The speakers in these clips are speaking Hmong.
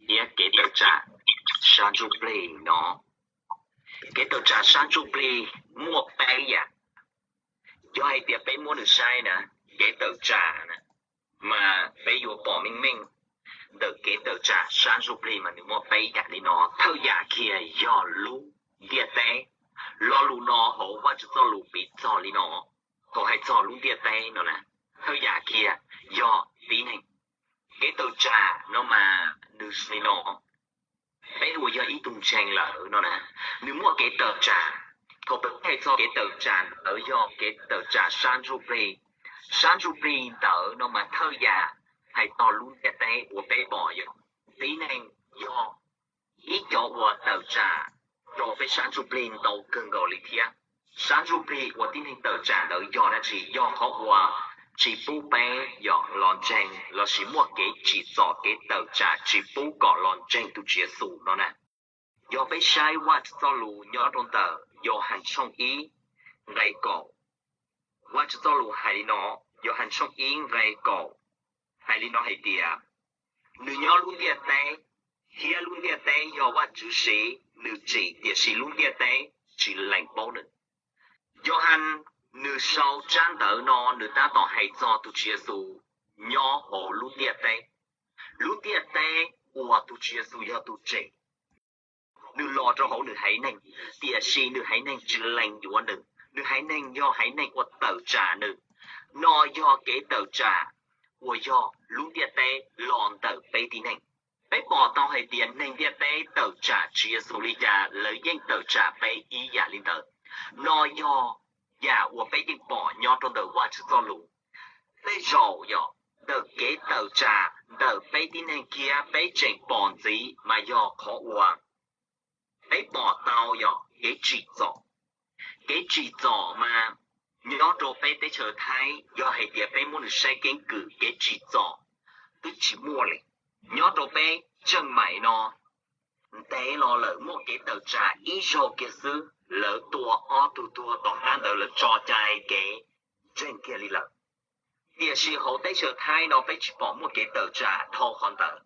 thiab kev tawm tsam sab ntsuj plig no. Kev tawm tsam sab ntsuj plig muaj peb yam. Yog hais tias peb muab nws saib na, kev tawm tsam na, mas peb yuav pom meej meej ntawm kev tawm tsam sab ntsuj plig mas nws muaj peb yam li no. Thawj yam kiag yog lub ntiaj teb, lo lus no hauv Vajtswv txoj lus piv txog li no, thaum hais txog lub ntiaj teb no na, thawj yam kiag yog tib neeg. Kev tawm tsam no mas nws li no, peb uas yog ib tug ntseeg lawm no na, nws muaj kev tawm tsam. Thaum peb hais txog kev tawm tsam ntawd yog kev tawm tsam sab ntsuj plig. Sab ntsuj plig ntawd no mas thawj yam hais txog lub ntiaj teb uas peb pom yog tib neeg yog ib cov uas tawm tsam rau peb sab ntsuj plig ntau kawg nkaus li thiab. Sab ntsuj plig uas tib neeg tawm tsam ntawd yog dab tsi? Yog qhov uas tsis pub peb yog los ntseeg lossis muaj kev tsim txom kev tawm tsam tsis pub kom los ntseeg tus Tswv Yexus no na. Yog peb saib Vajtswv txoj lus nyob rau ntawm Yauhas tshooj ib nqe kaum, Vajtswv txoj lus hais li no, Yauhas tshooj ib nqe kaum hais li no hais tias, nws nyob lub ntiaj teb, thiab lub ntiaj teb yog Vajtswv siv nws tsim, tiam sis lub ntiaj teb tsis lees paub nws. Yauhas nws sau tsab ntawv no nws tab tom hais txog tus Tswv Yexus nyob hauv lub ntiaj teb. Lub ntiaj teb uas tus Tswv Yexus yog tus tsim, nws los rau hauv nws haiv neeg, tiam sis nws haiv neeg tsis lees yuav nws, nws haiv neeg yog haiv neeg uas tawm tsam nws. No yog kev tawm tsam uas yog lub ntiaj teb los ntawm peb tib neeg. Peb pom tau hais tias neeg ntiaj teb tawm tsam Tswv Yexus li cas, lawv yeej tawm tsam peb ib yam li ntawd. No yog yam uas peb yeej pom nyob rau ntawm Vajtswv txoj lus. Tej zaum yog ntawm kev tawm tsam ntawm peb tib neeg kiag peb tseem pom ntxiv mas yog qhov uas peb pom tau yog kev tsim txom. Kev tsim txom mas nyob rau peb teb chaws Thaib, yog hais tias peb muab nws saib keeb kwm kev tsim txom twb tsis muaj li. Nyob rau peb Tseem Maim no, ntev los lawm muaj kev tawm tsam ib zaug kiag xwb lawv tua ob tug tuag, tom qab ntawd lawv tso cai kev ntseeg kiag li lawm. Tiam sis hauv teb chaws Thaib no peb tsis pom muaj kev tawm tsam dhau qhov ntawd.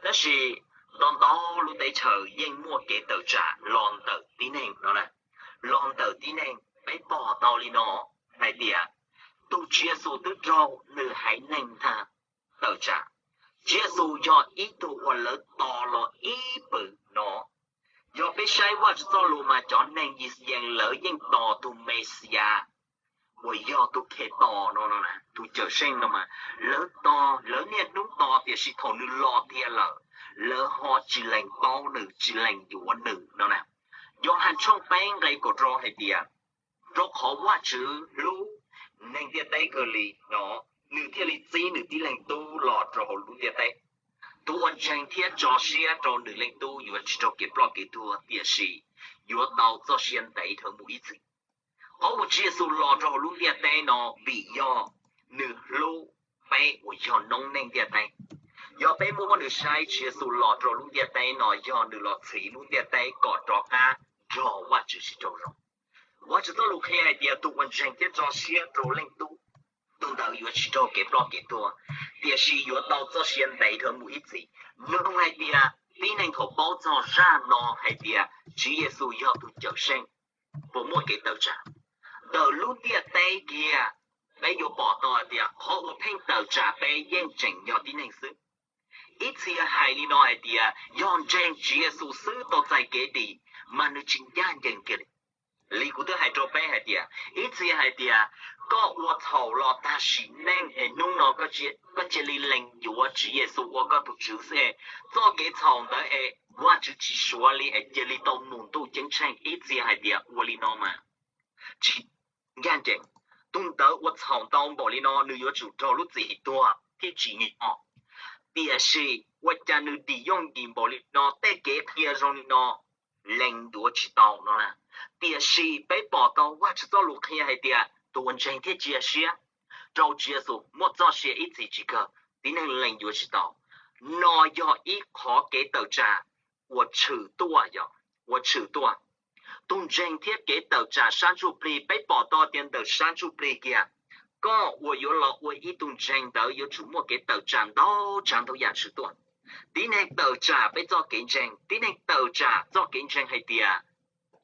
Tab sis ntau ntau lub teb chaws yeej muaj kev tawm tsam los ntawm tib neeg no na. Los ntawm tib neeg peb pom tau li no hais tias tus Tswv Yexus twb raug nws haiv neeg ntag tawm tsam. Tswv Yexus yog ib tug uas lawv tos los ib pwm no. Yog peb saib Vajtswv txoj lus mas cov neeg Yixayees lawv yeej tos tus Mexiyas uas yog tus Khetos no, tus Cawmseej no mas lawv tos, lawv niaj hnub tos, tiam sis thaum nws los tiag lawm, lawv ho tsis lees paub nws, tsis lees yuav nws no na. Yauhas tshooj peb nqe kaum rau hais tias, rau qhov Vajtswv hlub neeg ntiaj teb kawg li no, nws thiaj li txib nws tib leeg Tub los rau hauv lub ntiaj teb. Tus uas ntseeg thiab tso siab rau nws Leej Tub yuav tsis raug kev ploj kev tuag, tiam sis yuav tau txoj sia ntev dhawv mus ib txhis. Qhov uas Tswv Yexus los rau hauv lub ntiaj teb no vim yog nws hlub peb uas yog noob neej ntiaj teb. Yog peb muab nws saib, Tswv Yexus los rau lub ntiaj teb no yog nws los txhiv lub ntiaj teb kom rov qab nrog Vajtswv sib raug zoo. Vajtswv txoj lus qhia hais tias tus uas ntseeg thiab tso siab rau Leej Tub, tus ntawd yuav tsis raug kev ploj kev tuag, tiam sis yuav tau txoj sia ntev dhawv mus ib txhis. Nug hais tias tib neeg thaum paub txog zaj no hais tias Tswv Yexus yog tus Cawmseej, puas muaj kev tawm tsam? Ntawm lub ntiaj teb kiag, peb yuav pom tau hais tias qhov uas pheej tawm tsam peb yeej tseem yog tib neeg xwb. Ib txhia hais li no hais tias yog ntseeg Tswv Yexus xwb tau txais kev dim, mas nws tsis ncaj ncees kiag li. Li kuv twb hais rau peb hais tias, ib txhia hais tias koj ua txhaum los tag sim neej es hnub no koj cia li lees yuav Tswv Yexus ua koj tus Tswv xwb es txoj kev txhaum ntawd es Vajtswv tsis suav li es cia li tau mus ntuj ceeb tsheej. Ib txhia hais tias ua li no mas tsis ncaj ncees. Tus ntawd ua txhaum ntau npaum li no nws yuav tsum raug lub txim tuag thiab tsim nyog. Tiam sis ua cas nws dim yooj yim npaum li no, tej kev qhia zoo li no lees yuav tsis tau no na. Tiam sis peb pom tau Vajtswv txoj lus qhia hais tias tus uas ntseeg thiab cia siab rau Tswv Yexus muaj txoj sia ib txhis tsis kawg, tib neeg lees yuav tsis tau. No yog ib qhov kev tawm tsam uas tshwm tuaj, yog uas tshwm tuaj. Tus ntseeg thiab kev tawm tsam sab ntsuj plig, peb pom tau tias ntawm sab ntsuj plig kiag, koj uas yuav los ua ib tug ntseeg ntawd yuav tsum muaj kev tawm tsam ntau tsav ntau yam tshwm tuaj. Tib neeg tawm tsam peb txoj kev ntseeg, tib neeg tawm tsam txoj kev ntseeg hais tias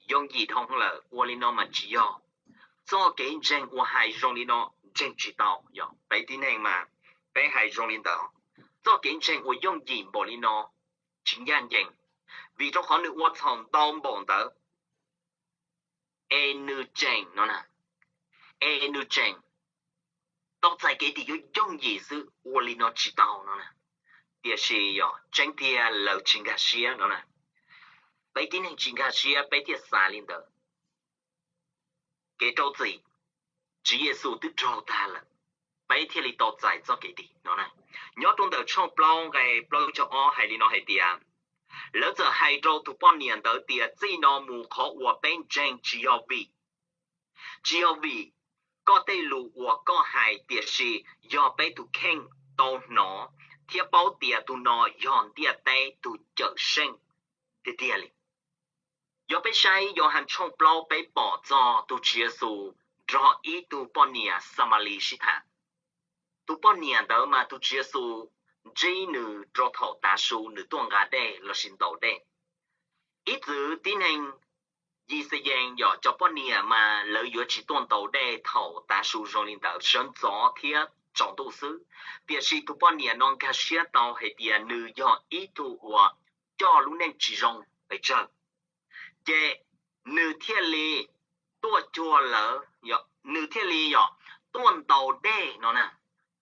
yooj yim dhau lawm, ua li no mas tsis yog. Txoj kev ntseeg uas hais zoo li no ntseeg tsis tau. Yog peb tib neeg mas peb hais zoo li ntawd, txoj kev ntseeg uas yooj yim npaum li no tsis ncaj ncees, vim rau qhov nws ua txhaum ntau npaum ntawd es nws tseem no na, es nws tseem tau txais kev dim yuav yooj yim xwb, ua li no tsis tau no na. Tiam sis yog tseeb tiag lawv tsis nkag siab no na. Peb tib neeg tsis nkag siab peb thiaj xav li ntawd. Kev rau txim, Tswv Yexus twb raug tag lawm, peb thiaj li tau txais txoj kev dim no na. Nyob rau ntawm tshooj plaub nqe plaub caug ob hais li no hais tias, lawv txawm hais rau tus poj niam ntawd tias, txij no mus qhov uas peb ntseeg tsis yog vim, tsis yog vim koj tej lus uas koj hais, tiam sis yog peb tus kheej tau hnov thiab paub tias tus no yog ntiaj teb tus Cawmseej tiag tiag li. Yog peb saib Yauhas tshooj plaub peb pom txog tus Tswv Yexus nrog ib tug poj niam Xamalis sib tham. Tus poj niam ntawd mas tus Tswv Yexus ntsib nws rau thaum tav su nws tuaj nqa dej lossis ntaus dej. Ib txwm tib neeg Yixayees yog cov poj niam mas lawv yuav tsis tuaj ntaus dej thaum tav su zoo li ntawd, sawv ntxov thiab tsaus ntuj xwb. Tiam sis tus poj niam no nkag siab tau hais tias nws yog ib tug uas coj lub neej tsis zoo pes tsawg, ces nws thiaj li tuaj cuag lawv, nws thiaj li yog tuaj ntaus dej no na.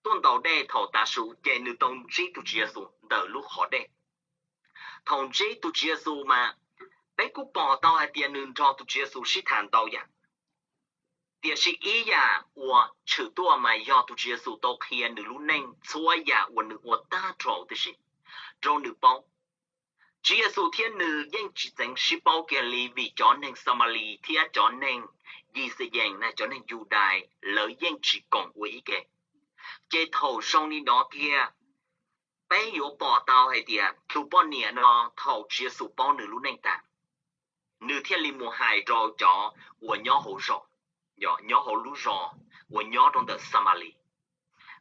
Tuaj ntaus dej thaum tav su ces nws tau ntsib tus Tswv Yexus ntawm lub qhov dej. Thaum ntsib tus Tswv Yexus mas peb kuj pom tau hais tias nws nrog tus Tswv Yexus sib tham ntau yam. Tiam sis ib yam uas tshwm tuaj mas yog tus Tswv Yexus tau qhia nws lub neej txhua yam uas nws ua tag nrho tib si rau nws paub. Tswv Yexus thiab nws yeej tsis txeev sib paub kiag li vim cov neeg Xamalis thiab cov neeg Yixayees, cov neeg Yudais lawv yeej tsis koom ua ib ke. Ces thaum zoo li no tiag, peb yuav pom tau hais tias tus poj niam no thaum Tswv Yexus paub nws lub neej tas, nws thiaj li mus hais rau cov uas nyob hauv zos, nyob hauv lub zos uas nyob rau ntawm Xamalis.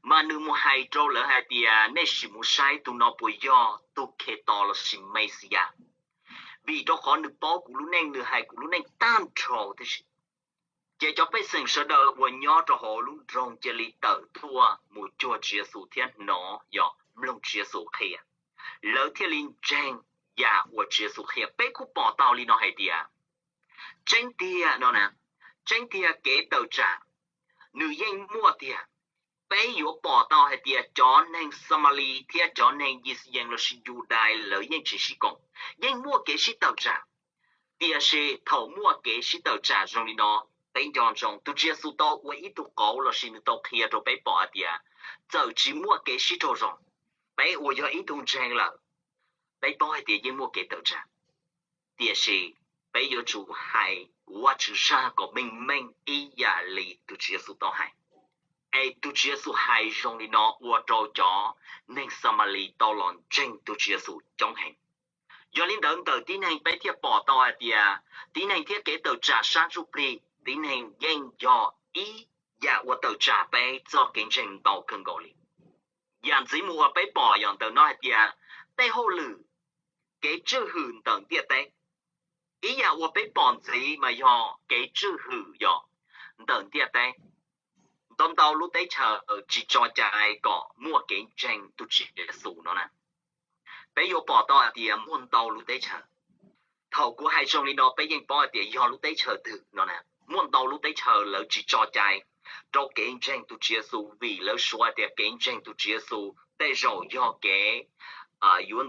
Mas nws mus hais rau lawv hais tias, nej sim mus saib tus no puas yog tus Khetos lossis Mexiyas, vim rau qhov nws paub kuv lub neej, nws hais kuv lub neej tag nrho tib si. Ces cov pej xeem sawv daws uas nyob rau hauv lub nroog cia li tawm tuaj mus cuag Tswv Yexus thiab hnov, yog mloog Tswv Yexus qhia. Lawv thiaj li ntseeg yam uas Tswv Yexus qhia. Peb kuj pom tau li no hais tias tseeb tiag no na, tseeb tiag kev tawm tsam nws yeej muaj tiag. Peb yuav pom tau hais tias cov neeg Xamalis thiab cov neeg Yixayees lossis Yudais lawv yeej tsis sib koom, yeej muaj kev sib tawm tsam. Tiam sis thaum muaj kev sib tawm tsam zoo li no, peb nco ntsoov tus Tswv Yexus tau ua ib tug qauv lossis nws tau qhia rau peb pom hais tias txawm tsis muaj kev sib raug zoo, peb uas yog ib tug ntseeg lawm, peb paub hais tias yeej muaj kev tawm tsam. Tiam sis peb yuav tsum hais Vajtswv zaj kom meej meej ib yam li tus Tswv Yexus tau hais. Es tus Tswv Yexus hais zoo li no ua rau cov neeg Xamalis tau los ntseeg tus Tswv Yexus coob heev. Yog li ntawd ntawm tib neeg peb thiaj pom tau hais tias tib neeg thiab kev tawm tsam sab ntsuj plig, tib neeg yeej yog ib yam uas tawm tsam peb txoj kev ntseeg ntau kawg nkaus li. Yam ntxiv mus uas peb pom yog ntawm no hais tias tej hauj lwm, kev tswj hwm ntawm ntiaj teb. Ib yam uas peb pom ntxiv mas yog kev tswj hwm yog ntawm ntiaj teb. Ntau ntau lub teb chaws tsis tso cai kom muaj kev ntseeg tus Tswv Yexus no na. Peb yuav pom tau hais tias muaj ntau lub teb chaws. Thaum kuv hais zoo li no peb yeej paub hais tias yog lub teb chaws twg no na. Muaj ntau lub teb chaws lawv tsis tso cai rau kev ntseeg tus Tswv Yexus vim lawv suav hais tias kev ntseeg tus Tswv Yexus tej zaum yog kev yuav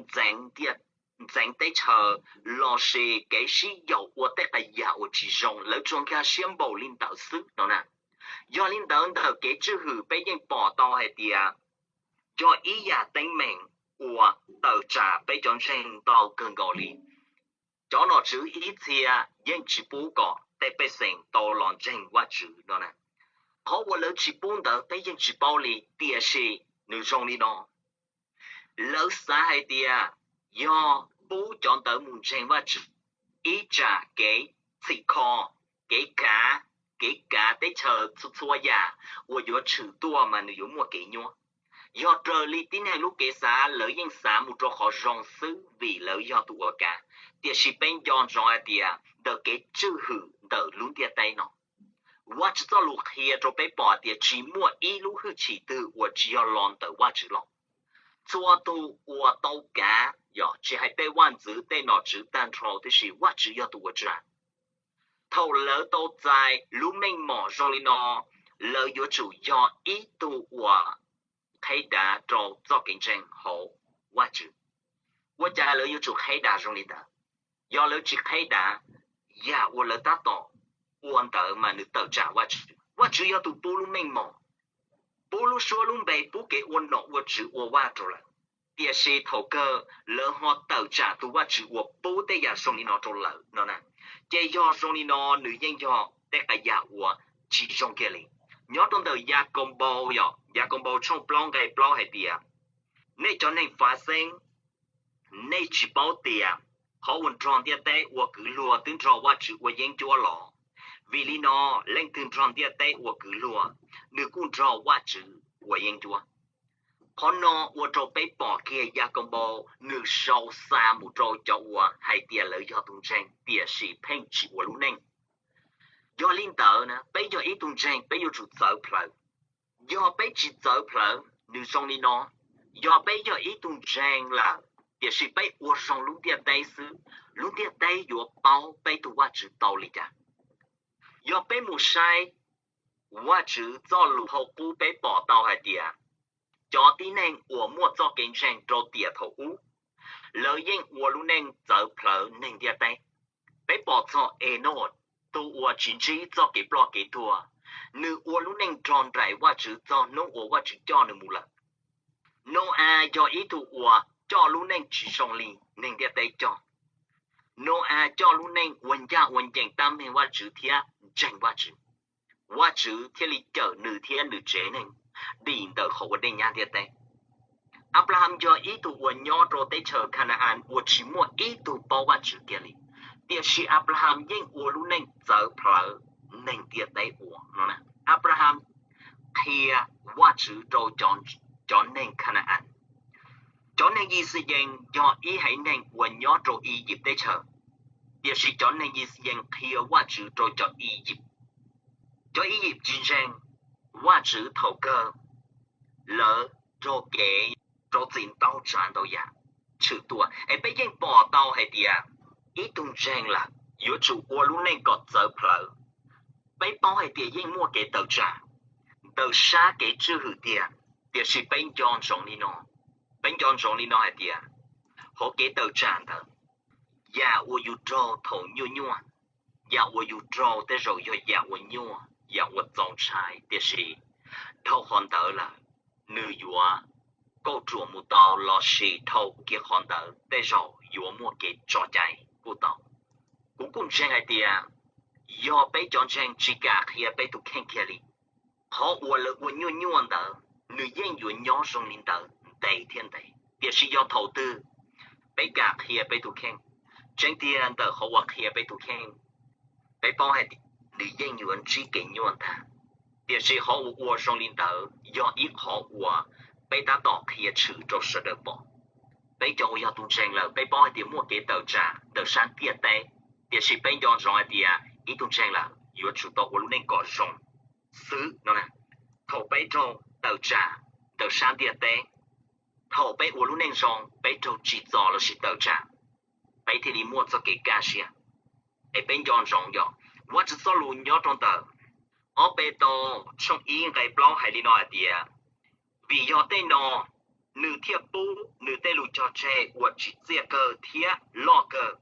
ntxeev teb chaws lossis kev sib yaum ua tej qhov yam uas tsis zoo, lawv tsuas nkag siab npaum li ntawd xwb no na. Yog li ntawd ntawm kev tswj hwm peb yeej pom tau hais tias yog ib yam teeb meem uas tawm tsam peb cov ntseeg ntau kawg nkaus li. Cov nom tswv ib txhia yeej tsis pub kom tej pej xeem tau los ntseeg Vajtswv no na. Qhov uas lawv tsis pub ntawd peb yeej tsis paub li, tiam sis nws zoo li no. Lawv xav hais tias yog pub cov ntawd mus ntseeg Vajtswv, ib tsam kev txhim kho, kev kav, kev kav teb chaws txhua txhua yam uas yuav tshwm tuaj mas nws yuav muaj kev nyuaj. Yog raws li tib neeg lub kev xav, lawv yeej xav mus rau qhov zoo xwb vim lawv yog tus uas kav. Tiam sis peb nco ntsoov hais tias ntawm kev tswj hwm ntawm lub ntiaj teb no, Vajtswv txoj lus qhia rau peb pom tias tsis muaj ib lub hwj chim twg uas tsis yog los ntawm Vajtswv los. Txhua tus uas tau kav, yog tsis hais tej vaj ntxwv tej nom tswv tag nrho tib si, Vajtswv yog tus uas tsa. Thaum lawv tau txais lub meej mom zoo li no, lawv yuav tsum yog ib tug uas qheb dav rau txoj kev ntseeg hauv Vajtswv. Ua cas lawv yuav tsum qheb dav zoo li ntawd? Yog lawv tsis qheb dav, yam uas lawv tab tom ua ntawd mas nws tawm tsam Vajtswv. Vajtswv yog tus pub lub meej mom, pub lub suab lub npe, pub kev ua nom ua tswv ua vaj rau lawv. Tiam sis thaum kawg lawv ho tawm tsam tus Vajtswv uas pub tej yam zoo li no rau lawv no na. Ces yog zoo li no nws yeej yog tej qhov yam uas tsis zoo kiag li. Nyob rau ntawm Yakaunpaus, yog Yakaunpaus tshooj plaub nqe plaub hais tias, nej cov neeg Farisees, nej tsis paub tias qhov uas nrog ntiaj teb ua kwv luag twb nrog Vajtswv ua yeeb ncuab los? Vim li no leej twg nrog ntiaj teb ua kwv luag, nws kuj nrog Vajtswv ua yeeb ncuab. Qhov no ua rau peb pom kiag Yakaunpaus nws sau xa mus rau cov uas hais tias lawv yog tus ntseeg tiam sis pheej tsis ua lub neej. Yog li ntawd na, peb yog ib tug ntseeg peb yuav tsum txawv plawv. Yog peb tsis txawv plawv, nws zoo li no: yog peb yog ib tug ntseeg lawm tiam sis peb ua zoo lub ntiaj teb xwb, lub ntiaj teb yuav paub peb tus Vajtswv tau li cas? Yog peb mus saib Vajtswv txoj lus thaum qub peb pom tau hais tias cov tib neeg uas muaj txoj kev ntseeg rau tiam thaum ub, lawv yeej ua lub neej txawv plawv neeg ntiaj teb. Peb pom txog Enauj, tus uas tsis ntsib txoj kev ploj kev tuag, nws ua lub neej nrog nraim Vajtswv txog hnub uas Vajtswv coj nws mus lawm. Nau-as yog ib tug uas coj lub neej tsis zoo li neeg ntiaj teb coj. Nau-as coj lub neej ua ncaj ua ncees tab meeg Vajtswv thiab ntseeg Vajtswv. Vajtswv thiaj li cawm nws thiab nws tsev neeg dim ntawm qhov uas dej nyab ntiaj teb. Anplahas yog ib tug uas nyob rau teb chaws Khana-as uas tsis muaj ib tug paub Vajtswv kiag li, tiam sis Anplahas yeej ua lub neej txawv plawv neeg ntiaj teb ua no. Anplahas qhia Vajtswv rau cov neeg Khana-as. Cov neeg Yixayees yog ib haiv neeg uas nyob rau Iziv teb chaws, tiam sis cov neeg Yixayees qhia Vajtswv rau cov Iziv. Cov Iziv tsis ntseeg Vajtswv thaum kawg, lawv raug kev, raug txim ntau tsav ntau yam, tshwm tuaj. Es peb yeej pom tau hais tias ib tug ntseeg lawm yuav tsum ua lub neej kom txawv plawv. Peb paub hais tias yeej muaj kev tawm tsam ntawm sab kev tswj hwm tiag, tiam sis peb nco ntsoov li no, peb nco ntsoov li no hais tias hauv kev tawm tsam ntawd, yam uas yus raug thaum nyuaj nyuaj, yam uas yus raug tej zaum yog yam uas nyuaj, yam uas txaus ntshai, tiam sis dhau qhov ntawd lawm nws yuav kauj ruam mus tau, lossis dhau kiag qhov ntawd tej zaum yuav muaj kev tso cai kuj tau. Kuv kuj ntseeg hais tias yog peb cov ntseeg tsis kam qhia peb tus kheej kiag li, qhov uas lawv ua nyuaj nyuaj ntawd nws yeej yuav nyob zoo li ntawd ntev thiab ntev. Tiam sis yog thaum twg peb kam qhia peb tus kheej, tseeb tiag ntawm qhov uas qhia peb tus kheej, peb paub hais tias nws yeej yuav ntsib kev nyuaj ntag. Tiam sis qhov uas ua zoo li ntawd yog ib qhov uas peb tab tom qhia tshwm rau sawv daws pom. Peb cov uas yog tus ntseeg lawm peb paub hais tias muaj kev tawm tsam ntawm sab ntiaj teb, tiam sis peb nco ntsoov hais tias ib tug ntseeg lawm yuav tsum tau ua lub neej kom zoo xwb no. Thaum peb raug tawm tsam ntawm sab ntiaj teb, thaum peb ua lub neej zoo peb raug tsim txom lossis tawm tsam, peb thiaj li muaj txoj kev kaj siab. Es peb nco ntsoov yog Vajtswv txoj lus nyob rau ntawm ob Petus tshooj ib nqe plaub hais li no hais tias, vim yog tej no nws thiaj pub nws tej lus cog tseg uas tsim txiaj kawg thiab loj kawg,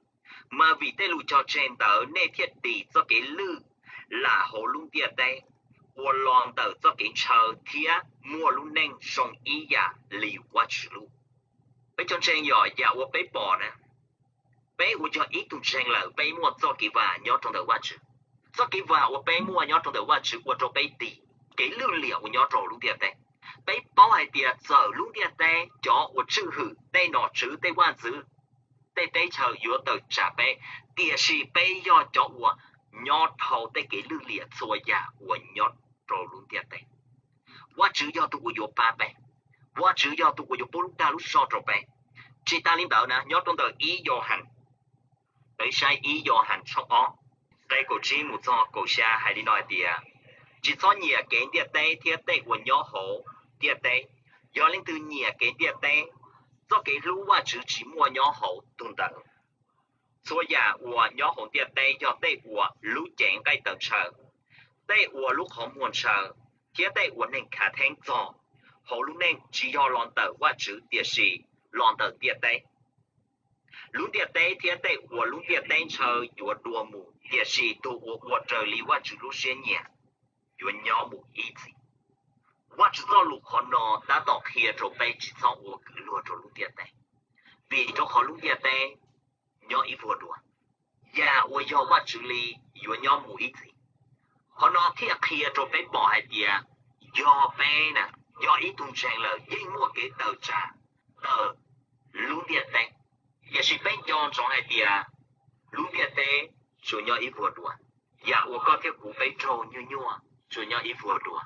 mas vim tej lus cog tseg ntawd nej thiaj dim txoj kev lwj lam hauv lub ntiaj teb, ua los ntawm txoj kev ntshaw thiab muaj lub neej zoo ib yam li Vajtswv lub. Peb cov ntseeg yog yam uas peb pom na, peb uas yog ib tug ntseeg lawm peb muaj txoj kev vam nyob rau ntawm Vajtswv. Txoj kev vam uas peb muaj nyob rau ntawm Vajtswv ua rau peb dim kev lwj liam uas nyob rau lub ntiaj teb. Peb paub hais tias txawm lub ntiaj teb cov uas tswj hwm tej nom tswv tej vaj ntxwv tej teb chaws yuav tawm tsam peb, tiam sis peb yog cov uas nyob dhau tej kev lwj liam txhua yam uas nyob rau lub ntiaj teb. Vajtswv yog tus uas yuav pab peb. Vajtswv yog tus uas yuav pub lub dag lub zog rau peb. Tsis tas li ntawd na, nyob rau ntawm ib Yauhas, peb saib ib Yauhas tshooj ob, nqe kaum tsib mus txog kaum xya hais li no hais tias, tsis txhob nyiam kev ntiaj teb thiab tej uas nyob hauv ntiaj teb. Yog leej twg nyiam kev ntiaj teb, txoj kev hlub Vajtswv tsis muaj nyob hauv tus ntawd. Txhua yam uas nyob hauv ntiaj teb yog tej uas lub cev nqaij tawv ntshaw, tej uas lub qhov muag ntshaw, thiab tej uas neeg khav theeb txog hauv lub neej tsis yog los ntawm Vajtswv tiam sis los ntawm ntiaj teb. Lub ntiaj teb thiab tej uas lub ntiaj teb ntshaw yuav dua mus, tiam sis tus uas ua raws li Vajtswv lub siab nyiam yuav nyob mus ib txhis. Vajtswv txoj lus qhov no tab tom qhia rau peb tsis txhob ua kwv luag rau lub ntiaj teb, vim rau qhov lub ntiaj teb nyob ib vuag dua. Yam uas yog Vajtswv li yuav nyob mus ib txhis. Qhov no thiaj qhia rau peb pom hais tias yog peb na, yog ib tug ntseeg lawm yeej muaj kev tawm tsam ntawm lub ntiaj teb. Tiam sis peb nco ntsoov hais tias lub ntiaj teb tsuas nyob ib vuag dua. Yam uas koj thiab kuv peb raug nyuaj nyuaj tsuas nyob ib vuag dua,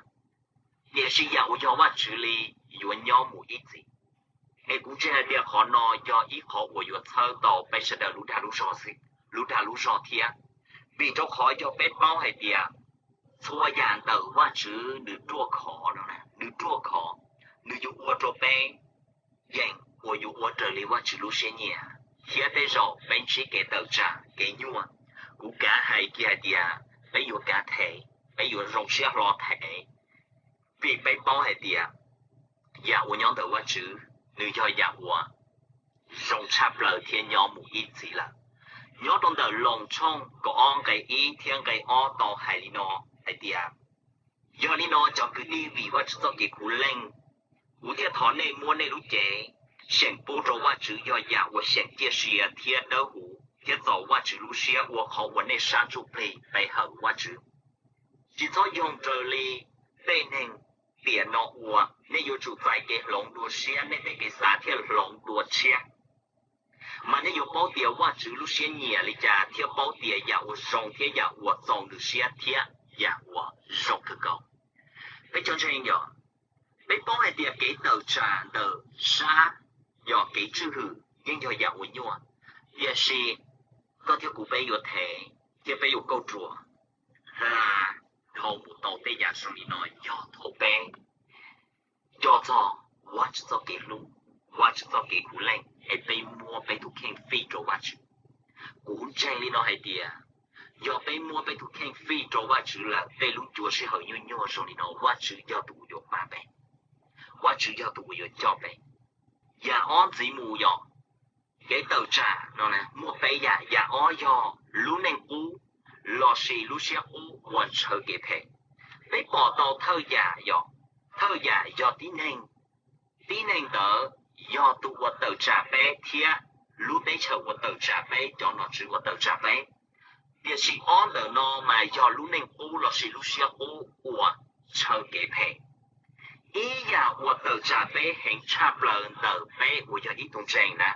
tiam sis yam uas yog Vajtswv li yuav nyob mus ib txhis. Es kuv ntseeg hais tias qhov no yog ib qhov uas yuav txhawb tau peb sawv daws lub dag lub zog xwb, lub dag lub zog thiab, vim rau qhov yog peb paub hais tias txhua yam ntawm Vajtswv nws ruaj khov no, nws ruaj khov, nws yuav ua rau peb yeem uas yuav ua raws li Vajtswv lub siab nyiam, thiab tej zaum peb ntsib kev tawm tsam kev nyuaj, kuv kav hais kiag hais tias peb yuav kav them, peb yuav zoo siab hlo them, vim peb paub hais tias yam uas nyob ntawm Vajtswv nws yog yam uas zoo tshaj plaws thiab nyob mus ib txhis lawm. Nyob rau ntawm Loos tshooj kaum ob nqe ib thiab nqe ob tau hais li no hais tias, yog li no cov kwv tij, vim Vajtswv txoj kev khuv leej, kuv thiaj thov nej muab nej lub cev xyeem pub rau Vajtswv yog yam uas xyeem ciaj sia thiab dawb huv thiab txaus Vajtswv lub siab ua qhov uas nej sab ntsuj plig pe hawm Vajtswv. Tsis txhob yoog raws li tej neeg tiam no ua, nej yuav tsum txais kev hloov dua siab nej tej kev xav thiaj hloov dua tshiab. Mas nej yuav paub tias Vajtswv lub siab nyiam li cas thiab paub tias yam uas zoo thiab yam uas txaus nws siab thiab yam uas zoo kawg nkaus. Peb cov ntseeg yog, peb paub hais tias kev tawm tsam ntawm sab yog kev tswj hwm yeej yog yam uas nyuaj, tiam sis koj thiab kuv peb yuav them thiab peb yuav kauj ruam hla dhau mus tau tej yam zoo li no yog thaum peb nco txog Vajtswv txoj kev hlub, Vajtswv txoj kev khuv leej es peb muab peb tus kheej fij rau Vajtswv. Kuv ntseeg li no hais tias yog peb muab peb tus kheej fij rau Vajtswv lawm, tej lub ncua sij hawm nyuaj nyuaj zoo li no Vajtswv yog tus uas yuav pab peb, Vajtswv yog tus uas yuav coj peb. Yam ob ntxiv mus yog kev tawm tsam no muaj peb yam. Yam ob yog lub neej qub lossis lub siab qub uas ntshaw kev phem. Peb pom tau thawj yam yog, thawj yam yog tib neeg. Tib neeg ntawd yog tus uas tawm tsam peb thiab lub teb chaws uas tawm tsam peb, cov nom tswv uas tawm tsam peb. Tiam sis ob ntawm no mas yog lub neej qub lossis lub siab qub uas ntshaw kev phem. Ib yam uas tawm tsam peb heev tshaj plaws ntawm peb uas yog ib tug ntseeg na,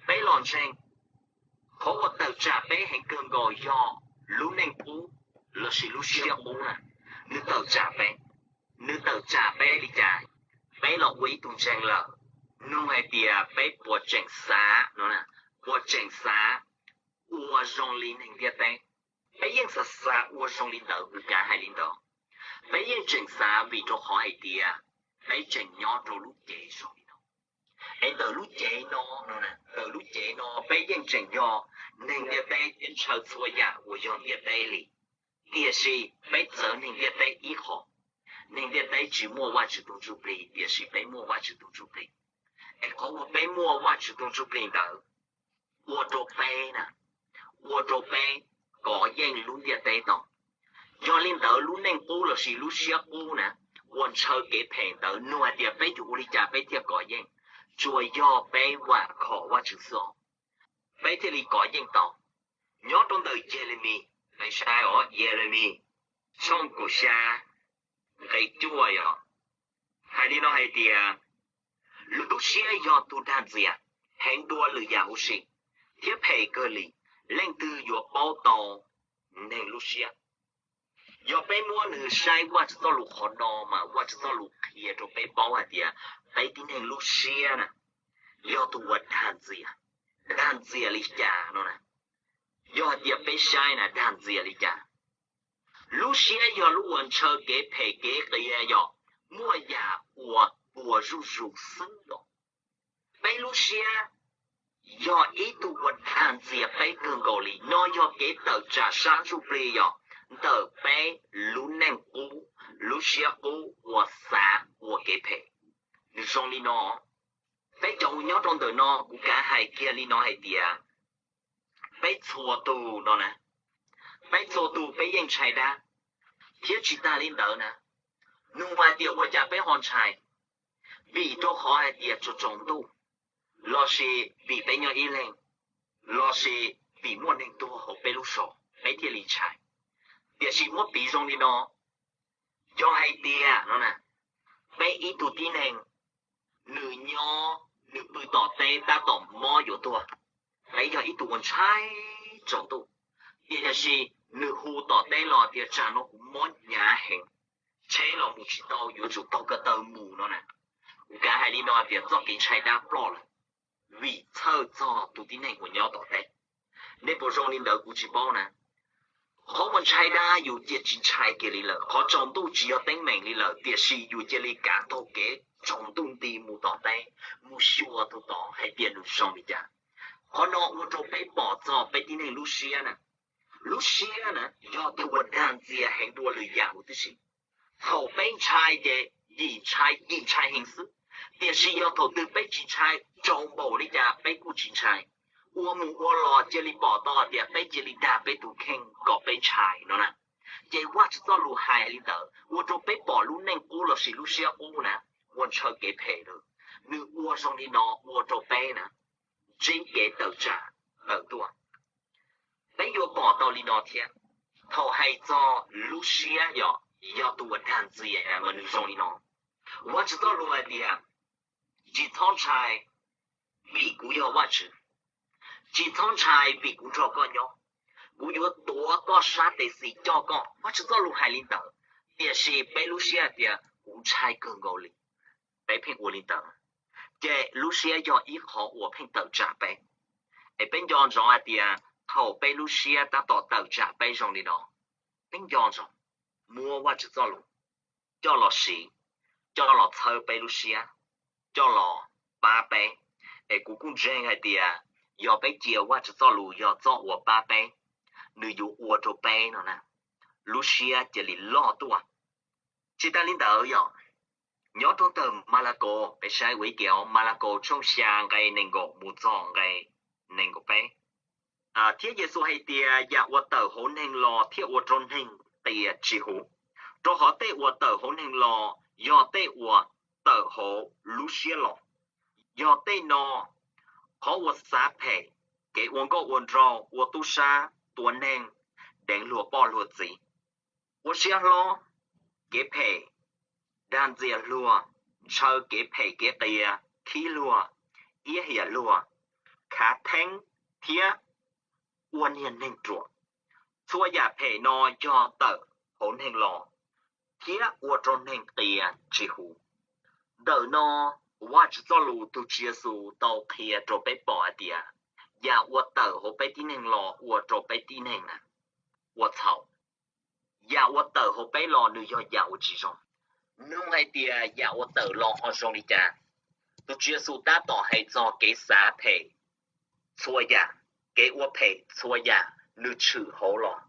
peb los ntseeg, qhov uas tawm tsam peb heev kawg nkaus yog lub neej qub lossis lub siab qub na. Nws tawm tsam peb, nws tawm tsam peb li cas? Peb los ua ib tug ntseeg lawm, nug hais tias peb puas tseem xav no, puas tseem xav ua zoo li neeg ntiaj teb? Peb yeej xav xav ua zoo li ntawd, kuv kav hais li ntawd. Peb yeej tseem xav vim rau qhov hais tias peb tseem nyob rau lub cev zoo li no. Es ntawm lub cev no, ntawm lub cev no peb yeej tseem yog neeg ntiaj teb thiab ntshaw txhua yam uas yog ntiaj teb li. Tiam sis peb txawv neeg ntiaj teb ib qho. Neeg ntiaj teb tsis muaj Vajtswv tus Ntsuj Plig, tiam sis peb muaj Vajtswv tus Ntsuj Plig. Es qhov uas peb muaj Vajtswv tus Ntsuj Plig ntawd ua rau peb na, ua rau peb kov yeej lub ntiaj teb tau. Yog li ntawd lub neej qub lossis lub siab qub na, uas ntshaw kev phem ntawd, nug hais tias peb yuav ua li cas peb thiaj kov yeej? Tsuas yog peb vam khom Vajtswv xwb os, peb thiaj li kov yeej tau. Nyob rau ntawm Yelemis, peb saib os, Yelemis tshooj kaum xya nqe cuaj yog hais li no hais tias, lwm tus siab yog tus dag ntxias heev dua lwm yam huv si, thiab phem kawg li, leej twg yuav paub tau neeg lub siab? Yog peb muab nws saib Vajtswv txoj lus qhov no mas Vajtswv txoj lus qhia rau peb paub hais tias peb tib neeg lub siab na, yog tus uas dag ntxias. Dag ntxias li cas no na? Yog hais tias peb saib na, dag ntxias li cas? Lub siab yog lub uas ntshaw kev phem kev qias yom, muaj yam uas puas zuj zus xwb yom. Peb lub siab yog ib tug uas dag ntxias peb kawg nkaus li. No yog kev tawm tsam sab ntsuj plig yom, ntawm peb lub neej qub, lub siab qub uas xav ua kev phem. Nws zoo li no, peb cov uas nyob rau ntawm no kuv kav hais kiag li no hais tias, peb txhua tus no na, peb txhua tus peb yeej ntshai dab, thiab tsis tas li ntawd na, nug hais tias ua cas peb ho ntshai? Vim rau qhov hais tias tsaus tsaus ntuj, lossis vim peb nyob ib leeg, lossis vim muaj neeg tuag hauv peb lub zos peb thiaj li ntshai. Tiam sis muab piv zoo li no, yog hais tias no na, peb ib tug tib neeg, nws nyob nws pw tom teb tab tom mob yuav tuag, peb yog ib tug uas ntshai tsaus ntuj, tiam sis nws hu tom teb los tias tsam no kuv mob hnyav heev, tsheb los mus tsis tau, yuav tsum taug ko taw mus no na. Kuv kav hais li no tias txoj kev ntshai dab ploj lawm, vim txhawj txog tus tib neeg uas nyob tom teb. Nej puas zoo li ntawd kuv tsis paub na. Qhov uas ntshai dab yus cia tsis ntshai kiag li lawm, qhov tsaus ntuj tsis yog teeb meem li lawm, tiam sis yus cia li kav taug kev tsaus ntuj nti mus tom teb, mus xyuas tus tod hais tias nws zoo li cas. Qhov no ua rau peb pom txog peb tib neeg lub siab na. Lub siab na yog tus uas dag ntxias heev dua lwm yam huv tib si. Thaum peb ntshai ces yim ntshai yim ntshai heev xwb, tiam sis yog thaum twg peb tsis ntshai, tsaus npaum li cas peb kuj tsis ntshai. Ua mus ua los cia li pom tau tias peb cia li dag peb tus kheej kom peb ntshai no na. Ces Vajtswv txoj lus hais li ntawd ua rau peb pom lub neej qub lossis lub siab qub na, uas ntshaw kev phem lawm, nws ua zoo li no ua rau peb na, ntsib kev tawm tsam tawm tuaj. Peb yuav pom tau li no thiab, thaum hais txog lub siab yog, yog tus uas dag ntxias mas nws zoo li no. Vajtswv txoj lus hais tias, tsis txhob ntshai, vim kuv yog Vajtswv. Tsis txhob ntshai vim kuv nrog koj nyob. Kuv yuav tuav koj sab tes xis coj koj. Vajtswv txoj lus hais li ntawd, tiam sis peb lub siab hais tias kuv ntshai kawg nkaus li, peb pheej ua li ntawd. Ces lub siab yog ib qhov uas pheej tawm tsam peb. Es peb nco ntsoov hais tias thaum peb lub siab tab tom tawm tsam peb zoo li no, peb nco ntsoov muab Vajtswv txoj lus coj los siv, coj los txhawb peb lub siab, coj los pab peb. Es kuv kuj ntseeg hais tias yog peb cia Vajtswv txoj lus yog txoj uas pab peb, nws yuav ua rau peb no na, lub siab cia li loj tuaj. Tsis tas li ntawd yog, nyob rau ntawm Malakaus, peb saib ua ib ke os, Malakaus tshooj xya nqe nees nkaum mus txog nqe nees nkaum peb. Thiab Yexus hais tias, yam uas tawm hauv neeg los thiaj ua rau neeg qias tsis huv, rau qhov tej uas tawm hauv neeg los yog tej uas tawm hauv lub siab los. Yog tej no, qhov uas xav phem, kev ua nkauj ua nraug, ua tub sab, tua neeg, deev luag poj luag txiv, ua siab hlob, kev phem, dag ntxias luag, ntshaw kev phem kev qias, khib luag, iab hiam luag, khav theeb, thiab ua niag neeg ruam. Txhua yam phem no yog tawm hauv neeg los thiab ua rau neeg qias tsis huv. Ntawm no, Vajtswv txoj lus tus Tswv Yexus tau qhia rau peb pom hais tias yam uas tawm hauv peb tib neeg los ua rau peb tib neeg na, ua txhaum. Yam uas tawm hauv peb los nws yog yam uas tsis zoo. Nug hais tias yam uas tawm los ho zoo li cas? Tus Tswv Yexus tab tom hais txog kev xav phem txhua yam, kev ua phem txhua yam nws tshwm hauv los.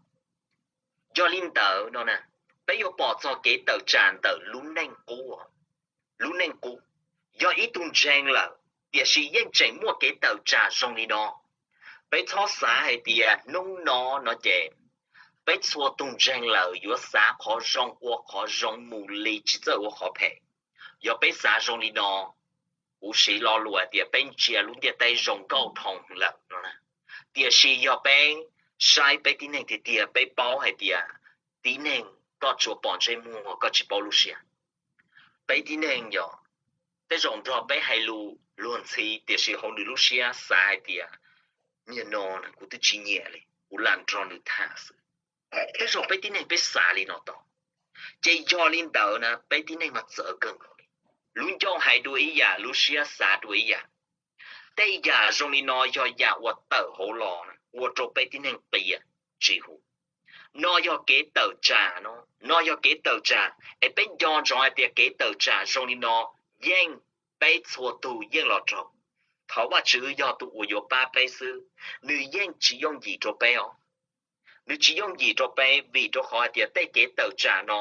Yog li ntawd no na, peb yuav pom txog kev tawm tsam ntawm lub neej qub. Lub neej qub yog ib tug ntseeg lawm, tiam sis yeej tseem muaj kev tawm tsam zoo li no. Peb txhob xav hais tias hnub no no ces peb txhua tus ntseeg lawm yuav xav qhov zoo ua qhov zoo mus li tsis txawj ua qhov phem. Yog peb xav zoo li no, kuv siv lo lus hais tias peb ntsia lub ntiaj teb zoo nkauj dhau lawm no na. Tiam sis yog peb saib peb tib neeg tiag tiag, peb paub hais tias tib neeg koj tsuas pom ntsej muag koj tsis paub lub siab. Peb tib neeg yog tej zaum nrog peb hais lus luag ntxhi tiam sis hauv nws lub siab xav hais tias niag no kuv twb tsis nyiam li, kuv lam nrog nws tham xwb. Tej zaum peb tib neeg peb xav li no tau. Ces yog li ntawd na peb tib neeg mas txawv kawg nkaus li. Lub ncauj hais dua ib yam, lub siab xav dua ib yam. Tej yam zoo li no yog yam uas tawm hauv los ua rau peb tib neeg qias tsis huv. No yog kev tawm tsam no, no yog kev tawm tsam es peb nco ntsoov hais tias kev tawm tsam zoo li no yeej peb txhua tus yeej los raug. Thov Vajtswv yog tus uas yuav pab peb xwb, nws yeej tsis yooj yim rau peb os. Nws tsis yooj yim rau peb vim rau qhov hais tias tej kev tawm tsam no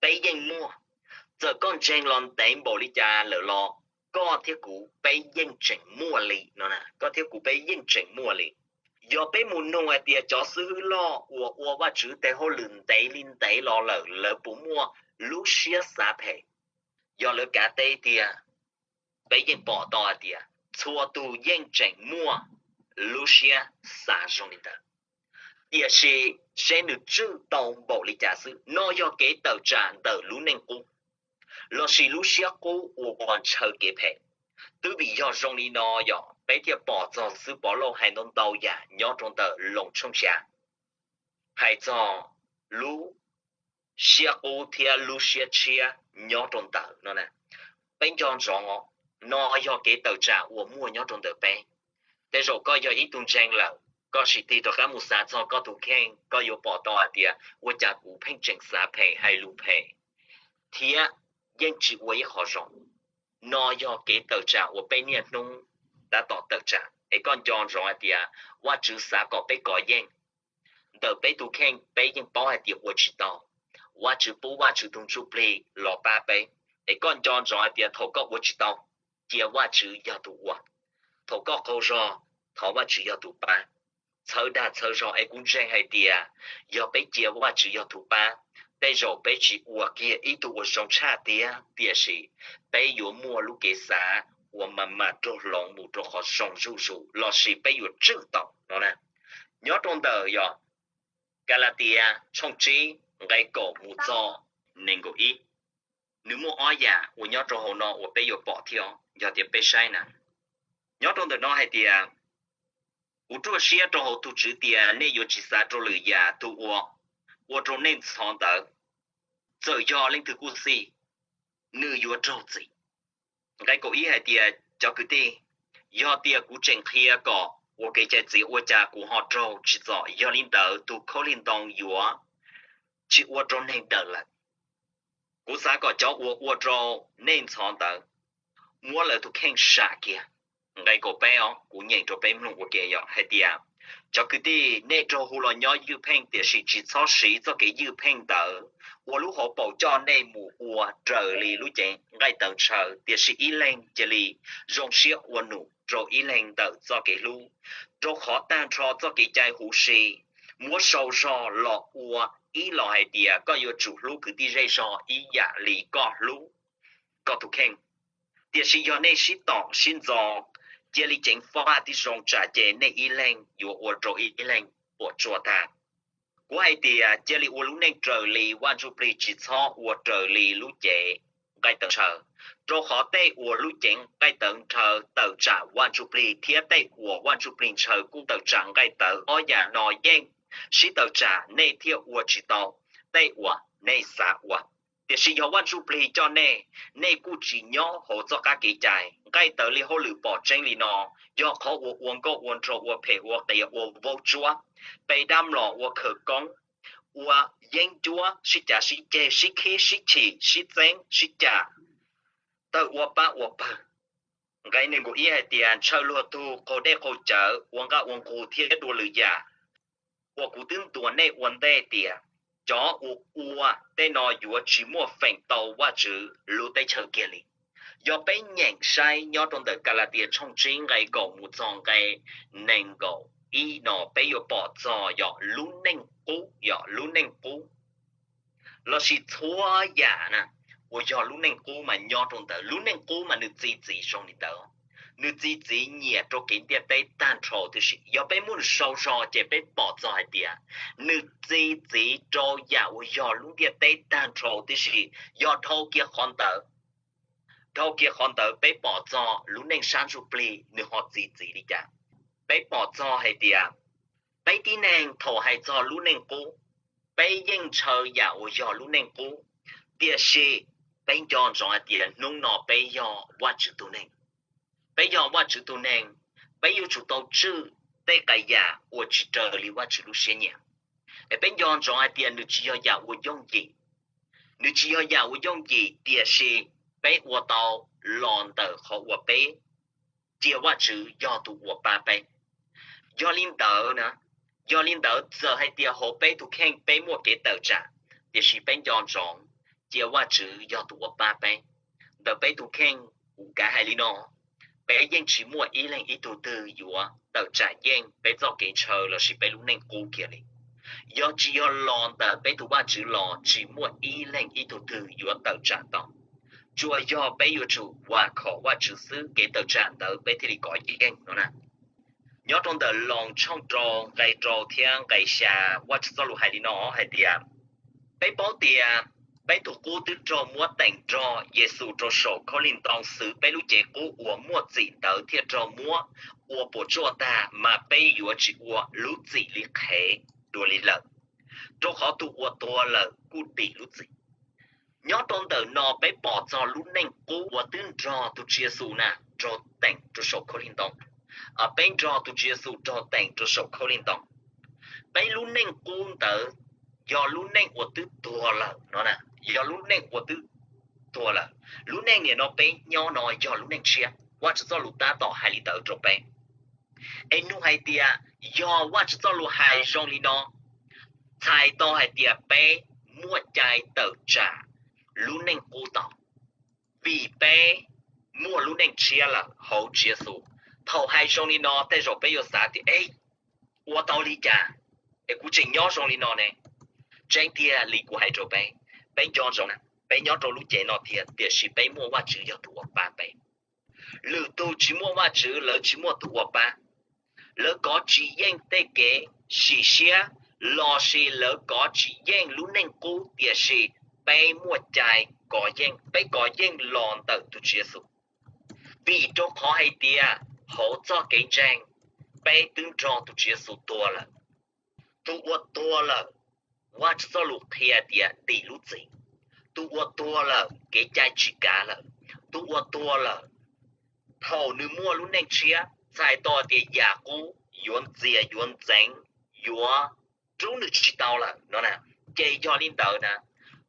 peb yeej muaj. Txawm koj ntseeg los ntev npaum li cas lawm los koj thiab kuv peb yeej tseem muaj li no, koj thiab kuv peb yeej tseem muaj li. Yog peb mus nug hais tias cov xib hwb loj uas ua Vajtswv tej hauj lwm ntev li ntev los lawm lawv puas muaj lub siab xav phem, yog lawv kav teb tiag, peb yeej pom tau hais tias txhua tus yeej tseem muaj lub siab xav zoo li ntawd. Tiam sis seb nws tswj tau npaum li cas xwb, no yog kev tawm tsam ntawm lub neej qub lossis lub siab qub uas ntshaw kev phem. Twb vim yog zoo li no yog peb thiaj pom txog xib hwb Pov Lauj hais ntau ntau yam nyob rau ntawm Loos tshooj xya, hais txog lub siab qub thiab lub siab tshiab nyob rau ntawm no. Peb nco ntsoov, no yog kev tawm tsam uas muaj nyob rau ntawm peb. Tej zaum koj yog ib tug ntseeg lawm, koj sim tig rov qab mus xav txog koj tus kheej, koj yuav pom tau hais tias ua cas kuv pheej tseem xav phem hais lus phem thiab yeej tsis ua ib qho zoo. No yog kev tawm tsam uas peb niaj hnub tab tom tawm tsam, es koj nco ntsoov hais tias Vajtswv xav kom peb kov yeej. Ntawm peb tus kheej peb yeej paub hais tias ua tsis tau. Vajtswv pub Vajtswv tus Ntsuj Plig los pab peb. Es koj nco ntsoov hais tias thaum koj ua tsis tau, cia Vajtswv yog tus ua. Thaum koj qaug zog, thov Vajtswv yog tus pab. Txhawb dag txhawb zog, es kuv ntseeg hais tias yog peb cia Vajtswv yog tus pab, tej zaum peb tsis ua kiag ib tug uas zoo tshaj tiag, tiam sis peb yuav muaj lub kev xav uas mam mam raug hloov mus rau qhov zoo zuj zus lossis peb yuav tswj tau no. Nyob rau ntawm yog Kalatias tshooj tsib nqe kaum mus txog nees nkaum ib, nws muaj ob yam uas nyob rau hauv no uas peb yuav pom thiab yog tias peb saib na. Nyob rau ntawm no hais tias, kuv ruaj siab rau hauv tus Tswv tias nej yuav tsis xav rau lwm yam, tus uas ua rau nej ntxhov ntawd, txawm yog leej twg kuj xij, nws yuav raug txim. Nqe kaum ib hais tias, cov kwv tij, yog tias kuv tseem qhia kom ua kev cai txiv ua cas kuv ho raug tsim txom, yog li ntawd tus khaub lig ntoo yuav tsis ua rau neeg daws lawm. Kuv xav kom cov uas ua rau nej ntxhov ntawd muab lawv tus kheej sam kiag. Nqe kaum peb os, kuv nyeem rau peb mloog ua ke yom, hais tias, cov kwv tij, nej raug hu los nyob ywj pheej, tiam sis tsis txhob siv txoj kev ywj pheej ntawd ua lub hauv paus coj nej mus ua raws li lub cev nqaij tawv ntshaw, tiam sis ib leeg cia li zoo siab ua num rau ib leeg ntawm txoj kev hlub. Rau qhov tag nrho txoj kev cai huv si muab sau zog los ua ib los hais tias koj yuav tsum hlub kwv tij zej zog ib yam li koj hlub koj tus kheej. Tiam sis yog nej sib tom sib ntxo, cia li ceev faj tib zoo tsam ces nej ib leeg yuav ua rau ib leeg puas tsuaj tag. Kuv hais tias cia li ua lub neej raws li Vaj Ntsujplig, tsis txhob ua raws li lub cev nqaij tawv ntshaw, rau qhov tej uas lub cev nqaij tawv ntshaw tawm tsam Vaj Ntsujplig, thiab tej uas Vaj Ntsujplig ntshaw kuj tawm tsam nqaij tawv. Ob yam no yeej sib tawm tsam, nej thiaj ua tsis tau tej uas nej xav ua. Tiam sis yog Vaj Ntsujplig coj nej, nej kuj tsis nyob hauv txoj qab kev cai. Nqaij tawv li hauj lwm pom tseeb li no, yog qhov uas ua nkauj ua nraug, ua phem ua qias, ua vaub tsuab, pe dab mlom, ua khawv koob, ua yeeb ncuab, sib cav sib ceg, sib khib sib chim, sib txeeb sib cam, tawg ua pab ua pawg. Nqe nees nkaum ib hais tias, ntshaw luag tug, qaug dej qaug cawv, ua nqaj ua nqug thiab dua lwm yam uas kuv twb ntuas nej ua ntej tias, cov uas ua tej no yuav tsis muaj feem tau Vajtswv lub teb chaws kiag li. Yog peb nyeem saib nyob rau ntawm Kalatias tshooj tsib nqe kaum mus txog nqe nees nkaum ib no, peb yuav pom txog yog lub neej qub, yog lub neej qub lossis txhua yam na uas yog lub neej qub mas nyob rau ntawd. Lub neej qub mas nws txi txiv zoo li ntawd, nws txi txiv nyiam rau kev ntiaj teb tag nrho tib si. Yog peb muab nws sau zog ces peb pom txog hais tias nws txi txiv rau yam uas yog lub ntiaj teb tag nrho tib si. Yog dhau kiag qhov ntawd, dhau kiag qhov ntawd peb pom txog lub neej sab ntsuj plig nws ho txi txiv li cas. Peb pom txog hais tias peb tib neeg thaum hais txog lub neej qub, peb yeej ntshaw yam uas yog lub neej qub, tiam sis peb nco ntsoov hais tias hnub no peb yog Vajtswv tus neeg. Peb yog Vajtswv tus neeg, peb yuav tsum tau tswj tej qee yam uas tsis raws li Vajtswv lub siab nyiam. Es peb nco ntsoov hais tias nws tsis yog yam uas yooj yim. Nws tsis yog yam uas yooj yim, tiam sis peb ua tau los ntawm qhov uas peb cia Vajtswv yog tus uas pab peb. Yog li ntawd na, yog li ntawd txawm hais tias hauv peb tus kheej peb muaj kev tawm tsam, tiam sis peb nco ntsoov cia Vajtswv yog tus uas pab peb. Ntawm peb tus kheej kuv kav hais li no, peb yeej tsis muaj ib leeg ib tug twg yuav tawm tsam yeej peb txoj kev ntshaw lossis peb lub neej qub kiag li. Yog tsis yog los ntawm peb tus Vajtswv los tsis muaj ib leeg ib tug twg yuav tawm tsam tau. Tsuas yog peb yuav tsum vam khom Vajtswv xwb kev tawm tsam ntawd peb thiaj li kov yeej no na. Nyob rau ntawm Loos tshooj rau nqe rau thiab nqe xya, Vajtswv txoj lus hais li no hais tias, peb paub tias peb tus qub twb raug muab teem nrog Yexus rau saum khaub lig ntoo xwv peb lub cev qub uas muaj txim ntawd thiaj raug muab ua puas tsuaj tag, mas peb yuav tsis ua lub txim li qhev dua li lawm, rau qhov tus uas tuag lawm kuj dim lub txim. Nyob rau ntawm no peb pom txog lub neej qub uas twb nrog tus Tswv Yexus na raug teem rau saum khaub lig ntoo. Peb nrog tus Tswv Yexus raug teem rau saum khaub lig ntoo. Peb lub neej qub ntawd yog lub neej uas twb tuag lawm no, yog lub neej uas twb tuag lawm. Lub neej niam no peb nyob no yog lub neej tshiab. Vajtswv txoj lus tab tom hais li ntawd rau peb. Es nug hais tias, yog Vajtswv txoj lus hais zoo li no, txhais tau hais tias peb muaj cai tawm tsam lub neej qub tau, vim peb muaj lub neej tshiab lawm hauv Tswv Yexus. Thaum hais zoo li no tej zaum peb yuav xav tias, e, ua tau li cas es kuv tseem nyob zoo li no ne? Tseeb tiag li kuv hais rau peb, peb nco ntsoov na, peb nyob rau lub cev no tiag, tiam sis peb muaj Vajtswv yog tus uas pab peb. Lwm tus tsis muaj Vajtswv, lawv tsis muaj tus uas pab. Lawv kov tsis yeej tej kev sim siab lossis lawv kov tsis yeej lub neej qub, tiam sis peb muaj cai kov yeej, peb kov yeej los ntawm tus Tswv Yexus. Vim rau qhov hais tias hauv txoj kev ntseeg peb twb nrog tus Tswv Yexus tuag lawm. Tus uas tuag lawm, Vajtswv txoj lus qhia tias dim lub txim. Tus uas tuag lawm kev cai tsis kav lawm. Tus uas tuag lawm, thaum nws muaj lub neej tshiab txhais tau tias yam qub yuav ntxias yuav ntxeev, yuav rub nws tsis tau lawm no na. Ces yog li ntawd na,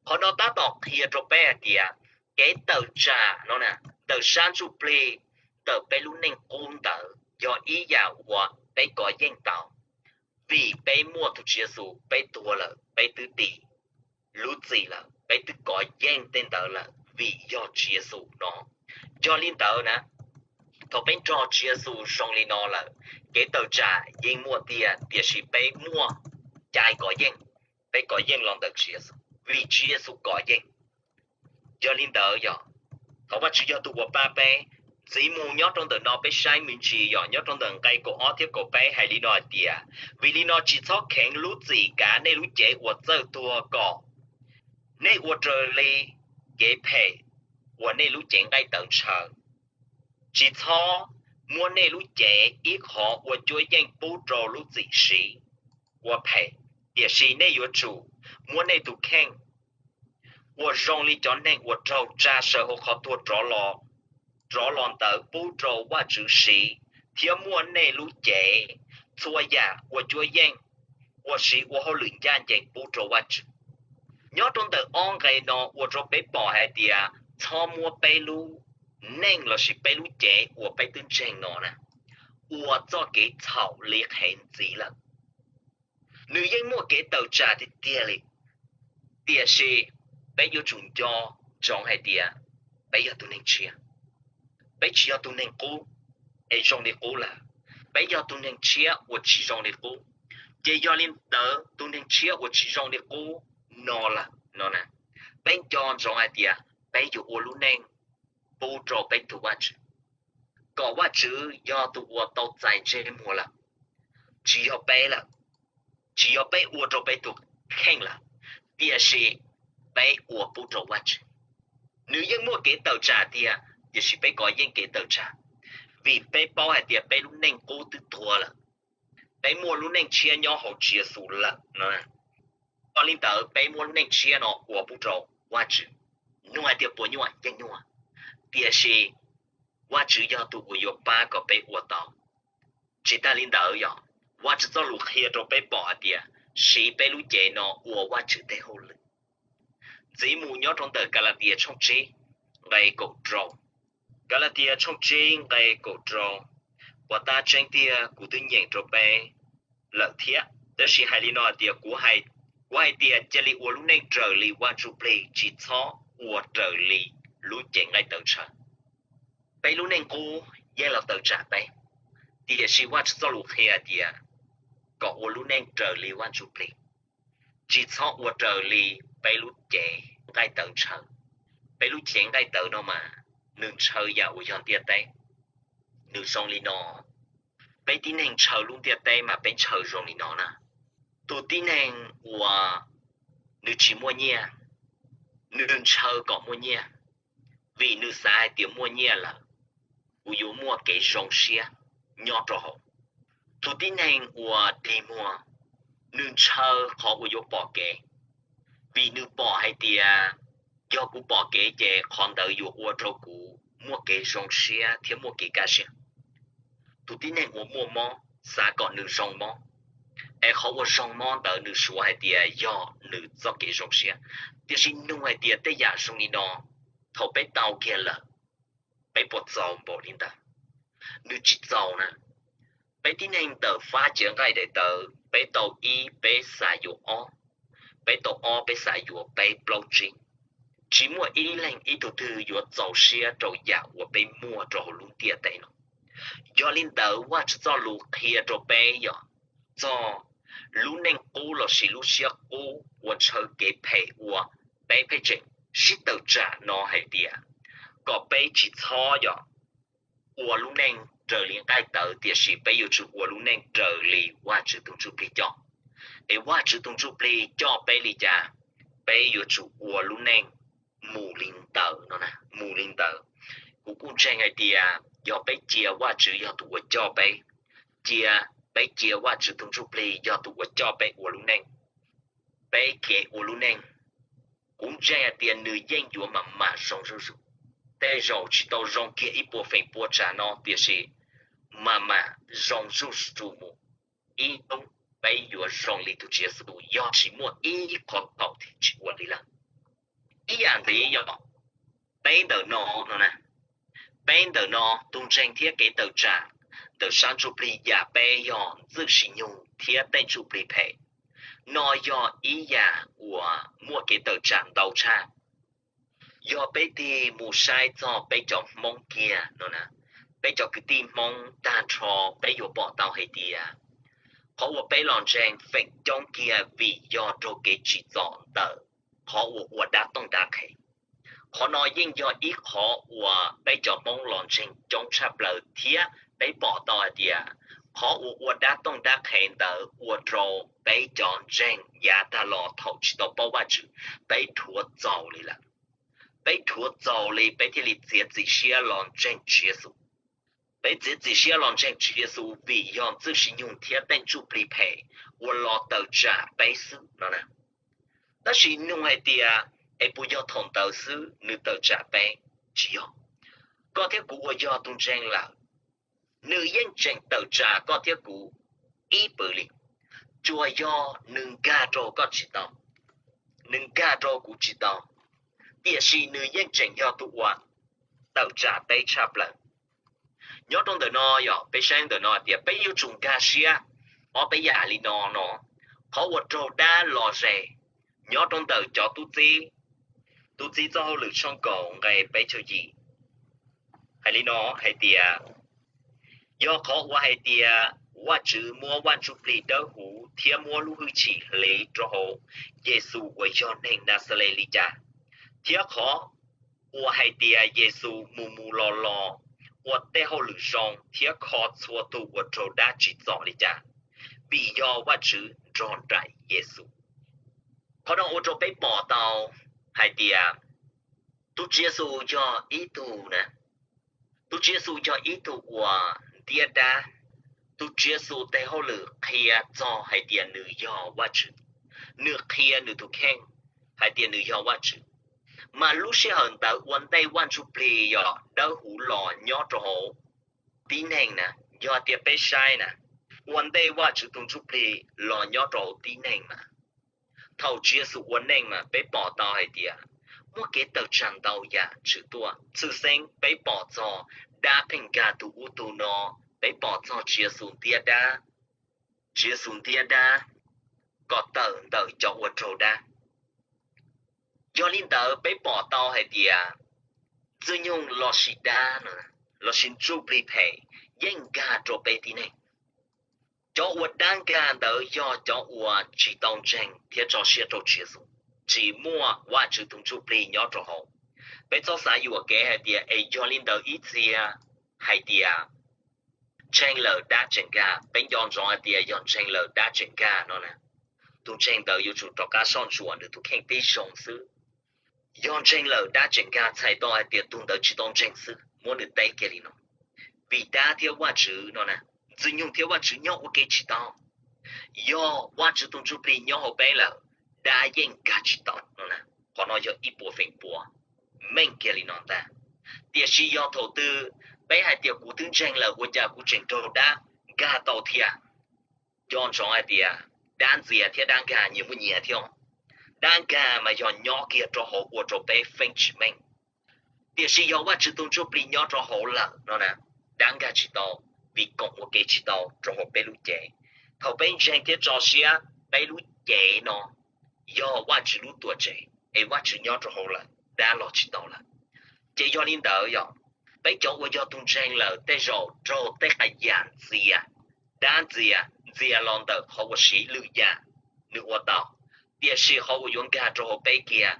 qhov no tab tom qhia rau peb hais tias kev tawm tsam no na, ntawm sab ntsuj plig, ntawm peb lub neej qub ntawd yog ib yam uas peb kov yeej tau. Vim peb muaj tus Tswv Yexus, peb tuag lawm, peb twb dim lub txim lawm, peb twb kov yeej tej ntawd lawm vim yog Tswv Yexus no. Yog li ntawd na, thaum peb nrog Tswv Yexus zoo li no lawm, kev tawm tsam yeej muaj tiag, tiam sis peb muaj cai kov yeej, peb kov yeej los ntawm Tswv Yexus, vim Tswv Yexus kov yeej. Yog li ntawd yog, thov Vajtswv yog tus uas pab peb. Ntxiv mus nyob rau ntawm no peb saib me ntsis yog nyob rau ntawm nqe kaum ob thiab kaum peb hais li no hais tias, vim li no tsis txhob kheev lub txim kav nej lub cev uas txawj tuag kom nej ua raws li kev phem uas nej lub cev nqaij tawv ntshaw. Tsis txhob muab nej lub cev ib qho ua cuab yeej pub rau lub txim siv ua phem, tiam sis nej yuav tsum muab nej tus kheej ua zoo li cov neeg uas raug tsa saw hauv qhov tuag rov los ntawd pub rau Vajtswv siv, thiab muab nej lub cev txhua yam ua cuab yeej, ua siv ua hauj lwm ncaj ncees pub rau Vajtswv. Nyob rau ntawm ob nqe no ua rau peb pom hais tias txhob muab peb lub neej lossis peb lub cev uas peb twb ntseeg no na ua txoj kev txhaum li qhev ntxiv lawm. Nws yeej muaj kev tawm tsam tiag tiag li, tiam sis peb yuav tsum nco ntsoov hais tias peb yog tus neeg tshiab. Peb tsis yog tus neeg qub es zoo li qub lawm, peb yog tus neeg tshiab uas tsis zoo li qub. Ces yog li ntawd tus neeg tshiab uas tsis zoo li qub no lawm no na, peb nco ntsoov hais tias peb yuav ua lub neej pub rau peb tus Vajtswv, kom Vajtswv yog tus uas tau txais ntsej muag lawm, tsis yog peb lawm, tsis yog peb ua rau peb tus kheej lawm, tiam sis peb ua pub rau Vajtswv. Nws yeej muaj kev tawm tsam tiag, tiam sis peb kov yeej kev tawm tsam, vim peb paub hais tias peb lub neej qub twb tuag lawm, peb muaj lub neej tshiab nyob hauv Tswv Yexus lawm no. Yog li ntawd peb muab lub neej tshiab no ua pub rau Vajtswv. Nug hais tias puas nyuaj? Yeej nyuaj, tiam sis Vajtswv yog tus uas yuav pab kom peb ua tau. Tsis tas li ntawd yog Vajtswv txoj lus qhia rau peb pom hais tias siv peb lub cev no ua Vajtswv tej hauj lwm. Ntxiv mus nyob rau ntawm Kalatias tshooj tsib nqe kaum rau. Kalatias tshooj tsib nqe kaum rau, uas tab tseeb tiag kuv twb nyeem rau peb lawm thiab, tab sis hais li no tias, kuv hais tias cia li ua lub neej raws li Vaj Ntsujplig, tsis txhob ua raws li lub cev nqaij tawv ntshaw. Peb lub neej qub yeej los tawm tsam peb, tiam sis Vajtswv txoj lus qhia tias kom ua lub neej raws li Vaj Ntsujplig, tsis txhob ua raws li peb lub cev nqaij tawv ntshaw. Peb lub cev nqaij tawv no mas nws ntshaw yam uas yog ntiaj teb, nws zoo li no. Peb tib neeg ntshaw lub ntiaj teb mas peb ntshaw zoo li no na. Tus tib neeg uas nws tsis muaj nyiaj, nws ntshaw kom muaj nyiaj, vim nws xav hais tias muaj nyiaj lawm, kuv yuav muaj kev zoo siab nyob rau hauv. Tus tib neeg uas dig muag, nws ntshaw qhov uas yuav pom kev, vim nws pom hais tias yog kuv pom kev ces qhov ntawd yuav ua rau kuv muaj kev zoo siab thiab muaj kev kaj siab. Tus tib neeg uas muaj mob xav kom nws zoo mob, es qhov uas zoo mob ntawd nws suav hais tias yog nws txoj kev zoo siab. Tiam sis nug hais tias tej yam zoo li no, thaum peb tau kiag lawm, peb puas txaus npaum li ntawd? Nws tsis txaus na. Peb tib neeg ntawm fab cev nqaij daim tawv, peb tau ib peb xav yuav ob, peb tau ob peb xav yuav peb plaub tsib. Tsis muaj ib leeg ib tug twg yuav txaus siab rau yam uas peb muaj rau hauv lub ntiaj teb no. Yog li ntawd Vajtswv txoj lus qhia rau peb yog txog lub neej qub lossis lub siab qub uas ntshaw kev phem uas peb pheej tseem sib tawm tsam no hais tias kom peb tsis txhob yog ua lub neej raws li nqaij tawv, tiam sis peb yuav tsum ua lub neej raws li Vajtswv tus Ntsujplig coj. Es Vajtswv tus Ntsujplig coj peb li cas, peb yuav tsum ua lub neej mus li ntawd no na, mus li ntawd. Kuv kuj ntseeg hais tias yog peb cia Vajtswv yog tus uas coj peb, cia, peb cia Vajtswv tus Ntsujplig yog tus uas coj peb ua lub neej, peb kev ua lub neej, kuv ntseeg hais tias nws yeej yuav mam mam zoo zuj zus. Tej zaum tsis tau zoo kiag ib puas feem pua tsam no, tiam sis mam mam zoo zuj zus mus. Ib hnub peb yuav zoo li tus Tswv Yexus yog tsis muaj ib qho thaum twg tsis ua li lawm. Ib yam ntxiv yog peb ntawm no, no na, peb ntawm no tus ntseeg thiab kev tawm tsam ntawm sab ntsuj plig yam peb yog ntxwj sim nyoog thiab tej ntsuj plig phem. No yog ib yam uas muaj kev tawm tsam ntau tshaj. Yog peb tig mus saib txog peb cov Hmoob kiag no na, peb cov kwv tij Hmoob tag nrho, peb yuav pom tau hais tias qhov uas peb los ntseeg feem coob kiag vim yog raug kev tsim txom ntawm qhov uas ua dab tooj dab qhe. Qhov no yeej yog ib qhov uas peb cov Hmoob los ntseeg coob tshaj plaws thiab peb pom tau hais tias qhov uas ua dab tooj dab qhe ntawd ua rau peb cov ntseeg yav tag los thaum tsis tau paub Vajtswv, peb dhuav txaus li lawm. Peb dhuav txaus li peb thiaj li txiav txim siab los ntseeg Tswv Yexus. Peb txiav txim siab los ntseeg Tswv Yexus vim yog ntxwj sim nyoog thiab tej ntsuj plig phem uas los tawm tsam peb xwb no na. Tab sis nug hais tias, es puas yog thaum ntawd xwb nws tawm tsam peb? Tsis yog. Koj thiab kuv uas yog tus ntseeg lawm, nws yeej tseem tawm tsam koj thiab kuv ib pwm li. Tsuas yog nws nkag rau koj tsis tau, nws nkag rau kuv tsis tau, tiam sis nws yeej tseem yog tus uas tawm tsam peb tshaj plaws. Nyob rau ntawm no yog peb saib ntawm no tias peb yuav tsum nkag siab ob peb yam li no no. Qhov uas raug dab los ze, nyob rau ntawm cov tub txib, tub txib txoj hauj lwm tshooj kaum nqe peb caug yim, hais li no hais tias, yog qhov uas hais tias Vajtswv muab Vaj Ntsujplig Dawbhuv thiab muab lub hwj chim hliv rau hauv Yexus uas yog neeg Naxales li cas, thiab qhov uas hais tias Yexus mus mus los los ua tej hauj lwm zoo thiab kho txhua tus uas raug dab tsim txom li cas, vim yog Vajtswv nrog nraim Yexus. Qhov no ua rau peb pom tau hais tias tus Tswv Yexus yog ib tug na, tus Tswv Yexus yog ib tug uas ntiab dab. Tus Tswv Yexus tes hauj lwm qhia txog hais tias nws yog Vajtswv, nws qhia nws tus kheej hais tias nws yog Vajtswv. Mas lub sij hawm ntawd ua ntej Vaj Ntsujplig yog dawb huv los nyob rau hauv tib neeg na. Yog tias peb saib na, ua ntej Vajtswv tus Ntsujplig los nyob rau hauv tib neeg mas, thaum Tswv Yexus ua neej mas peb pom tau hais tias muaj kev tawm tsam ntau yam tshwm tuaj. Tshwj xeeb peb pom txog dab pheej nkag tus ub tus no, peb pom txog Tswv Yexus ntiab dab, Tswv Yexus ntiab dab kom tawm ntawm cov uas raug dab. Yog li ntawd peb pom tau hais tias Ntxwg Nyoog lossis dab no, lossis ntsuj plig phem yeej nkag rau peb tib neeg. Cov uas dab nkag ntawd yog cov uas tsis tau ntseeg thiab tso siab rau Tswv Yexus, tsis muaj Vajtswv tus ntsuj plig nyob rau hauv. Peb txhob xav yuam kev hais tias es yog li ntawd ib txhia hais tias ntseeg lawm dab tseem nkag. Peb nco ntsoov hais tias yog ntseeg lawm dab tseem nkag no na, tus ntseeg ntawd yuav tsum rov qab soj ntsuam nws tus kheej tib zoo xwb. Yog ntseeg lawm dab tseem nkag txhais tau hais tias tus ntawd tsis tau ntseeg xwb, muab nws teb kiag li no. Vim dab thiab Vajtswv no na, Ntxwg Nyoog thiab Vajtswv nyob ua ke tsis tau. Yog Vajtswv tus ntsuj plig nyob hauv peb lawm, dab yeej nkag tsis tau no na. Qhov no yog ib puas feem pua meej kiag li no ntag. Tiam sis yog thaum twg peb hais tias kuv twb ntseeg lawm ua cas kuv tseem raug dab nkag tau thiab? Nco ntsoov hais tias dab ntxias thiab dab nkag nyias muaj nyias thiab. Dab nkag mas yog nyob kiag rau hauv ua rau peb feeb tsis meej. Tiam sis yog Vajtswv tus ntsuj plig nyob rau hauv lawm no na, dab nkag tsis tau, vim koom ua ke tsis tau rau hauv peb lub cev. Thaum peb ntseeg thiab tso siab peb lub cev no yog Vajtswv lub tuam tsev es Vajtswv nyob rau hauv lawm, dab los tsis tau lawm. Ces yog li ntawd yog peb cov uas yog tus ntseeg lawm tej zaum raug tej qhov yam ntxias, dab ntxias, ntxias los ntawm qhov uas siv lwm yam nws ua tau, tiam sis qhov uas yuav nkag rau hauv peb kiag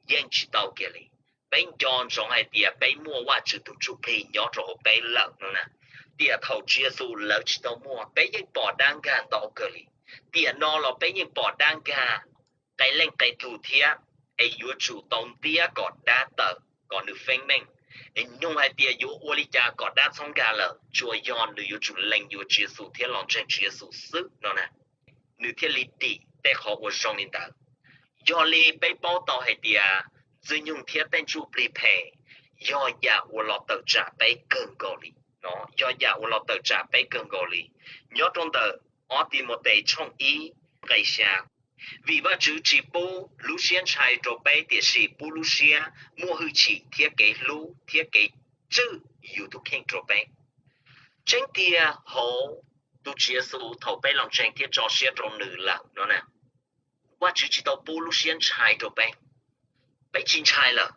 yeej tsis tau kiag li. Peb nco ntsoov hais tias peb muaj Vajtswv tus ntsuj plig nyob rau hauv peb lawm no na. Tiam thaum Tswv Yexus lawv tsis tau muaj, peb yeej pom dab nkag ntau kawg li. Tiam no los peb yeej pom dab nkag qee leej qee tug thiab, es yuav tsum tau ntiab kom dab tawm kom nws feeb meej. Es nug hais tias yuav ua li cas kom dab txhob nkag lawm? Tsuas yog nws yuav tsum lees yuav Tswv Yexus thiab los ntseeg Tswv Yexus xwb no na, nws thiaj li dim tej qhov uas zoo li ntawd. Yog li peb paub tau hais tias Ntxwg Nyoog thiab tej ntsuj plig phem yog yam uas los tawm tsam peb kawg nkaus li no, yog yam uas los tawm tsam peb kawg nkaus li. Nyob rau ntawm ob Timautes tshooj ib nqe xya, vim Vajtswv tsis pub lub siab ntshai rau peb, tiam sis pub lub siab muaj hwj chim thiab kev hlub thiab kev tswj yus tus kheej rau peb. Tseeb tiag hauv tus Tswv Yexus thaum peb los ntseeg thiab tso siab rau nws lawm no na, Vajtswv tsis tau pub lub siab ntshai rau peb. Peb tsis ntshai lawm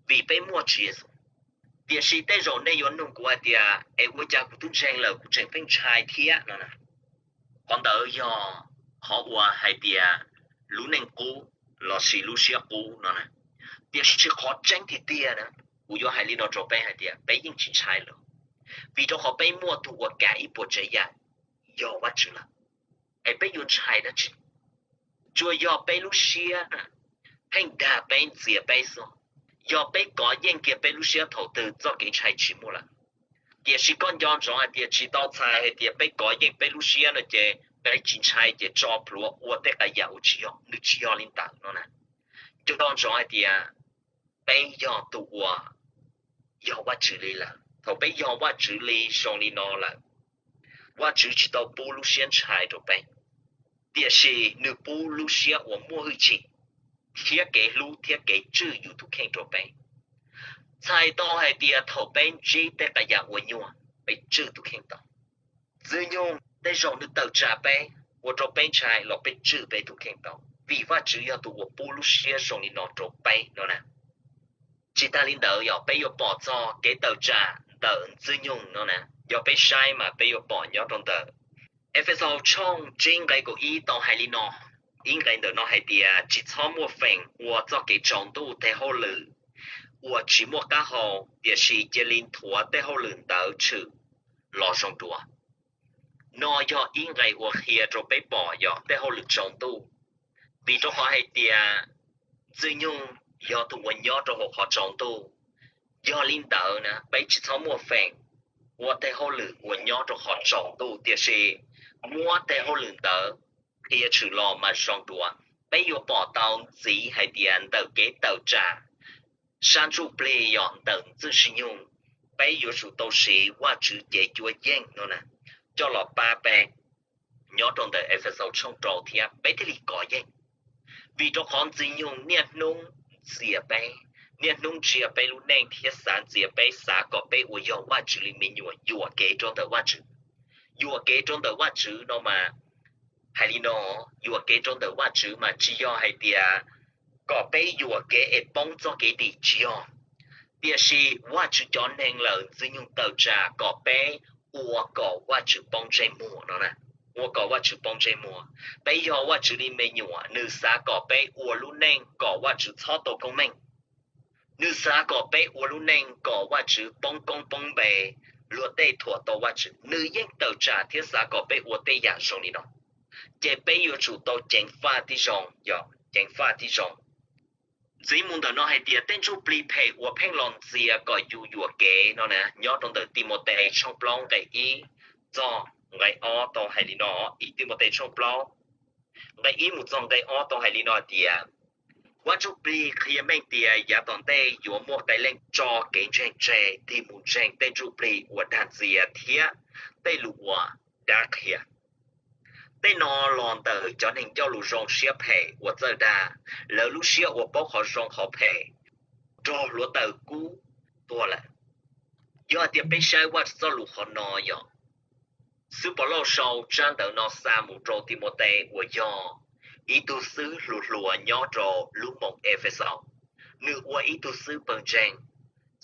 vim peb muaj Tswv Yexus. Tiam sis tej zaum nej yuav nug kuv hais tias es ua cas kuv twb ntseeg lawm kuv tseem pheej ntshai thiab no na. Qhov ntawd yog qhov uas hais tias lub neej qub lossis lub siab qub no na. Tiam sis qhov tseeb tiag tiag na, kuv yuav hais li no rau peb hais tias peb yeej tsis ntshai lawm, vim rau qhov peb muaj tus uas kav ib puas tsav yam yog Vajtswv lawm. Es peb yuav ntshai dab tsi? Tsuas yog peb lub siab pheej dag peb ntxias peb xwb. Yog peb kov yeej kiag peb lub siab thaum twg txoj kev ntshai tsis muaj lawm. Tiam sis koj nco ntsoov hais tias tsis tau txhais hais tias peb kov yeej peb lub siab no ces peb tsis ntshai ces tso plhuav ua tej qhov yam uas tsis yog, nws tsis yog li ntawd no na. Nco ntsoov hais tias peb yog tus uas yog Vajtswv li lawm. Thaum peb yog Vajtswv li zoo li no lawm, Vajtswv tsis tau pub lub siab ntshai rau peb, tiam sis nws pub lub siab uas muaj hwj chim thiab kev hlub thiab kev tswj yus tus kheej rau peb. Txhais tau hais tias thaum peb ntsib tej qhov yam uas nyuaj, peb tswj tus kheej tau. Ntxwg Nyoog tej zaum nws tawm tsam peb, ua rau peb ntshai los peb tswj peb tus kheej tau, vim Vajtswv yog tus uas pub lub siab zoo li no rau peb no na. Tsis tas li ntawd yog peb yuav pom txog kev tawm tsam ntawm Ntxwg Nyoog no na, yog peb saib mas peb yuav pom nyob rau ntawm Efexus tshooj tsib nqe kaum ib tau hais li no. Ib nqe ntawm no hais tias tsis txhob muaj feem ua txoj kev tsaus ntuj tej hauj lwm uas tsis muaj qab hau, tiam sis cia li nthuav tej hauj lwm ntawd tshwm los zoo dua. No yog ib nqe uas qhia rau peb pom yog tej hauj lwm tsaus ntuj, vim rau qhov hais tias Ntxwg Nyoog yog tus uas nyob rau hauv qhov tsaus ntuj. Yog li ntawd na peb tsis txhob muaj feem ua tej hauj lwm uas nyob rau qhov tsaus ntuj, tiam sis muab tej hauj lwm ntawd qhia tshwm los mas zoo dua. Peb yuav pom tau ntxiv hais tias ntawm kev tawm tsam sab ntsuj plig yog ntawm ntxwg ntxwg nyoog, peb yuav tsum tau siv Vajtswv cev cuab yeej no na, coj los pab peb. Nyob rau ntawm Efexaus tshooj rau thiab peb thiaj li kov yeej. Vim rau qhov ntxwg nyoog niaj hnub ntxias peb, niaj hnub ntsia peb lub neej thiab xav ntxias peb, xav kom peb ua yog Vajtswv li me nyuam, yuam kev rau ntawm Vajtswv. Yuam kev rau ntawm Vajtswv no mas, hais li no, yuam kev rau ntawm Vajtswv mas tsis yog hais tias kom peb yuam kev es poob txoj kev dim, tsis yog. Tiam sis Vajtswv cov neeg lawm ntxwg nyoog tawm tsam kom peb ua kom Vajtswv poob ntsej muag no na, ua kom Vajtswv poob ntsej muag. Peb yog Vajtswv li me nyuam, nws xav kom peb ua lub neej kom Vajtswv txhob tau koob meej. Nws xav kom peb ua lub neej kom Vajtswv poob koob poob npe, luag tej thuam tau Vajtswv. Nws yeej tawm tsam thiab xav kom peb ua tej yam zoo li no. Ces peb yuav tsum tau ceev faj tib zoo, yog ceev faj tib zoo. Ntxiv mus ntawm no hais tias tej ntsuj plig phem uas pheej los ntxias kom yus yuam kev no na, nyob rau ntawm Timautes tshooj plaub nqe ib txog nqe ob tau hais li no. Ib Timautes tshooj plaub nqe ib mus txog nqe ob tau hais li no tias, Vaj Ntsuj Plig qhia meej tias yav tom ntej yuav muaj qee leej tso kev ntseeg tseg, tig mus ntseeg tej ntsuj plig uas dag ntxias thiab tej lus uas dab qhia. Tej no los ntawm cov neeg coj lus zoo siab phem uas txawj dag, lawv lub siab uas paub qhov zoo qhov phem raug hluav taws kub tuag lawm. Yog hais tias peb saib Vajtswv txoj lus qhov no yog, xib hwb Pov Lauj sau tsab ntawv no xa mus rau Timautes uas yog ib tug xib hwb hluas hluas nyob rau lub moos Efexaus. Nws ua ib tug xib hwb pawg ntseeg.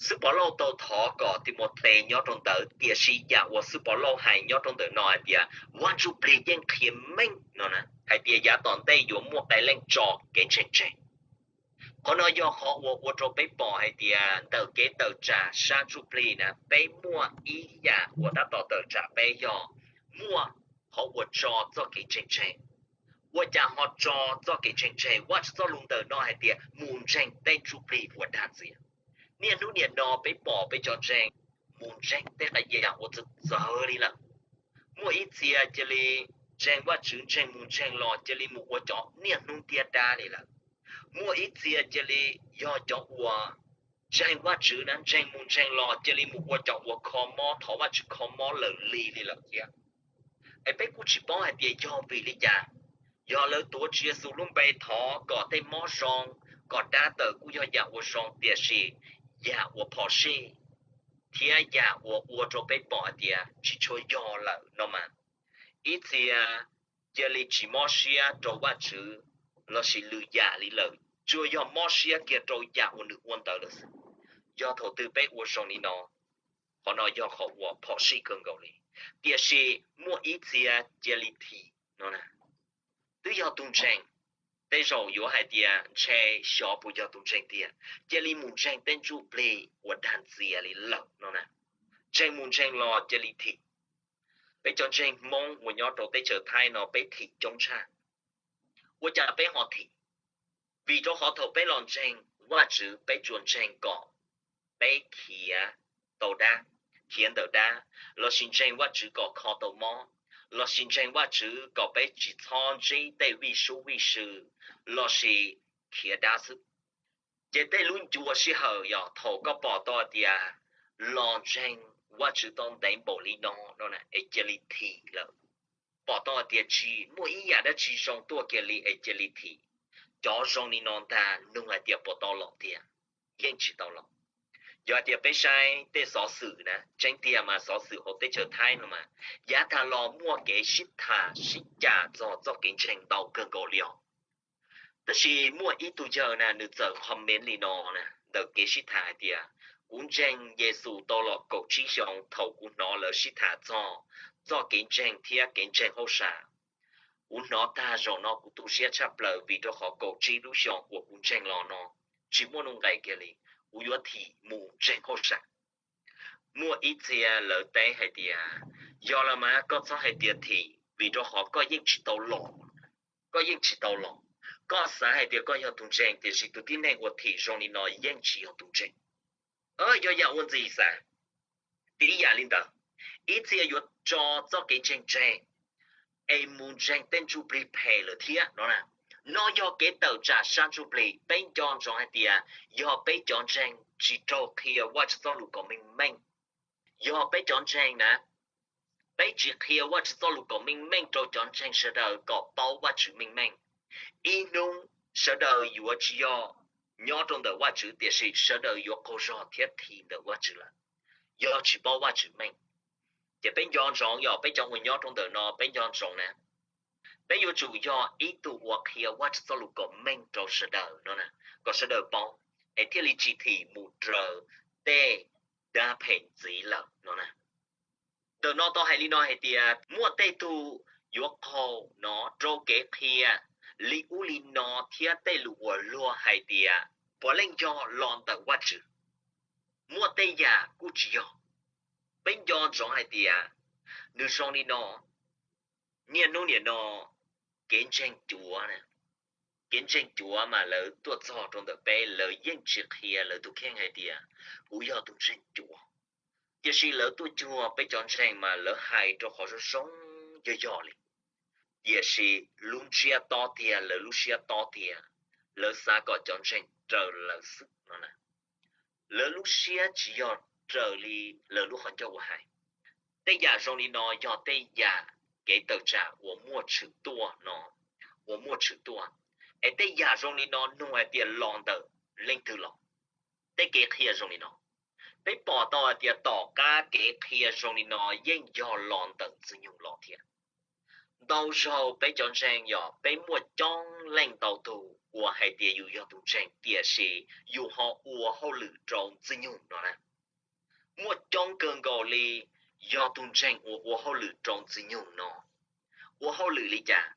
Xib hwb Pov Lauj tau thov kom Timautes nyob rau ntawd, tiam sis yam uas xib hwb Pov Lauj hais nyob rau ntawm no hais tias Vaj Ntsuj Plig yeej qhia meej no na, hais tias yav tom ntej yuav muaj qee leej tso kev ntseeg tseg. Qhov no yog qhov uas ua rau peb pom hais tias ntawm kev tawm tsam sab ntsuj plig na, peb muaj ib yam uas tab tom tawm tsam peb yog muaj qhov uas tso txoj kev ntseeg tseg. Ua cas ho tso txoj kev ntseeg tseg? Vajtswv txoj lus ntawm no hais tias mus ntseeg tej ntsuj plig uas dag ntxias. Niaj hnub niam no peb pom peb cov ntseeg mus ntseeg tej qhov yam uas txawv txawv li lawm. Muaj ib txhia cia li ntseeg Vajtswv, ntseeg mus ntseeg los cia li mus ua cov niaj hnub ntiab dab li lawm. Muaj ib txhia cia li yog cov uas ntseeg Vajtswv na, ntseeg mus ntseeg los cia li mus ua cov uas kho mob, thov Vajtswv kho mob lawm li li lawm thiab. Es peb kuj tsis paub hais tias yog vim li cas. Yog lawv tuav Tswv Yexus lub npe thov kom tej mob zoo, kom dab tawm kuj yog yam uas zoo, tiam sis yam uas phom sij thiab yam uas ua rau peb pom hais tias tsis tshua yog lawm no mas, ib txhia cia li tsis mob siab rau Vajtswv lossis lwm yam li lawm, tsuas yog mob siab kiag rau yam uas nws ua ntawd lawm xwb. Yog thaum twg peb ua zoo li no, qhov no yog qhov uas phom sij kawg nkaus li. Tiam sis muaj ib txhia cia li thim no na. Twb yog tus ntseeg, tej zaum yuav hais tias ntshe xyov puas yog tus ntseeg tiag, cia li mus ntseeg tej ntsuj plig uas dag ntxias li lawm no na. Ntseeg mus ntseeg los cia li thim. Peb cov ntseeg Hmoob uas nyob rau teb chaws Thaib no peb thim coob tshaj. Ua cas peb ho thim? Vim rau qhov thaum peb los ntseeg Vajtswv peb tsuas ntseeg kom peb khiav tau dab, khiav ntawm dab, lossis ntseeg Vajtswv kom kho tau mob, lossis ntseeg Vajtswv kom peb tsis txhob ntsib tej vij sub vij sw, lossis khiav dab xwb. Ces tej lub ncua sij hawm yog thaum koj pom tau hais tias los ntseeg Vajtswv tau ntev npaum li no no na es cia li thim lawm. Pom tau hais tias tsis muaj ib yam dab tsi zoo tuaj kiag li es cia li thim. Cov zoo li no ntag nug hais tias puas tau los tiag? Yeej tsis tau los. Yog hais tias peb saib tej xov xwm na, tseeb tiag mas xov xwm hauv teb chaws Thaib no mas, yav tag los muaj kev sib tham sib cam txog txoj kev ntseeg ntau kawg nkaus li os. Tab sis muaj ib tug yawg na nws txawm comment li no na ntawm kev sib tham hais tias, kuv ntseeg Yexus tau los kaum tsib xyoo, thaum kuv hnov lawv sib tham txog txoj kev ntseeg thiab kev ntseeg hauj sam, kuv hnov tag zaum no kuv tu siab tshaj plaws vim rau qhov kaum tsib lub xyoo uas kuv ntseeg los no tsis muaj nuj nqis kiag li, kuv yuav thim mus ntseeg hauj sam. Muaj ib txhia lawv teb hais tias, yog los mas koj txhob hais tias thim vim rau qhov koj yeej tsis tau los, koj yeej tsis tau los. Koj xav hais tias koj yog tus ntseeg tiam sis tus tib neeg uas thim zoo li no yeej tsis yog tus ntseeg. Yog yam ua ntxim xav. Tib yam li ntawd, ib txhia yuav tso txoj kev ntseeg tseg es mus ntseeg tej ntsuj plig phem lawm thiab no na. No yog kev tawm tsam sab ntsuj plig, peb nco ntsoov hais tias yog peb cov ntseeg tsis raug qhia Vajtswv txoj lus kom meej meej. Yog peb cov ntseeg na, peb tsis qhia Vajtswv txoj lus kom meej meej rau cov ntseeg sawv daws kom paub Vajtswv meej meej, ib hnub sawv daws yuav tsis yog nyob rau ntawm Vajtswv, tiam sis sawv daws yuav qaug zog thiab thi ntawm Vajtswv lawm, yog tsis paub Vajtswv meej. Ces peb nco ntsoov, yog peb cov uas nyob rau ntawm no peb nco ntsoov na, peb yuav tsum yog ib tug uas qhia Vajtswv txoj lus kom meej rau sawv daws no, kom sawv daws paub, es thiaj li tsis thim mus raws tej dab phem ntxiv lawm no na. Ntawm no tau hais li no hais tias muaj tej tug yuav qaug no rau kev qhia li ub li no thiab tej lus uas luag hais tias puav leej yog los ntawm Vajtswv, muaj tej yam kuj tsis yog. Peb nco ntsoov hais tias nws zoo li no, niaj hnub niam no kev ntseeg cuav, kev ntseeg cuav mas lawv tuaj txog rau ntawm peb lawv yeej tsis qhia lawv tus kheej hais tias kuv yog tus ntseeg cuav. Tiam sis lawv tuaj cuag peb cov ntseeg mas lawv hais rau qhov zoo zoo yog yog li, tiam sis lub ntsiab tob tiag, lawv lub siab tob tiag, lawv xav kom cov ntseeg raws lawv xwb no na. Lawv lub siab tsis yog raws li lawv lub qhov ncauj uas hais. Tej yam zoo li no yog tej yam kev tawm tsam uas muaj tshwm tuaj no, uas muaj tshwm tuaj. Es tej yam zoo li no nug hais tias los ntawm leej twg los? Tej kev qhia zoo li no, peb pom tau hais tias tom qab kev qhia zoo li no yeej yog los ntawm Ntxwg Nyoog los thiab. Ntau zaug peb cov ntseeg yog peb muaj coob leej ntau tug uas hais tias yus yog tus ntseeg tiam sis yus ho ua hauj lwm rau Ntxwg Nyoog no na. Muaj coob kawg nkaus li yog tus ntseeg uas ua hauj lwm rau Ntxwg Nyoog no. Ua hauj lwm li cas?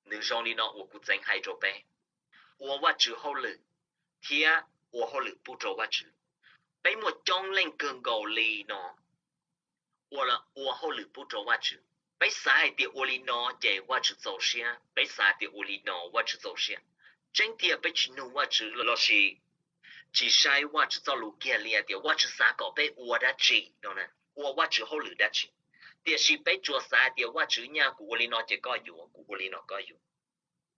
Nws zoo li no uas kuv txeev hais rau peb, ua Vajtswv hauj lwm thiab ua hauj lwm pub rau Vajtswv. Peb muaj coob leej kawg nkaus li no ua, ua hauj lwm pub rau Vajtswv. Peb xav hais tias ua li no ces Vajtswv txaus siab, peb xav hais tias ua li no Vajtswv txaus siab. Tseeb tiag peb tsis nug Vajtswv lossis tsis saib Vajtswv txoj lus kiag li hais tias Vajtswv xav kom peb ua dab tsi no, ua Vajtswv hauj lwm dab tsi. Tiam sis peb tsuas xav hais tias Vajtswv, nyaj kuv ua li no ces koj yuav, kuv ua li no koj yuav.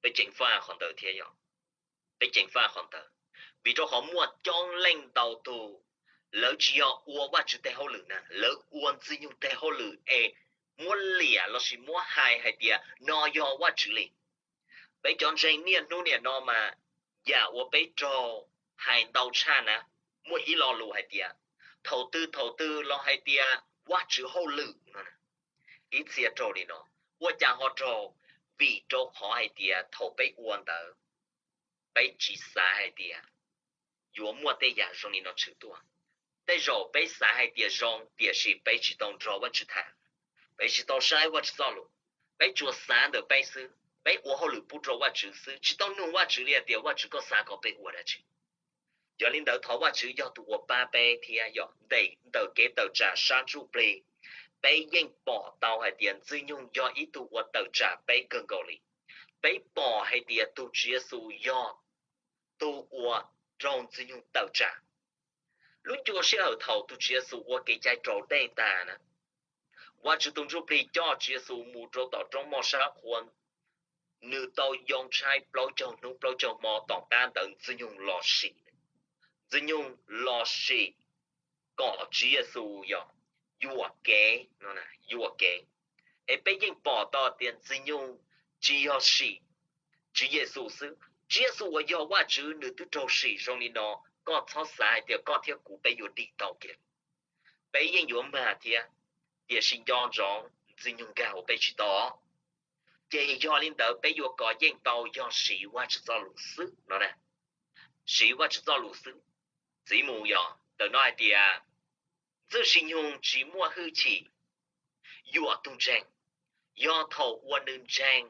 Peb ceev faj qhov ntawd thiab yog, peb ceev faj qhov ntawd, vim rau qhov muaj coob leej ntau tug lawv tsis yog ua Vajtswv tej hauj lwm na, lawv ua Ntxwg Nyoog tej hauj lwm es muab liam lossis muab hais hais tias no yog Vajtswv li. Peb cov ntseeg niaj hnub niam no mas yam uas peb raug hais ntau tshaj na, muaj ib lo lus hais tias thaum twg thaum twg los hais tias Vajtswv hauj lwm no. Ib txhia raug li no, ua cas ho raug? Vim rau qhov hais tias thaum peb ua ntawd, peb tsis xav hais tias yuav muaj tej yam zoo li no tshwm tuaj. Tej zaum peb xav hais tias zoo tiam sis peb tsis tau nrog Vajtswv tham, peb tsis tau saib Vajtswv txoj lus, peb tsuas xav ntawm peb xwb, peb ua hauj lwm pub rau Vajtswv xwb, tsis tau nug Vajtswv li hais tias Vajtswv koj xav kom peb ua dab tsi. Yog li ntawd thov Vajtswv yog tus uas pab peb thiab yog ntawm kev tawm tsam sab ntsuj plig, peb yeej pom tau hais tias Ntxwg Nyoog yog ib tug uas tawm tsam peb kawg nkaus li. Peb pom hais tias tus Tswv Yexus yog tus uas raug Ntxwg Nyoog tawm tsam. Lub cuaj sij hawm thaum tus Tswv Yexus ua kev cai raus dej tag na, Vajtswv tus Ntsuj Plig coj Tswv Yexus mus rau tom roob moj sab qhua, nws tau yoo tshaib plaub caug hnub plaub caug hmo, tom qab ntawd Ntxwg Nyoog los sim. Ntxwg Nyoog los sim kom Tswv Yexus yog yuam kev, yuam kev. Es peb yeej pom tau tias Ntxwg Nyoog tsis yog sim Tswv Yexus xwb, Tswv Yexus uas yog Vajtswv nws twb raug sim zoo li no, koj txhob xav hais tias koj thiab kuv peb yuav dim tau kiag. Peb yeej yuav mag thiab, tiam sis nco ntsoov Ntxwg Nyoog nkag hauv peb tsis tau. Ces yog li ntawd peb yuav kov yeej tau yog siv Vajtswv txoj lus xwb no na. Siv Vajtswv txoj lus xwb. Txiv mus yog ntawm no hais tias Ntxwg Sis Nyoog tsis muaj hwj chim yuam tus ntseeg, yog thaum uas nws ntseeg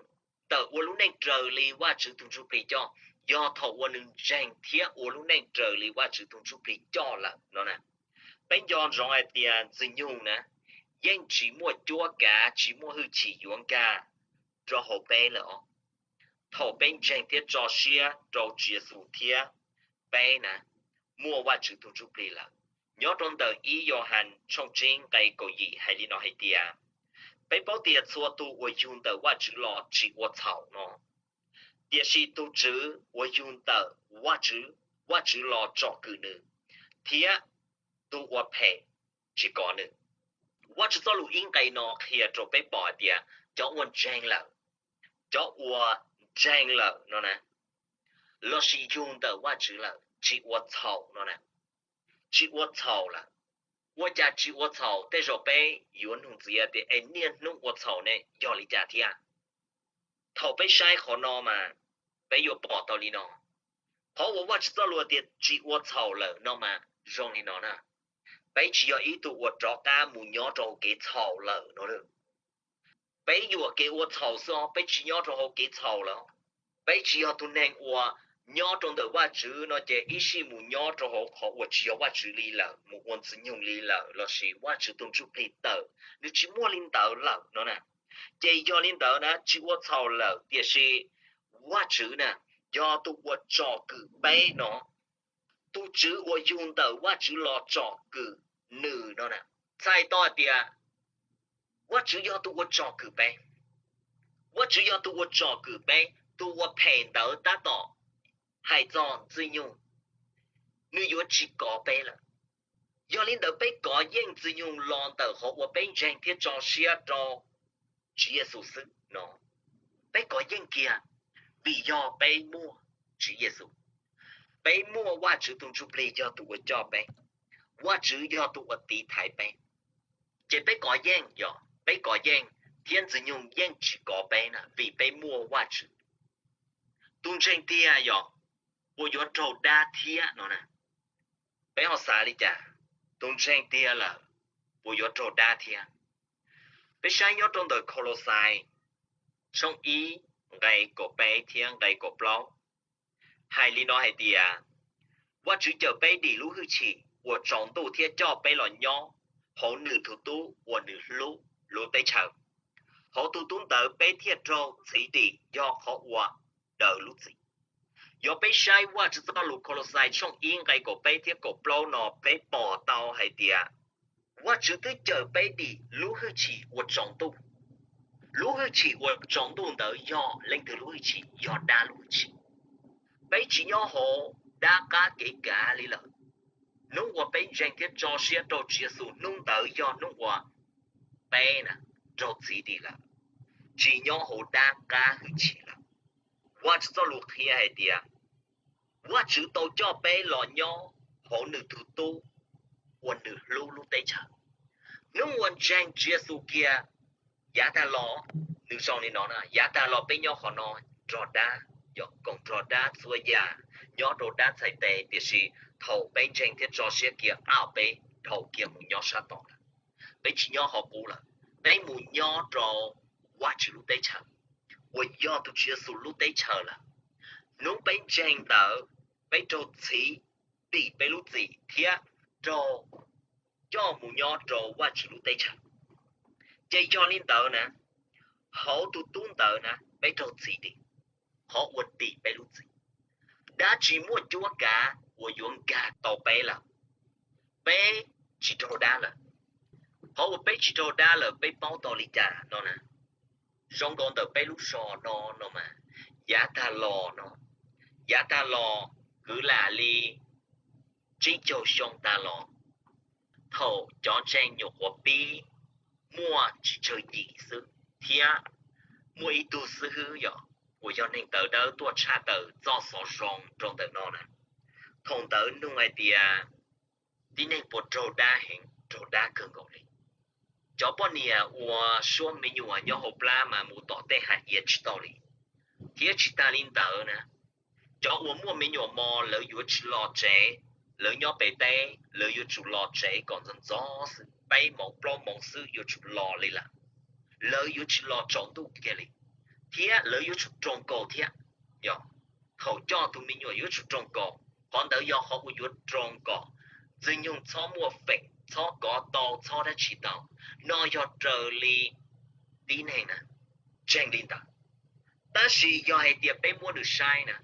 ntawm ua lub neej raws li Vajtswv tus Ntsuj Plig coj, yog thaum uas nws ntseeg thiab ua lub neej raws li Vajtswv tus Ntsuj Plig coj lawm no na. Peb nco ntsoov hais tias Ntxwg Nyoog na, yeej tsis muaj cuab kav tsis muaj hwj chim yuav nkag rau hauv peb lawm os. Thaum peb ntseeg thiab tso siab rau Tswv Yexus thiab peb na, muaj Vajtswv tus Ntsuj Plig lawm. Nyob rau ntawm ib Yauhas tshooj tsib nqe kaum yim hais li no hais tias, peb paub tias txhua tus uas yug ntawm Vajtswv los tsis ua txhaum no. Tiam sis tus Tswv uas yug ntawm Vajtswv, Vajtswv los tsom kwm nws, thiab tus uas phem tsis kov nws. Vajtswv txoj lus ib nqe no qhia rau peb pom hais tias cov uas ntseeg lawm, cov uas ntseeg lawm no na, lossis yug ntawm Vajtswv lawm tsis ua txhaum no na, tsis ua txhaum lawm. Ua cas tsis ua txhaum? Tej zaum peb yuav nug ntxiv tias es niaj hnub ua txhaum ne yog li cas thiab? Thaum peb saib qhov no mas peb yuav pom tau li no. Qhov uas Vajtswv txoj lus tias tsis ua txhaum lawm no mas zoo li no na, peb tsis yog ib tug uas rov qab mus nyob rau hauv kev txhaum lawm no. Peb yuam kev ua txhaum xwb os, peb tsis nyob rau hauv kev txhaum lawm. Peb tsis yog tus neeg uas nyob rau ntawm Vajtswv no ces ib sij mus nyob rau hauv qhov uas tsis yog Vajtswv li lawm, mus ua Ntxwg Nyoog li lawm, lossis Vajtswv tus Ntsuj Plig tawm, nws tsis muaj li ntawd lawm no na. Ces yog li ntawd na, tsis ua txhaum lawm, tiam sis Vajtswv na yog tus uas tsom kwm peb no. Tus Tswv uas yug ntawm Vajtswv los tsom kwm nws no na. Txhais tau hais tias Vajtswv yog tus uas tsom kwm peb. Vajtswv yog tus uas tsom kwm peb. Tus uas phem ntawd tab tom hais txog Ntxwg Nyoog, nws yuav tsis kov peb lawm. Yog li ntawd peb kov yeej Ntxwg Nyoog los ntawm qhov uas peb ntseeg thiab tso siab rau Tswv Yexus xwb no. Peb kov yeej kiag vim yog peb muaj Tswv Yexus. Peb muaj Vajtswv tus Ntsuj Plig yog tus uas coj peb. Vajtswv yog tus uas tiv thaiv peb. Ces peb kov yeej, yog peb kov yeej thiab Ntxwg Nyoog yeej tsis kov peb na vim peb muaj Vajtswv. Tus ntseeg tiag yog puas yuav raug dab thiab no na? Peb ho xav li cas? Tus ntseeg tiag lawm puas yuav raug dab thiab? Peb saib nyob rau ntawm Kaulauxais tshooj ib nqe kaum peb thiab nqe kaum plaub hais li no hais tias, Vajtswv cawm peb dim lub hwj chim uas tsaus ntuj thiab coj peb los nyob hauv nws tus tub uas nws hlub lub teb chaws. Hauv tus tub ntawd peb thiaj raug txhiv dim yog qhov uas daws lub txim. Yog peb saib Vajtswv txoj lus Kaulauxais tshooj ib nqe kaum peb thiab kaum plaub no peb pom tau hais tias Vajtswv twb cawm peb dim lub hwj chim uas tsaus ntuj. Lub hwj chim uas tsaus ntuj ntawd yog leej twg lub hwj chim? Yog dab lub hwj chim. Peb tsis nyob hauv dab qab kev kav li lawm. Hnub uas peb ntseeg thiab tso siab rau Tswv Yexus hnub ntawd yog hnub uas peb na raug txhiv dim lawm, tsis nyob hauv dab qab hwj chim lawm. Vajtswv txoj lus qhia hais tias Vajtswv tau coj peb los nyob hauv nws tus tub uas nws hlub lub teb chaws. Hnub uas ntseeg Tswv Yexus kiag, yav tag los, nws zoo li no na, yav tag los peb nyob qhov no nrog dab, yog koom nrog dab txhua yam, nyob rau dab txhais tes, tiam sis thaum peb ntseeg thiab tso siab kiag, a peb dhau kiag mus nyob sab tod lawm. Peb tsis nyob hauv qub lawm, peb mus nyob rau Vajtswv lub teb chaws uas yog tus Tswv Yexus lub teb chaws lawm. Hnub peb ntseeg ntawd, peb raug txhiv dim peb lub txim thiab raug coj mus nyob rau Vajtswv lub teb chaws. Ces yog li ntawd na, hauv tus tub ntawd na peb raug txhiv dim, qhov uas dim peb lub txim. Dab tsis muaj cuab kav uas yuav nkag tau peb lawm. Peb tsis raug dab lawm. Qhov uas peb tsis raug dab lawm peb paub tau li cas no na? Zoo nkaus ntawm peb lub zos no no mas, yav tag los no, yav tag los kwv lam li tsib caug xyoo tag los, thaum cov ntseeg nyuam qhuav pib muaj tsis tsawg yim xwb thiab muaj ib tug xib hwb yog, uas yog neeg tawv dawb tuaj tshaj tawm txoj xov zoo rau ntawm no na. Thaum ntawd nug hais tias, tib neeg puas raug dab heev? Raug dab kawg nkaus li. Cov poj niam uas suab me nyuam nyob hauv plab mas mus tom tej hav iav tsis tau li. Thiab tsis tas li ntawd na, cov uas muaj me nyuam mos lawv yuav tsis los tsev, lawv nyob pem teb, lawv yuav tsum los tsev kom ntxov ntxov xwb, peb moos plaub moos xwb yuav tsum los li lawm. Lawv yuav tsis los tsaus ntuj kiag li, thiab lawv yuav tsum roos kaus thiab. Yog, thaum coj tus me nyuam yuav tsum roos kaus, qhov ntawd yog qhov uas yuav roos kom Ntxwg Nyoog txhob muaj feem, txhob kov tau, txhob dab tsi tau. No yog raws li tib neeg na, ntseeg li ntawd. Tab sis yog hais tias peb muab nws saib na,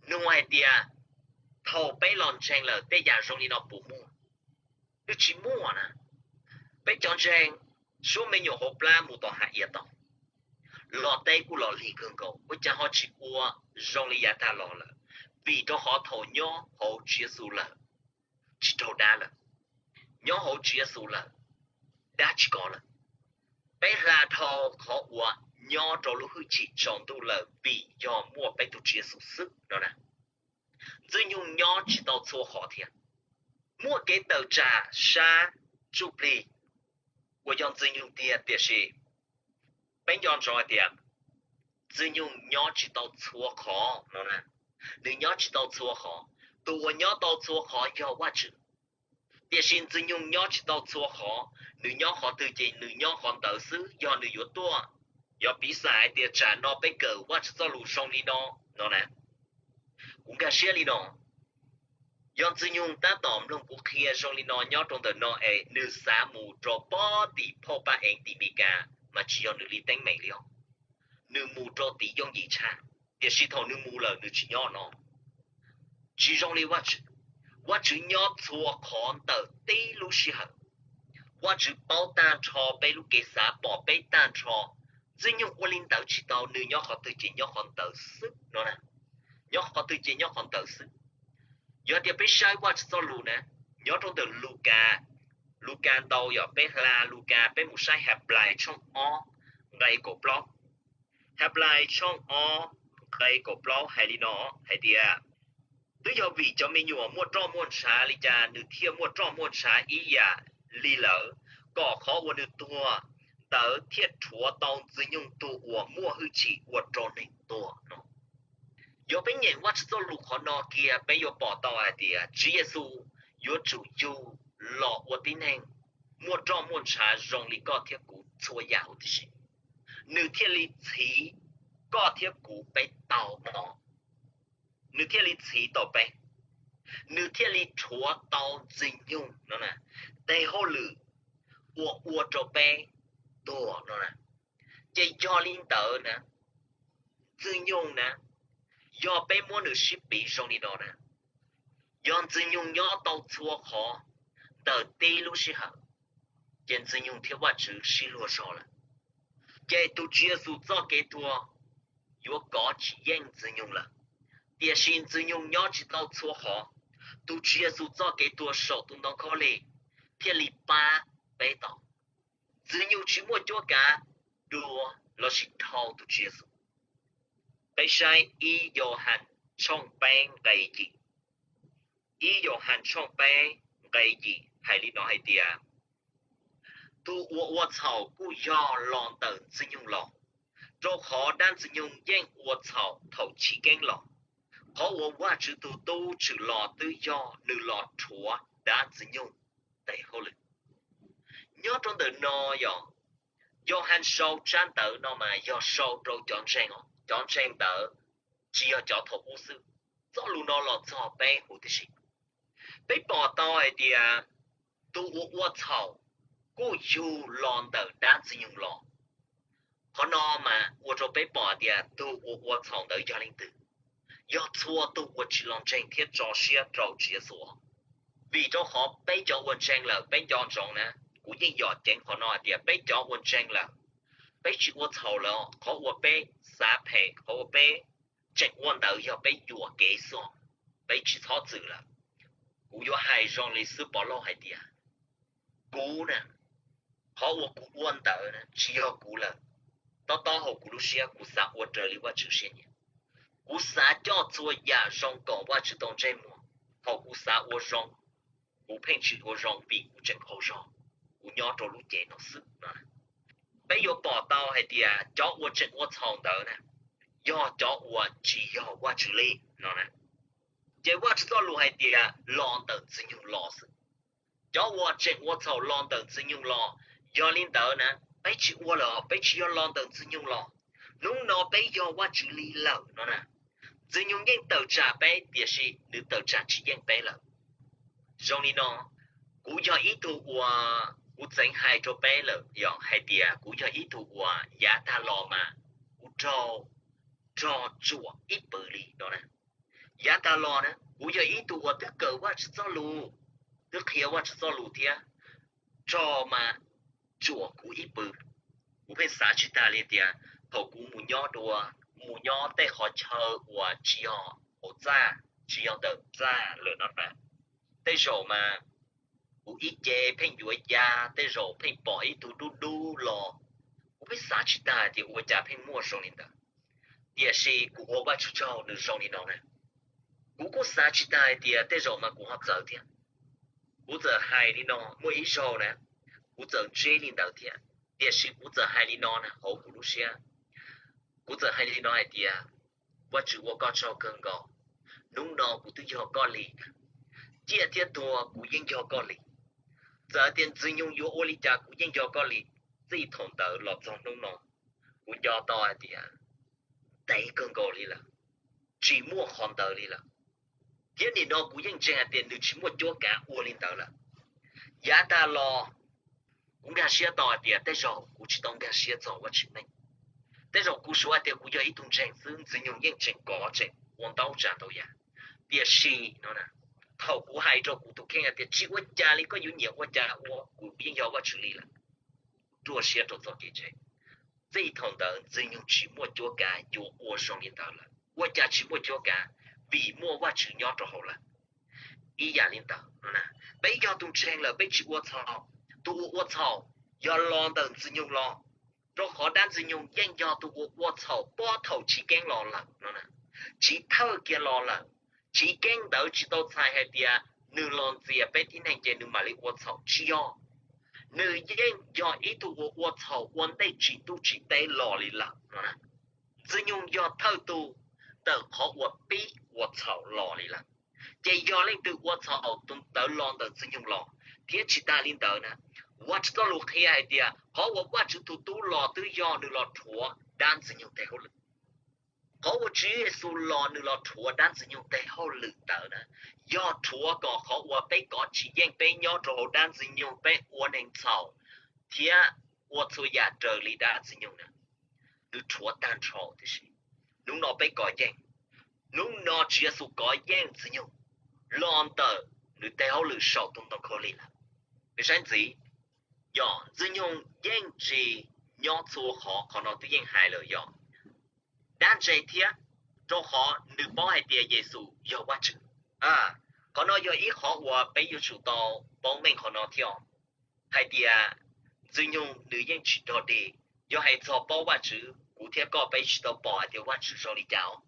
nug hais tias thaum peb los ntseeg lawm tej yam zoo li no puas muaj? Twb tsis muaj na. Peb cov ntseeg suab me nyuam hauv plab mus tom hav iav tod, los teb kuj los lig kawg nkaus, ua cas ho tsis ua zoo li yav tag los lawm? Vim rau qhov thaum nyob hauv Tswv Yexus lawm, tsis raug dab lawm. Nyob hauv Tswv Yexus lawm, dab tsis kov lawm. Peb hla dhau qhov uas nyob rau lub hwj chim tsaus ntuj lawm vim yog muaj peb tus Tswv Yexus xwb no na. Ntxwg Nyoog nyob tsis tau txhua qhov thiab. Muaj kev tawm tsam sab ntsuj plig uas yog Ntxwg Nyoog tiag, tiam sis peb nco ntsoov hais tias Ntxwg Nyoog nyob tsis tau txhua qhov no na. Nws nyob tsis tau txhua qhov. Tus uas nyob tau txhua qhov yog Vajtswv. Tiam sis Ntxwg Nyoog nyob tsis tau txhua qhov, nws nyob qhov twg ces nws nyob qhov ntawd xwb. Yog nws yuav tuaj, yog piv xam hais tias tsam no peb kawm Vajtswv txoj lus zoo li no, no na, kuv nkag siab li no. Yog Ntxwg Nyoog tab tom mloog kuv qhia zoo li no nyob rau ntawm no es nws xav mus rau pob tim phauj Paj Eev tim Mes Kas mas tsis yog nws li teeb meem li os. Nws mus rau tim yooj yim tshaj, tiam sis thaum nws mus lawm nws tsis nyob no. Tsis zoo li Vajtswv. Vajtswv nyob txhua qhov ntawm tib lub sij hawm. Vajtswv paub tag nrho peb lub kev xav, pom peb tag nrho. Ntxwg Nyoog ua li ntawd tsis tau, nws nyob qhov twg ces nyob qhov ntawd xwb no na. Nyob qhov twg ces nyob qhov ntawd xwb. Yog tias peb saib Vajtswv txoj lus na, nyob rau ntawm Lukas, Lukas ntau yog peb hla Lukas, peb mus saib Haplais tshooj ob nqe kaum plaub. Haplais tshooj ob nqe kaum plaub hais li no, hais tias, twb yog vim cov me nyuam muaj roj muaj ntshav li cas nws thiaj muaj roj muaj ntshav ib yam li lawm, kom qhov uas nws tuag ntawd thiaj rhuav tau Ntxwg Nyoog tus uas muaj hwj chim ua rau neeg tuag no. Yog peb nyeem Vajtswv txoj lus qhov no kiag peb yuav pom tau hais tias Tswv Yexus yuav tsum yug los ua tib neeg muaj roj muaj ntshav zoo li koj thiab kuv txhua yam huv tib si, nws thiaj li txhiv koj thiab kuv peb tau no. Nws thiaj li txhiv tau peb, nws thiaj li rhuav tau Ntxwg Nyoog no, tes hauj lwm uas ua rau peb tuag no na. Ces yog li ntawd na, Ntxwg Nyoog na, yog peb muab nws sib piv zoo li no na, yog Ntxwg Nyoog nyob tau txhua qhov ntawm tib lub sij hawm, ces Ntxwg Nyoog thiab Vajtswv sib luag zog lawm. Ces tus Tswv Yexus txoj kev tuag yuav kov tsis yeej Ntxwg Nyoog lawm. Tiam sis Ntxwg Nyoog nyob tsis tau txhua qhov, tus Tswv Yexus txoj kev tuag saum tus ntoo khaub lig thiaj li pab peb tau. Ntxwg Nyoog tsis muaj cuab kav dua lossis dhau tus Tswv Yexus. Peb saib ib Yauhas tshooj peb nqe yim. Ib Yauhas tshooj peb nqe yim hais li no hais tias, tus uas ua txhaum kuj yog los ntawm Ntxwg Nyoog los, rau qhov dab Ntxwg Nyoog yeej ua txhaum thaum chiv keeb los. Qhov uas Vajtswv tus Tub tshwm los twb yog nws los rhuav dab Ntxwg Nyoog tes hauj lwm. Nyob rau ntawm no yog, Yauhas sau tsab ntawv no mas yog sau rau cov ntseeg os, cov ntseeg ntawd tsis yog cov thaum ub xwb. Txoj lus no los txog peb huv tib si. Peb pom tau hais tias tus uas ua txhaum kuj yug los ntawm dab Ntxwg Nyoog los. Qhov no mas ua rau peb pom tias tus uas ua txhaum ntawd yog leej twg. Yog txhua tus uas tsis los ntseeg thiab tso siab rau Tswv Yexus. Vim rau qhov peb cov uas ntseeg lawm peb nco ntsoov na, kuv yeej yom ceev qhov no hais tias peb cov uas ntseeg lawm, peb tsis ua txhaum lawm, qhov uas peb xav phem, qhov uas peb tseem ua ntawd yog peb yuam kev xwb, peb tsis txhob txwm lawm. Kuv yuav hais zoo li xib hwb Pov Lauj hais tias, kuv na, qhov uas kuv ua ntawd na tsis yog kuv lawm, tob tob hauv kuv lub siab kuv xav ua raws li Vajtswv siab nyiam. Kuv xav coj txhua yam zoo kom Vajtswv tau ntsej muag. Thaum kuv xav ua zoo, kuv pheej tsis ua zoo vim kuv tseem qaug zog, kuv nyob rau lub cev no xwb no. Peb yuav pom tau hais tias cov uas tseem ua txhaum ntawd na, yog cov uas tsis yog Vajtswv li no na. Ces Vajtswv txoj lus hais tias los ntawm Ntxwg Nyoog los xwb. Cov uas tseem ua txhaum los ntawm Ntxwg Nyoog los, yog li ntawd na, peb tsis ua lawm, peb tsis yog los ntawm Ntxwg Nyoog los. Hnub no peb yog Vajtswv li lawm no na. Ntxwg Nyoog yeej tawm tsam peb, tiam sis nws tawm tsam tsis yeej peb lawm. Zoo li no, kuv yog ib tug uas kuv txeev hais rau peb lawm yog hais tias kuv yog ib tug uas yav tag los mas kuv raug, raug tsuam ib pwm li no na. Yav tag los na kuv yog ib tug uas twb kawm Vajtswv txoj lus, twb qhia Vajtswv txoj lus thiab, raug mas tsuam kuv ib pwm. Kuv pheej xav tsis tag li tias thaum kuv mus nyob dua, mus nyob tej qhov chaw uas tsis yog hauv txaj, tsis yog ntawm txaj lawm no na, tej zaum mas kuv ib ce pheej yuav ya, tej zaum pheej pom ib tug dub dub los, kuv pheej xav tsis tag tias ua cas pheej muaj zoo li ntawd. Tiam sis kuv ua Vajtswv tsaug nws zoo li no na. Kuv kuj xav tsis tag hais tias tej zaum mas kuv ho txawv thiab. Kuv txawm hais li no, muaj ib zaug na, kuv txawm ntsib li ntawd thiab, tiam sis kuv txawm hais li no na hauv kuv lub siab. Kuv txawm hais li no hais tias, Vajtswv ua koj tsaug kawg nkaus, hnub no kuv twb yog koj li, ciaj thiab tuag kuv yeej yog koj li. Txawm tias Ntxwg Nyoog yuav ua li cas kuv yeej yog koj li. Txij thaum ntawd los txog hnub no, kuv nco tau hais tias ntev kawg nkaus li lawm, tsis muaj qhov ntawd li lawm. Thiab nim no kuv yeej ntseeg hais tias nws tsis muaj cuab kav ua li ntawd lawm. Yav tag los kuv nkag siab tau hais tias tej zaum kuv tsis tau nkag siab txog Vajtswv meej, tej zaum kuv suav hais tias kuv yog ib tug ntseeg xwb, Ntxwg Nyoog yeej tseem kov tseem ua ntaub tsav ntau yam. Tiam sis no, thaum kuv hais rau kuv tus kheej hais tias tsis ua cas li, koj yuav nyiam ua cas ua, kuv yeej yog Vajtswv li lawm. Ruaj siab rau txoj kev ntseeg. Txij thaum ntawd Ntxwg Nyoog tsis muaj cuab kav yuav ua zoo li ntawd lawm. Ua cas tsis muaj cuab kav? Vim muaj Vajtswv nyob rau hauv lawm. Ib yam li ntawd, peb yog tus ntseeg lawm peb tsis ua txhaum. Tus uas ua txhaum yog los ntawm Ntxwg Nyoog los, rau qhov dab Ntxwg Nyoog yeej yog tus uas ua txhaum puag thaum chiv keeb los lawm no, chiv thawj kiag los lawm. Chiv keeb ntawd tsis tau txhais hais tias nws los ntxias peb tib neeg ces nws mam li ua txhaum, tsis yog. Nws yeej yog ib tug uas ua txhaum ua ntej tsim ntuj tsim teb los li lawm no. Ntxwg Nyoog yog thawj tug ntawm qhov uas pib ua txhaum los li lawm. Ces yog leej twg ua txhaum tus ntawd los ntawm Ntxwg Nyoog los. Thiab tsis tas li ntawd na, Vajtswv txoj lus qhia hais tias qhov uas Vajtswv tus Tub los twb yog nws los rhuav dab Ntxwg Nyoog tes hauj lwm. Qhov uas Tswv Yexus los nws los rhuav dab Ntxwg Nyoog tes hauj lwm ntawd na, yog rhuav kom qhov uas peb kov tsis yeej, peb nyob rau hauv dab Ntxwg Nyoog, peb ua neeg txhaum thiab ua txhua yam raws li dab Ntxwg Nyoog na, nws rhuav tag nrho tib si. Hnub no peb kov yeej. Hnub no Tswv Yexus kov yeej Ntxwg Nyoog los ntawm nws tes hauj lwm saum tus ntoo khaub lig lawm. Peb saib ntxiv, yog Ntxwg Nyoog yeej tsis nyob txhua qhov, qhov no twb yeej hais lawm yog dab ntse thiab, rau qhov nws paub hais tias Yexus yog Vajtswv. Qhov no yog ib qhov uas peb yuav tsum tau paub meej qhov no thiab, hais tias Ntxwg Nyoog nws yeej tsis dog dig. Yog hais txog paub Vajtswv, kuv thiab koj peb tsis tau pom hais tias Vajtswv zoo li cas os.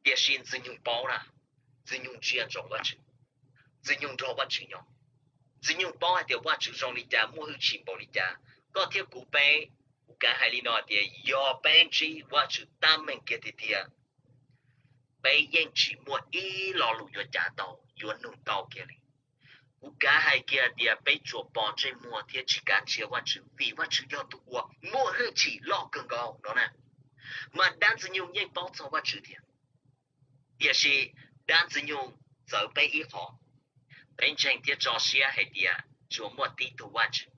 Tiam sis Ntxwg Nyoog paub na, Ntxwg Nyoog ntsia ntsoov Vajtswv, Ntxwg Nyoog nrog Vajtswv nyob. Ntxwg Nyoog paub hais tias Vajtswv zoo li cas, muaj hwj chim npaum li cas. Koj thiab kuv peb, kuv kav hais li no tias yog peb ntsib Vajtswv tab meeg kiag tiag tiag, peb yeej tsis muaj ib lo lus yuav cav tau, yuav nug tau kiag li. Kuv kav hais kiag tias peb tsuas pom ntsej muag thiab tsis kav ntsia Vajtswv, vim Vajtswv yog tus uas muaj hwj chim loj kawg nkaus no na. Mas dab Ntxwg Nyoog yeej paub txog Vajtswv thiab, tiam sis dab Ntxwg Nyoog txawv peb ib qho. Peb ntseeg thiab tso siab hais tias tsuas muaj tib tug Vajtswv,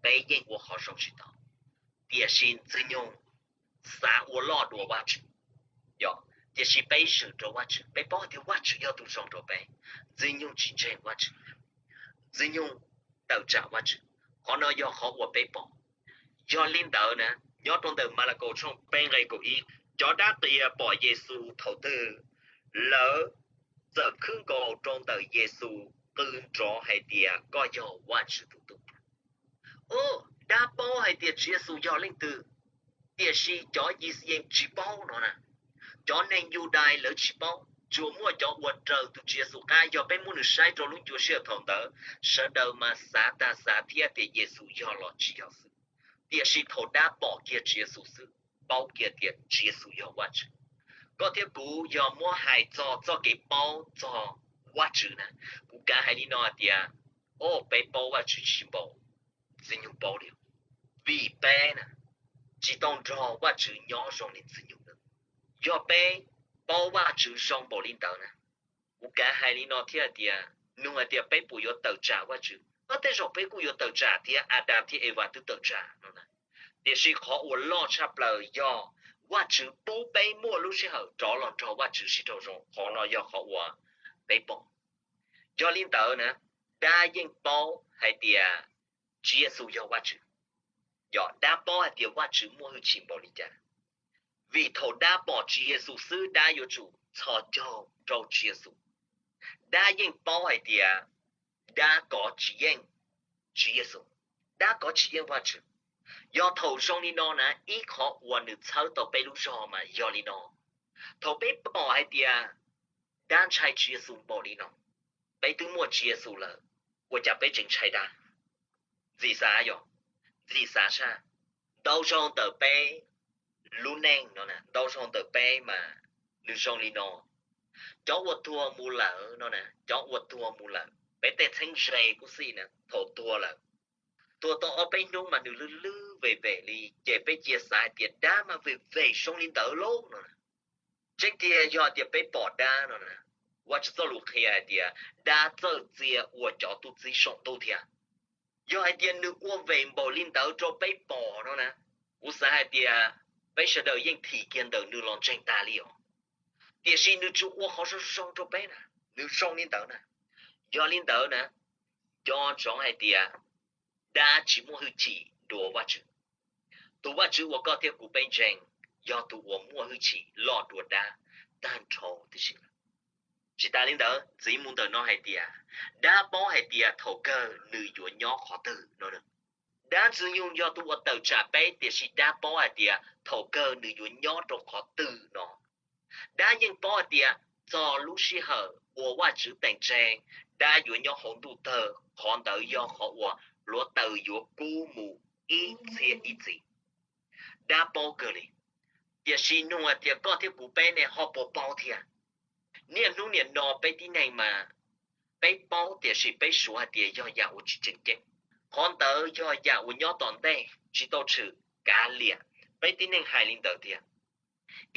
peb yeej ua qhov zoo tsis tau. Tiam sis Ntxwg Nyoog xav ua loj dua Vajtswv, yog, tiam sis peb zwm rau Vajtswv, peb paub tias Vajtswv yog tus zoo rau peb. Ntxwg Nyoog tsis ntseeg Vajtswv, Ntxwg Nyoog tawm tsam Vajtswv. Qhov no yog qhov uas peb pom. Yog li ntawd na, nyob rau ntawm Malakaus tshooj peb nqe kaum ib, cov dab qias pom Yexus thaum twg, lawv txawm khwb nkaus rau ntawm Yexus qw nrov hais tias, Koj yog Vajtswv tus Tub. Dab paub hais tias Tswv Yexus yog leej twg, tiam sis cov Yixayees tsis paub no na. Cov neeg Yudais lawv tsis paub, tsuas muaj cov uas raws tus Tswv Yexus qab, yog peb muab nws saib rau lub ncua sij hawm thaum ntawd, sawv daws mas xav tag xav thiab tias Yexus yog los tsis yog xwb. Tiam sis thaum dab pom kiag Tswv Yexus xwb, paub kiag tias Tswv Yexus yog Vajtswv. Koj thiab kuv yog muab hais txog txoj kev paub txog Vajtswv na, kuv kav hais li no hais tias, o, peb paub Vajtswv tsis npaum Ntxwg Nyoog paub li, vim peb na tsis tau nrog Vajtswv nyob zoo li Ntxwg Nyoog lawm. Yog peb paub Vajtswv zoo npaum li ntawd na, kuv kav hais li no thiab hais tias, nug hais tias peb puas yuav tawm tsam Vajtswv, o, tej zaum peb kuj yuav tawm tsam thiab, Adas thiab Evas twb tawm tsam no na. Tiam sis qhov uas loj tshaj plaws yog Vajtswv pub peb muaj lub sij hawm rov los nrog Vajtswv sib raug zoo, qhov no yog qhov uas peb pom. Yog li ntawd na, dab yeej paub hais tias Tswv Yexus yog Vajtswv. Yog dab paub hais tias Vajtswv muaj hwj chim npaum li cas. Vim thaum dab pom Tswv Yexus xwb dab yuav tsum txhos caug rau Tswv Yexus. Dab yeej paub hais tias dab kov tsis yeej Tswv Yexus, dab kov tsis yeej Vajtswv. Yog thaum zoo li no na, ib qhov uas nws txhawb tau peb lub zog mas yog li no. Thaum peb pom hais tias dab ntshai Tswv Yexus npaum li no, peb twb muaj Tswv Yexus lawm, ua cas peb tseem ntshai dab? Ntxim xav yog, ntxim xav tshaj. Ntau zaug ntawm peb lub neej no, ntau zaug ntawm peb mas nws zoo li no. Cov uas tuag mus lawm no, cov uas tuag mus lawm, peb tej txheeb ze kuj xij na, thaum tuag lawm, tuag tau ob peb hnub mas nws lwj lwj vem vem li, ces peb cia xav hais tias dab mas vem vem zoo li ntawd lauj no. Tseeb tiag yog tias peb pom dab no, Vajtswv txoj lus qhia hais tias dab txawj txia ua cov tub txib saum ntuj thiab. Yog hais tias nws ua vem npaum li ntawd rau peb pom no na, kuv xav hais tias peb sawv daws yeej thim kiag ntawm nws los ntseeg tas li os. Tiam sis nws tsuas ua qhov zoo zoo rau peb na, nws zoo li ntawd na. Yog li ntawd na, nco ntsoov hais tias dab tsis muaj hwj chim dua Vajtswv. Tus Vajtswv uas koj thiab kuv peb ntseeg yog tus uas muaj hwj chim loj dua dab tag nrho tib si. Tsis tas li ntawd, ntxiv mus ntawm no hais tias dab paub hais tias thaum kawg nws yuav nyob qhov twg no. Dab Ntxwg Nyoog yog tus uas tawm tsam peb, tiam sis dab paub hais tias thaum kawg nws yuav nyob rau qhov twg no. Dab yeej paub hais tias txog lub sij hawm uas Vajtswv teem tseg, dab yuav nyob hauv ntuj tawg, qhov ntawd yog qhov uas hluav taws yuav kub mus ib txhiab ib txhis. Dab paub kawg li. Tiam sis nug hais tias koj thiab kuv peb ne ho puas paub thiab? Niaj hnub niam no peb tib neeg mas peb paub tiam sis peb suav hais tias yog yam uas tsis tseem ceeb. Qhov ntawd yog yam uas nyob tom ntej tsis tau tshwm, kav liam. Peb tib neeg hais li ntawd tiag.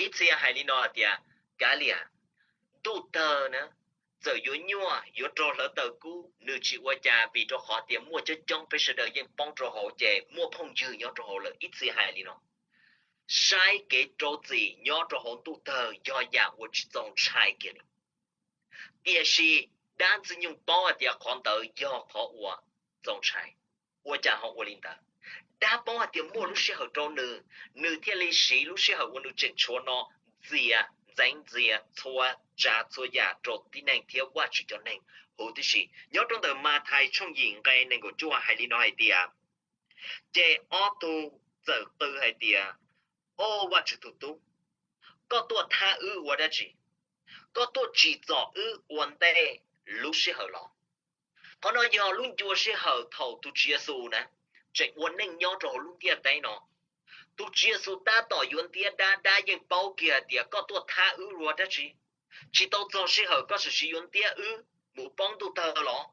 Ib txhia hais li no hais tias, kav liam, ntuj tawg na, txawm yuav nyuaj yuav raug hluav taws kub nws tsis ua cas, vim rau qhov tias muaj coob coob peb sawv daws yeej poob rau hauv ces muaj phooj ywg nyob rau hauv lawm. Ib txhia hais li no. Saib kev rau txim nyob rau hauv ntuj tawg yog yam uas tsis txaus ntshai kiag li. Tiam sis dab Ntxwg Nyoog paub hais tias qhov ntawd yog qhov uas txaus ntshai. Ua cas ho ua li ntawd? Dab paub hais tias muaj lub sij hawm rau nws, nws thiaj li siv lub sij hawm uas nws tseem tshuav no ntxias ntxeev ntxias txhua tsav txhua yam rau tib neeg thiab Vajtswv cov neeg huv tib si. Nyob rau ntawm Mathais tshooj yim nqe nees nkaum cuaj hais li no hais tias, ces ob tug txawm qw hais tias, O Vajtswv tus Tub, koj tuaj thab wb ua dab tsi? Koj tuaj tsim txom wb ua ntej lub sij hawm los? Qhov no yog lub ncua sij hawm thaum tus Tswv Yexus na tseem ua neej nyob rau hauv lub ntiaj teb no. Tus Tswv Yexus tab tom yuav ntiab dab, dab yeej paub kiag tias koj tuaj thab wb ua dab tsi? Tsis tau txog sij hawm koj sim sim yuav ntiab wb mus poob ntuj tawg los?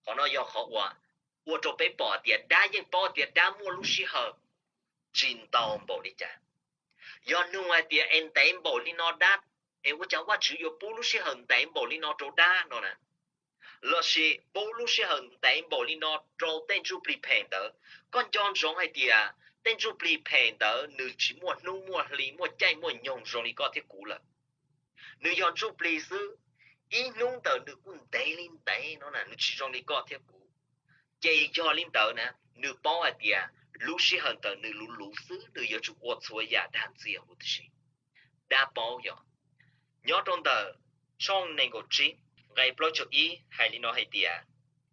Qhov no yog qhov uas ua rau peb pom tias dab yeej paub tias dab muaj lub sij hawm tsis ntau npaum li cas. Yog nug hais tias es ntev npaum li no dab, es ua cas Vajtswv yuav pub lub sij hawm ntev npaum li no rau dab no na? Lossis pub lub sij hawm ntev npaum li no rau tej ntsuj plig phem ntawd? Koj nco ntsoov hais tias tej ntsuj plig phem ntawd nws tsis muaj hnub muaj hli muaj caij muaj nyoog zoo li koj thiab kuv lawm. Nws yog ntsuj plig xwb, ib hnub ntawm nws kuj ntev li ntev no na, nws tsis zoo li koj thiab kuv. Ces yog li ntawd na, nws paub hais tias lub sij hawm ntawm nws luv luv xwb nws yuav tsum ua txhua yam dag ntxias huv tib si. Dab paub yog. Nyob rau ntawm tshooj nees nkaum tsib nqe plaub caug ib hais li no hais tias,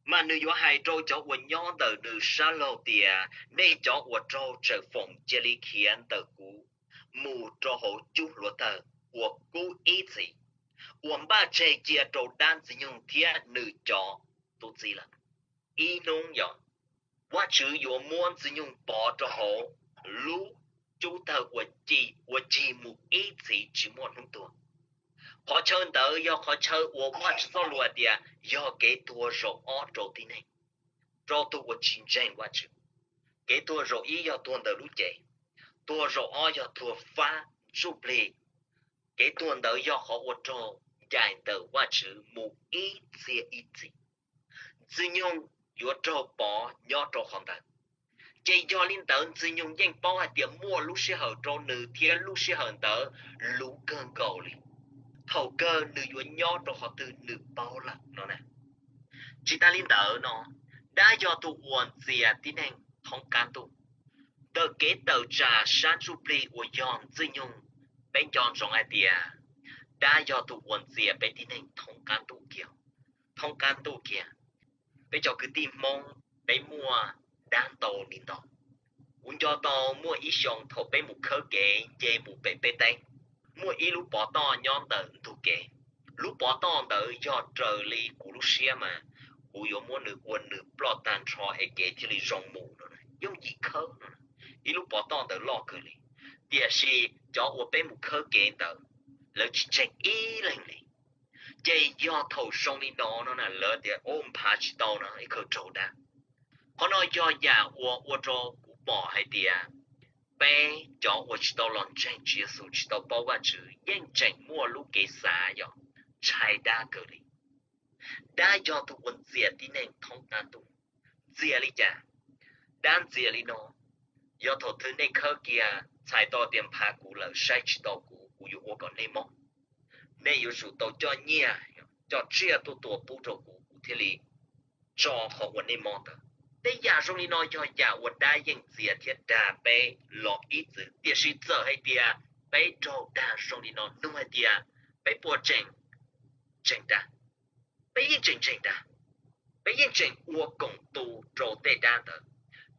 mas nws yuav hais rau cov uas nyob ntawm nws sab laug tias, nej cov uas raug tsawm foom cia li khiav ntawm kuv mus rau hauv cub hluav taws uas kub ib txhis, uas npaj tseg cia rau dab Ntxwg Nyoog thiab nws cov tub txib lawm. Ib hnub yog Vajtswv yuav muab Ntxwg Nyoog pov rau hauv lub cub tawg uas cig mus ib txhis tsis muaj hnub tuag. Qhov chaw ntawd yog qhov chaw uas Vajtswv txoj lus hais tias yog kev tuag zaum ob rau tib neeg, rau tus uas tsis ntseeg Vajtswv. Kev tuag zaum ib yog tuag ntawm lub cev, tuag zaum ob yog tuag fab ntsuj plig. Kev tuag ntawd yog qhov ua rau ncaim ntawm Vajtswv mus ib txhia ib txhis. Ntxwg Nyoog yuav raug pov nyob rau qhov ntawd. Ces yog li ntawd Ntxwg Nyoog yeej paub hais tias muaj lub sij hawm rau nws thiab lub sij hawm ntawd luv kawg nkaus li. Thaum kawg nws yuav nyob rau qhov twg nws paub lawm no na. Tsis tas li ntawd no, dab yog tus uas ntxias tib neeg thoob qab ntuj. Tawm kev tawm tsam sab ntsuj plig uas yog Ntxwg Nyoog, peb nco ntsoov hais tias dab yog tus uas ntxias peb tib neeg thoob qab ntuj kiag. Thoob qab ntuj kiag, peb cov kwv tij Hmoob peb muaj dab ntau li ntau. Kuv nco tau muaj ib xyoo thaum peb mus khawb kev nce mus pem peb teb, muaj ib lub pov toj nyob ntawm ntug kev. Lub pov toj ntawd yog raws li kuv lub siab mas kuv yuav muab nws ua nws ploj tag nrho es kev thiaj li zoo mus no, yooj yim khawb no. Ib lub pov toj ntawd loj kawg li, tiam sis cov uas peb mus khawb kev ntawd lawv tsis ntseeg ib leeg li. Ces yog thaum zoo li no no na lawv tias ua nphav tsis tau no ib khaws raug dab. Qhov no yog yam uas ua rau kuv pom hais tias peb cov uas tsis tau los ntseeg Tswv Yexus, tsis tau paub Vajtswv yeej tseem muaj lub kev xav yog ntshai dab kawg li. Dab yog tus uas ntxias tib neeg thoob qab ntuj. Ntxias li cas? Dab ntxias li no, yog thaum twg nej khawb kiag txhais tau tias nphav kuv lawm, saib tsis taus kuv, kuv yuav ua kom nej mob, nej yuav tsum tau coj nyiaj, coj tsiaj tuaj tua pub rau kuv, kuv thiaj li tso qhov uas nej mob ntawd. Tej yam zoo li no yog yam uas dab yeej ntxias thiab dag peb los ib txwm, tiam sis txawm hais tias peb raug dag zoo li no nug hais tias peb puas tseem ntseeg dag? Peb yeej tseem ntseeg dag, peb yeej tseem ua koom tu rau tej dab ntawd,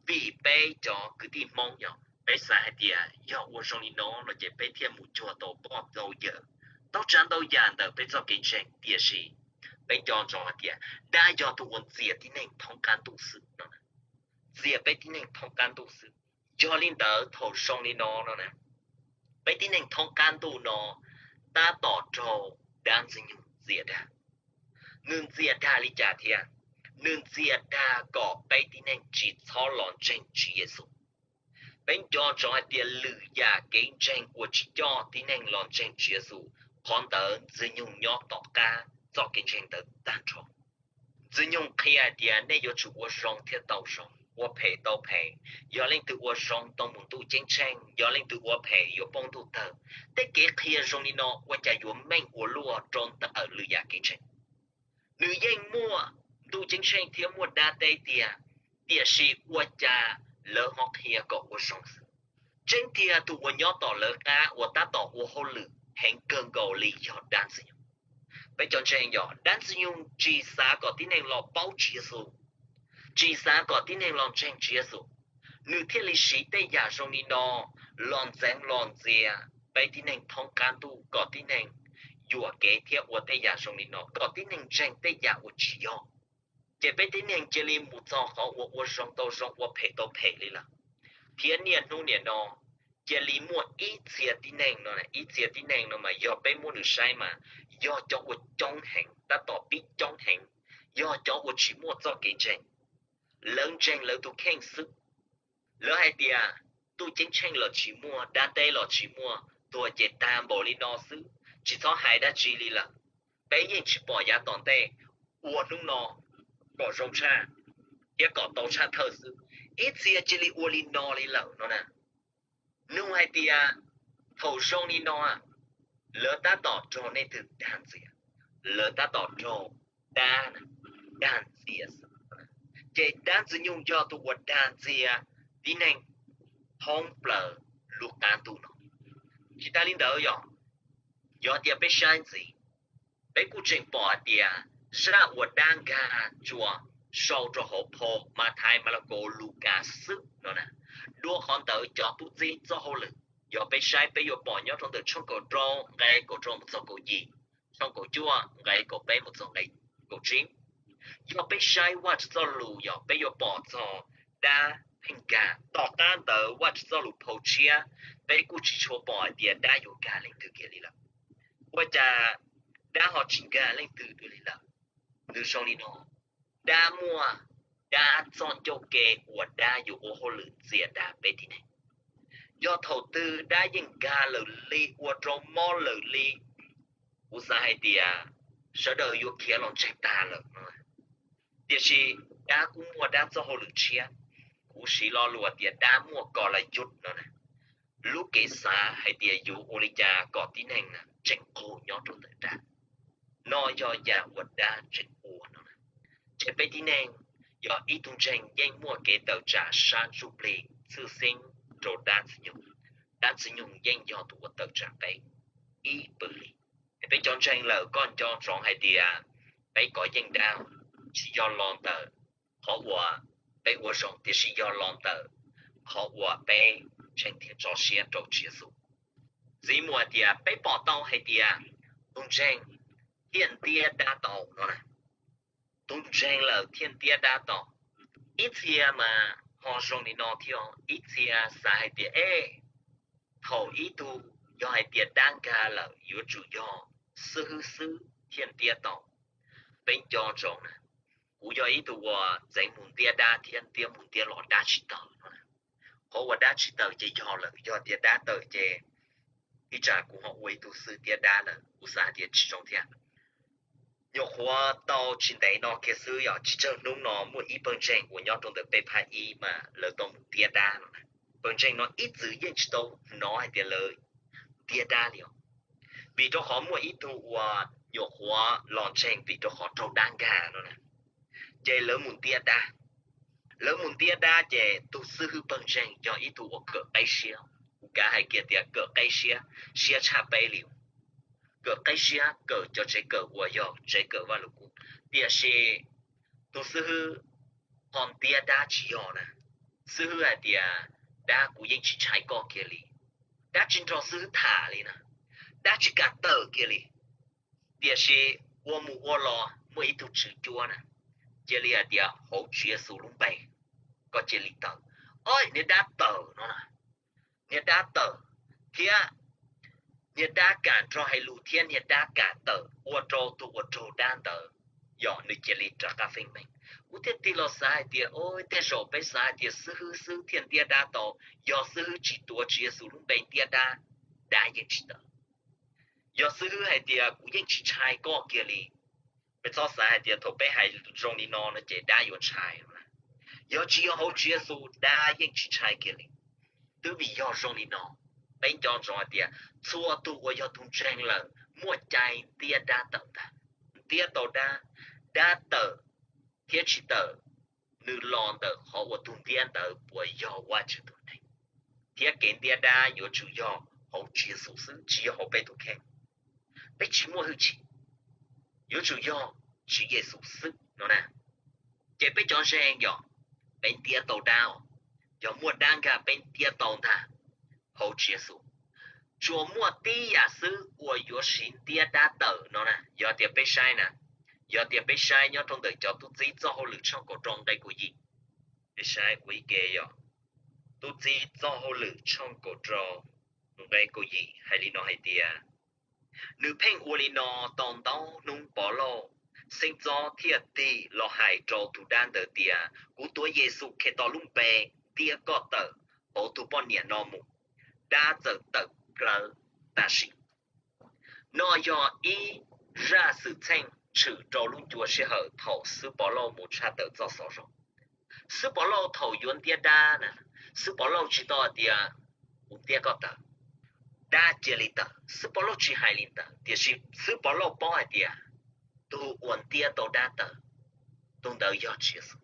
vim peb cov kwv tij Hmoob yog peb xav hais tias yog ua zoo li no no ces peb thiaj mus cuag tau poj tau yawm, tau tsav ntau yam ntawm peb txoj kev ntseeg. Tiam sis peb nco ntsoov hais tias dab yog tus uas ntxias tib neeg thoob qab ntuj xwb no, ntxias peb tib neeg thoob qab ntuj xwb. Yog li ntawd thaum zoo li no no na, peb tib neeg thoob qab ntuj no tab tom raug dab Ntxwg Nyoog ntxias dag. Nws ntxias dag li cas thiab? Nws ntxias dag kom peb tib neeg tsis txhob los ntseeg Tswv Yexus. Peb nco ntsoov hais tias lwm yam kev ntseeg uas tsis coj tib neeg los ntseeg Tswv Yexus, qhov ntawd Ntxwg Nyoog nyob tom qab txoj kev ntseeg ntawd tag nrho. Ntxwg Nyoog qhia hais tias nej yuav tsum ua zoo thiaj tau zoo, ua phem tau phem. Yog leej twg ua zoo tau mus ntuj ceeb tsheej, yog leej twg ua phem yuav poob ntuj tawg. Tej kev qhia zoo li no ua cas yuav meej ua luaj rau ntawm lwm yam kev ntseeg? Nws yeej muaj ntuj ceeb tsheej thiab muaj dab teb tiag, tiam sis ua cas lawv ho qhia kom ua zoo xwb? Tseeb tiag tus uas nyob tom lawv qab uas tab tom ua hauj lwm heev kawg nkaus li yog dab Ntxwg Nyoog. Peb cov ntseeg yog dab Ntxwg Nyoog tsis xav kom tib neeg los paub Tswv Yexus, tsis xav kom tib neeg los ntseeg Tswv Yexus, nws thiaj li siv tej yam zoo li no los ntxeev los ntxias peb tib neeg thoob qab ntuj kom tib neeg yuam kev thiab ua tej yam zoo li no kom tib neeg ntseeg tej yam uas tsis yog. Ces peb tib neeg cia li mus txog qhov uas ua zoo tau zoo, ua phem tau phem li lawm, thiab niaj hnub niam no cia li muaj ib txhia tib neeg no, ib txhia tib neeg no mas yog peb muab nws saib mas yog cov uas coob heev, tab tom pib coob heev, yog cov uas tsis muaj txoj kev ntseeg. Lawv ntseeg lawv tus kheej xwb. Lawv hais tias ntuj ceeb tsheej los tsis muaj, dab teb los tsis muaj, tuag ces tag npaum li no xwb, tsis txhob hais dab tsi li lawm. Peb yeej tsis pom yav tom ntej, ua hnub no kom zoo tshaj thiab kom tau tshaj thawj xwb. Ib txhia cia li ua li no li lawm no na. Nug hais tias thaum zoo li no, lawv tab tom raug leej twg dag ntxias? Lawv tab tom raug dab, dag ntxias. Ces dab Ntxwg Nyoog yog tus uas dag ntxias tib neeg thoob plaws lub qab ntuj no. Tsis tas li ntawd yog, yog tias peb saib ntxiv, peb kuj tseem pom hais tias zaj uas dab nkag tsuas sau rau hauv phau Mathais, Malakaus, Lukas xwb no na, dua qhov ntawd cov tub txib txoj hauj lwm. Yog peb saib peb yuav pom nyob rau ntawm tshooj kaum rau nqe kaum rau mus txog kaum yim, tshooj kaum cuaj nqe kaum peb mus txog nqe kaum tsib. Yog peb saib Vajtswv txoj lus yog peb yuav pom txog dab pheej nkag. Tom qab ntawd Vajtswv txoj lus phau tshiab peb kuj tsis tshua pom hais tias dab yuav nkag leej twg kiag li lawm. Ua cas dab ho tsis nkag leej twg li lawm? Nws zoo li no, dab muaj dab txoj ncauj ke uas dab yuav ua hauj lwm ntxias dag peb tib neeg. Yog thaum twg dab yeej nkag lawm li, ua rau mob lawm li, kuv xav hais tias sawv daws yuav khiav los ntseeg tag lawm no. Tiam sis dab kuj muaj dab txoj hauj lwm tshiab. Kuv siv lo lus tias dab muaj kos las yus no na, lub kev xav hais tias yuav ua li cas kom tib neeg tseem qug nyob rau ntawm dab. No yog yam uas dab tseem ua no. Ces peb tib neeg yog ib tug ntseeg yeej muaj kev tawm tsam sab ntsuj plig txhwj xeeb rau dab Ntxwg Nyoog. Dab Ntxwg Nyoog yeej yog tus uas tawm tsam peb ib pwg li. Es peb cov ntseeg lawm, koj nco ntsoov hais tias peb kov yeej dab, tsis yog los ntawm qhov uas peb ua zoo, tiam sis yog los ntawm qhov uas peb ntseeg thiab tso siab rau Tswv Yexus. Ntxiv mus hais tias peb pom tau hais tias tus ntseeg thiaj ntiab dab tau no na. Tus ntseeg lawm thiaj ntiab dab tau. Ib txhia mas ho zoo li no thiab, ib txhia xav hais tias, e, thaum ib tug yog hais tias dab nkag lawm yuav tsum yog xib hwb xwb thiaj ntiab tau. Peb nco ntsoov na, kuv yog ib tug uas txeev mus ntiab dab thiab ntiab mus ntiab los dab tsis tawm no. Qhov uas dab tsis tawm ces yog lawm, yog tias dab tawm ces ib tsam kuv ho ua ib tug xib hwb ntiab dab lawm, kuv xav hais tias tsis zoo thiab. Nyuam qhuav tau tsis ntev no kiag xwb, yog tsis tsawg hnub no muaj ib pawg ntseeg uas nyob rau ntawm peb phab ib mas lawv tau mus ntiab dab no. Pawg ntseeg no ib txwm yeej tsis tau hnov hais tias lawv ntiab dab li os. Vim rau qhov muaj ib tug uas nyuam qhuav los ntseeg vim rau qhov raug dab nkag no na. Ces lawv mus ntiab dab. Lawv mus ntiab dab ces tus xib hwb pawg ntseeg yog ib tug uas kawm qeb siab, kuv kav hais kiag tias kawm qeb siab, siab tshaj peb li. Kawm qeb siab, kawm cov tsev kawm uas yog tsev kawm Vaj Lug Kub. Tiam sis tus xib hwb ho ntiab dab tsis yog na. Xib hwb hais tias, dab kuv yeej tsis ntshai koj kiag li. Dab tsis nrog xib hwb tham li na. Dab tsis kam tawm kiag li. Tiam sis ua mus ua los muaj ib tug tswv cuab na, cia li hais tias hauv Tswv Yexus lub npe, koj cia li tawm. Oj, niag dab tawm no na. Niag dab tawm, thiab niag dab kam nrog hais lus thiab niag dab kam tawm, ua rau tus uas raug dab ntawd yog nws cia li rov qab feeb meej. Kuv thiaj tig los xav hais tias, o, tej zaum peb xav hais tias xib hwb xwb thiaj ntiab dab tau, yog xib hwb tsis tuav Tswv Yexus lub npe ntiab dab, dab yeej tsis tawm. Yog xib hwb hais tias kuv yeej tsis ntshai koj kiag li, peb txhob xav hais tias thaum peb hais zoo li no no ces dab yuav ntshai. Yog tsis yog hauv Tswv Yexus, dab yeej tsis ntshai kiag li. Twb vim yog zoo li no, peb nco ntsoov hais tias txhua tus uas yog tus ntseeg lawm muaj cai ntiab dab tawm ntag. Ntiab tau dab, dab tawm thiab tsis tawm, nws los ntawm qhov uas tus ntiab ntawd puas yog Vajtswv tus neeg. Thiab kev ntiab dab yuav tsum yog hauv Tswv Yexus xwb, tsis yog hauv peb tus kheej. Peb tsis muaj hwj chim, yuav tsum yog Tswv Yexus xwb no na. Ces peb cov ntseeg yog peb ntiab tau dab os, yog muaj dab nkag peb ntiab tau ntag hauv Tswv Yexus. Tsuas muaj tib yam xwb uas yuav siv ntiab dab tawm no na, yog tias peb saib na, yog tias peb saib nyob rau ntawm cov tub txib txoj hauj lwm tshooj kaum rau nqe kaum yim, peb saib ua ib ke yog tub txib txoj hauj lwm tshooj kaum rau nqe kaum yim hais li no hais tias, nws pheej ua li no tau ntau hnub, Pov Lauj, xeeb txob thiaj tig los hais rau tus dab ntawd tias, kuv tuav Yexus Khetos lub npe ntiab koj tawm hauv tus poj niam no mus. Dab txawm tawm plaws tam sim. No yog ib zaj xwm txheej tshwm rau lub ncua sij hawm thaum xib hwb Pov Lauj mus tshaj tawm txoj xov zoo. Xib hwb Pov Lauj thaum yuav ntiab dab na, xib hwb Pov Lauj tsis tau hais tias, kuv ntiab koj tawm, dab cia li tawm. Xib hwb Pov Lauj tsis hais li ntawd, tiam sis xib hwb Pov Lauj paub hais tias tus uas ntiab tau dab tawm, tus ntawd yog Tswv Yexus.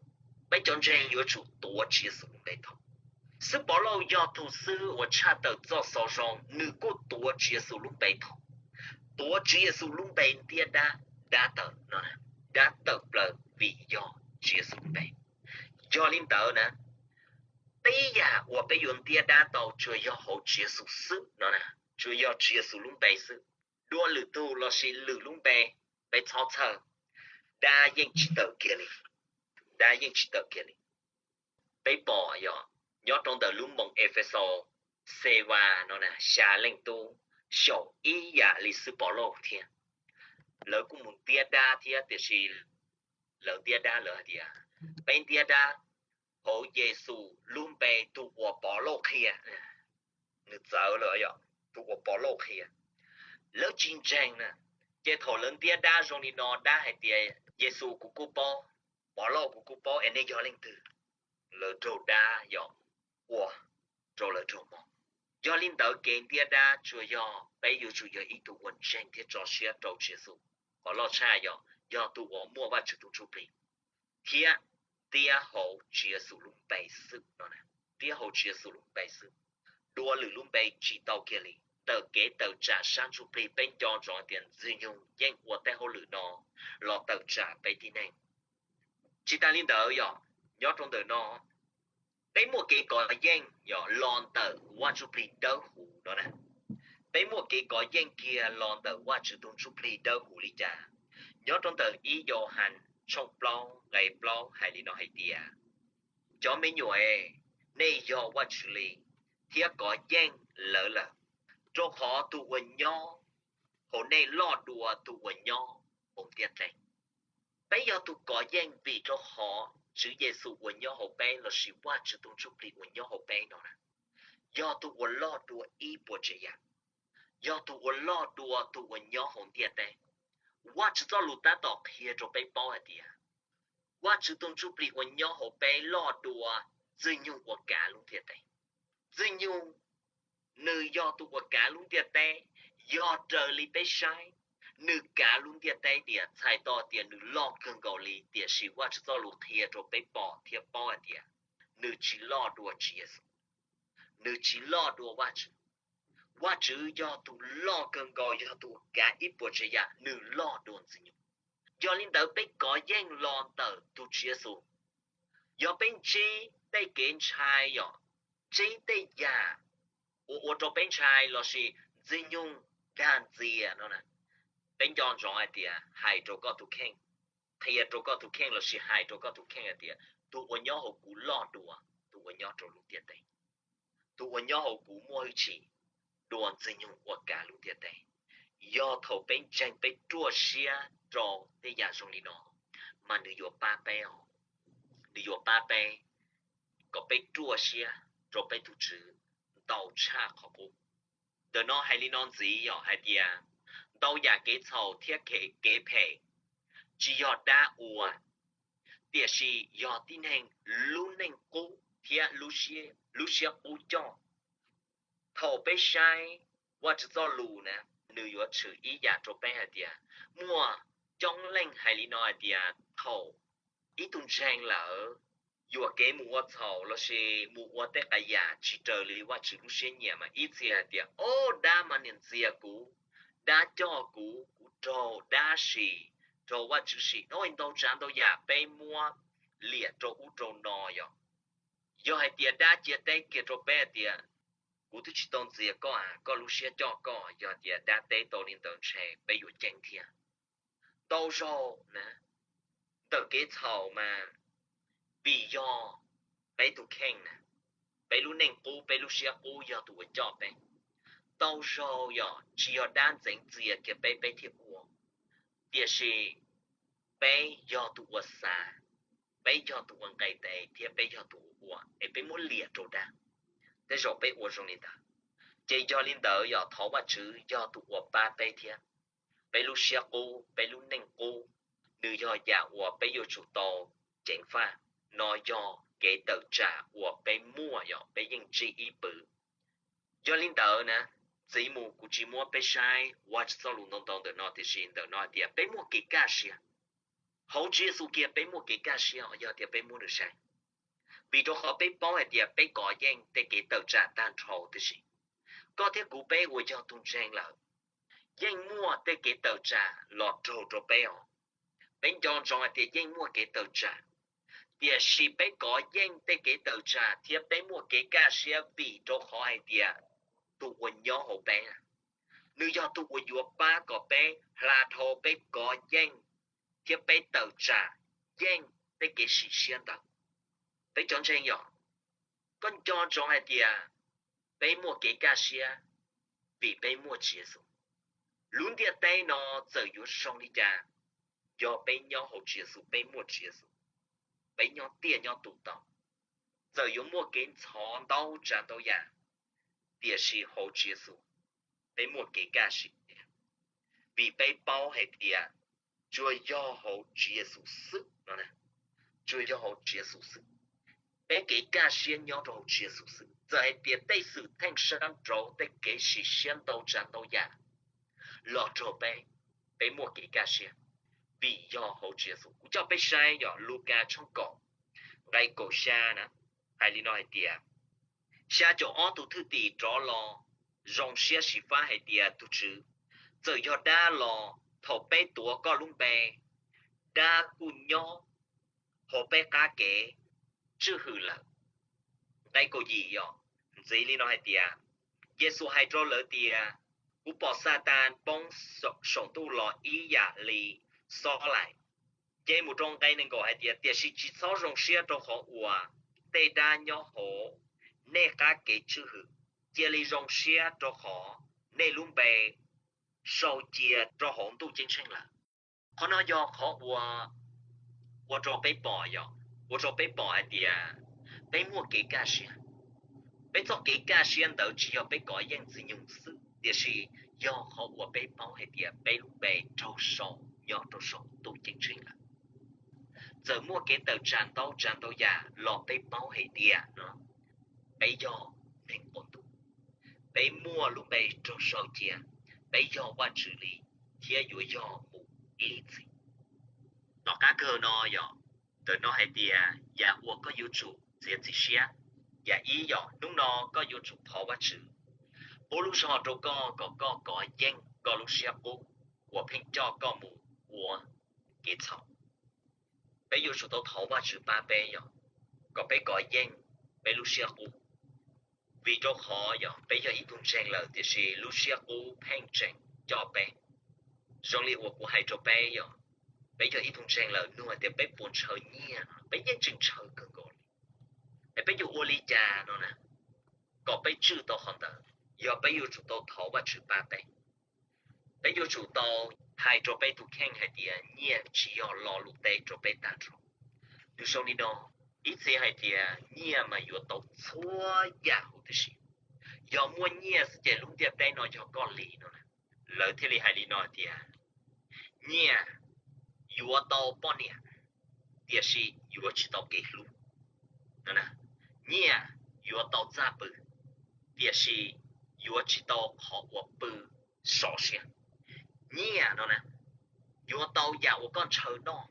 Peb cov ntseeg yuav tsum tuav Tswv Yexus lub npe thaum. Xib hwb Pov Lauj yog tus xib hwb uas tshaj tawm txoj xov zoo, nws kuj tuav Tswv Yexus lub npe thaum. Tuav Tswv Yexus lub npe ntiab dab, dab tawm no, dab tawm plaws vim yog Tswv Yexus lub npe. Yog li ntawd na, tib yam uas peb yuav ntiab dab tau tsuas yog hauv Tswv Yexus xwb no, tsuas yog Tswv Yexus lub npe xwb. Dua lwm tug lossis lwm lub npe, peb txhob txhawj, dab yeej tsis tawm kiag li. Dab yeej tsis tawm kiag li. Peb pom yog nyob rau ntawm lub moos Efexus, Xewas no na, xya leej tub xyaum ib yam li xib hwb Pov Lauj thiab. Lawv kuj mus ntiab dab thiab, tiam sis lawv ntiab dab lawv hais tias, peb ntiab dab hauv Yexus lub npe tus uas Pov Lauj qhia. Nws txawv lawm, tus uas Pov Lauj qhia. Lawv tsis ntseeg na, ces thaum lawv ntiab dab zoo li no, dab hais tias, Yexus kuv kuj paub, Pov Lauj kuv kuj paub, es nej yog leej twg? Lawv raug dab yog ua rau lawv raug mob. Yog li ntawd kev ntiab dab tsuas yog peb yuav tsum yog ib tug uas ntseeg thiab tso siab rau Tswv Yexus. Qhov loj tshaj yog, yog tus uas muaj Vajtswv tus Ntsuj Plig thiab ntiab hauv Tswv Yexus lub npe xwb no, ntiab hauv Tswv Yexus lub npe xwb. dua lwm lub npe tsis tau kiag li. Ntawm kev tawm tsam sab ntsuj plig peb nco ntsoov hais tias Ntxwg Nyoog yeej ua tej hauj lwm no los tawm tsam peb tib neeg. Tsis tas li ntawd yog nyob rau ntawm no, peb muaj kev kov yeej yog los ntawm Vaj Ntsuj Plig Dawb Huv no na. Peb muaj kev kov yeej kiag los ntawm Vajtswv tus Ntsuj Plig Dawb Huv li cas? Nyob rau ntawm ib Yauhas tshooj plaub nqe plaub hais li no hais tias, cov me nyuam es, nej yog Vajtswv li, thiab kov yeej lawv lawm, rau qhov tus uas nyob hauv nej loj dua tus uas nyob hauv ntiaj teb. Peb yog tus kov yeej vim rau qhov Tswv Yexus uas nyob hauv peb lossis Vajtswv tus Ntsuj Plig uas nyob hauv peb no na, yog tus uas loj dua ib puas tsav yam, yog tus uas loj dua tus uas nyob hauv ntiaj teb. Vajtswv txoj lus tab tom qhia rau peb paub hais tias Vajtswv tus Ntsuj Plig uas nyob hauv peb loj dua Ntxwg Nyoog uas kav lub ntiaj teb. Ntxwg Nyoog nws yog tus uas kav lub ntiaj teb, yog raws li peb saib, nws kav lub ntiaj teb tias txhais tau tias nws loj kawg nkaus li, tiam sis Vajtswv txoj lus qhia rau peb pom thiab paub hais tias nws tsis loj dua Tswv Yexus, nws tsis loj dua Vajtswv. Vajtswv yog tus loj kawg nkaus, yog tus uas kav ib puas tsav yam, nws loj dua Ntxwg Nyoog. Yog li ntawd peb kov yeej los ntawm tus Tswv Yexus. Yog peb ntsib tej kev ntshai, yog ntsib tej yam uas ua rau peb ntshai lossis Ntxwg Nyoog dag ntxias no na, peb nco ntsoov hais tias hais rau koj tus kheej, qhia rau koj tus kheej lossis hais rau koj tus kheej hais tias tus uas nyob hauv kuv loj dua tus uas nyob rau lub ntiaj teb. Tus uas nyob hauv kuv muaj hwj chim dua Ntxwg Nyoog uas kav lub ntiaj teb. Yog thaum peb ntseeg peb ruaj siab rau tej yam zoo li no, mas nws yuav pab peb os. Nws yuav pab peb kom peb ruaj siab rau peb tus Tswv ntau tshaj qhov qub. Ntawm no hais li no ntxiv yog hais tias ntau yam kev txhaum thiab kev phem tsis yog dab ua, tiam sis yog tib neeg lub neej qub thiab lub siab qub coj. Thaum peb saib Vajtswv txoj lus na, nws yuav tshwm ib yam rau peb hais tias, muaj coob leej hais li no hais tias thaum ib tug ntseeg lawm yuam kev mus ua txhaum lossis mus ua tej qas yam tsis raws li Vajtswv lub siab nyiam mas ib txhia hais tias, o, dab mas niam ntxias kuv, dab coj kuv, kuv raug dab sim, raug Vajtswv sim, ntau tsav ntau yam peb muab liam rau ub rau no yog. Yog hais tias dab cia teb kiag rau peb hais tias, kuv twb tsis tau ntxias koj a, koj lub siab coj koj, yog tias dab teb tau li ntawd ntshe peb yuav ceeb thiab. Ntau zaug na, ntawm kev txhaum mas vim yog peb tus kheej na, peb lub neej qub, peb lub siab qub yog tus uas coj peb. Ntau zaug yog tsis yog dab ntxeev txias kiag peb peb thiaj ua, tiam sis peb yog tus uas xav, peb yog tus uas nqes tes thiab peb yog tus uas ua es peb muab liam rau dab. Tej zaum peb ua zoo li ntawd. Ces yog li ntawd yog thov Vajtswv yog tus uas pab peb thiab. Peb lub siab qub, peb lub neej qub, nws yog yam uas peb yuav tsum tau ceev faj. No yog kev tawm tsam uas peb muaj, yog peb yeej ntsib ib pwm. Yog li ntawd na, ntxiv mus kuv tsis muab peb saib Vajtswv txoj lus ntau ntau ntawm no, tiam sis ntawm no hais tias peb muaj kev kaj siab. Hauv Tswv Yexus kiag peb muaj kev kaj siab os, yog tias peb muab nws saib. Vim rau qhov peb paub hais tias peb kov yeej tej kev tawm tsam tag nrho tib si. Koj thiab kuv peb uas yog tus ntseeg lawm, yeej muaj tej kev tawm tsam los raug rau peb os. Peb nco ntsoov hais tias yeej muaj kev tawm tsam, tiam sis peb kov yeej tej kev tawm tsam thiab peb muaj kev kaj siab vim rau qhov hais tias tus uas nyob hauv peb, nws yog tus uas yuav pab kom peb hla dhau peb kov yeej thiab peb tawm tsam yeej tej kev sim siab ntawd. Peb cov ntseeg yog, koj nco ntsoov hais tias peb muaj kev kaj siab vim peb muaj Tswv Yexus. Lub ntiaj teb no txawm yuav zoo li cas, yog peb nyob hauv Tswv Yexus, peb muaj Tswv Yexus, peb nyob tiaj nyob tus tau. Txawm yuav muaj kev ntxhov ntau tsav ntau yam, tiam sis hauv Tswv Yexus peb muaj kev kaj siab, vim peb paub hais tias tsuas yog hauv Tswv Yexus xwb no, tsuas yog hauv Tswv Yexus xwb. Peb kev kaj siab nyob rau hauv Tswv Yexus xwb. Txawm hais tias tej xwm txheej sab nraud, tej kev sim siab ntau tsav ntau yam los raug peb, peb muaj kev kaj siab vim yog hauv Tswv Yexus. Kuv coj peb saib yog Lukas tshooj kaum nqe kaum xya na, hais li no hais tias, Xya caum ob tug thwj tim rov los zoo siab xyiv fab hais tias, Tus Tswv, txawm yog dab los thaum peb tuav koj lub npe, dab kuj nyob hauv peb qab kev tswj hwm lawm. Nqe kaum yim yog ntxiv li no hais tias, Yexus hais rau lawv tias, Kuv pom Xatas poob saum ntuj los ib yam li xob laim. Ces mus rau nqe nees nkaum hais tias, Tiam sis tsis txhob zoo siab rau qhov uas tej dab nyob hauv nej qab kev tswj hwm, cia li zoo siab rau qhov nej lub npe sau cia rau hauv ntuj ceeb tsheej lawm. Qhov no yog qhov ua, ua rau peb pom yog, ua rau peb pom hais tias peb muaj kev kaj siab. Peb txoj kev kaj siab ntawd tsis yog peb kov yeej txiv nyoog xwb, tiam sis yog qhov uas peb paub hais tias peb lub npe raug sau nyob rau saum ntuj ceeb tsheej lawm. Txawm muaj kev tawm tsam ntau tsav ntau yam los peb paub hais tias no peb yog neeg qaum ntuj, peb muaj lub npe raug sau cia, peb yog Vajtswv li thiab yuav yog mus ib txhis. Tom qab kawg no yog, ntawm no hais tias yam uas koj yuav tsum txiav txim siab, yam ib yog hnub no koj yuav tsum thov Vajtswv pub lub zog rau koj kom koj kov yeej koj lub siab qub uas pheej coj koj mus ua kev txhaum. Peb yuav tsum tau thov Vajtswv pab peb yog kom peb kov yeej peb lub siab qub. Vim rau qhov yog peb yog ib tug ntseeg lawm tiam sis lub siab qub pheej tseem coj peb. Zoo li uas kuv hais rau peb yog, peb yog ib tug ntseeg lawm nug hais tias peb puas ntshaw nyiaj no, peb yeej tseem ntshaw kawg nkaus li. Es peb yuav ua li cas no na kom peb tswj tau qhov ntawd? Yog peb yuav tsum tau thov Vajtswv pab peb. Peb yuav tsum tau hais rau peb tus kheej hais tias nyiaj tsis yog lo lus teb rau peb tag nrho. Nws zoo li no, ib txhia hais tias nyiaj mas yuav tau txhua yam huv tib si. Yog muaj nyiaj xwb ces lub ntiaj teb no yog koj li no na. Lawv thiaj li hais li no tias nyiaj yuav tau poj niam, tiam sis yuav tsis tau kev hlub. Nyiaj yuav tau txaj pw, tiam sis yuav tsis tau qhov uas pw sov siab. Nyiaj no na, yuav tau yam uas koj ntshaw noj,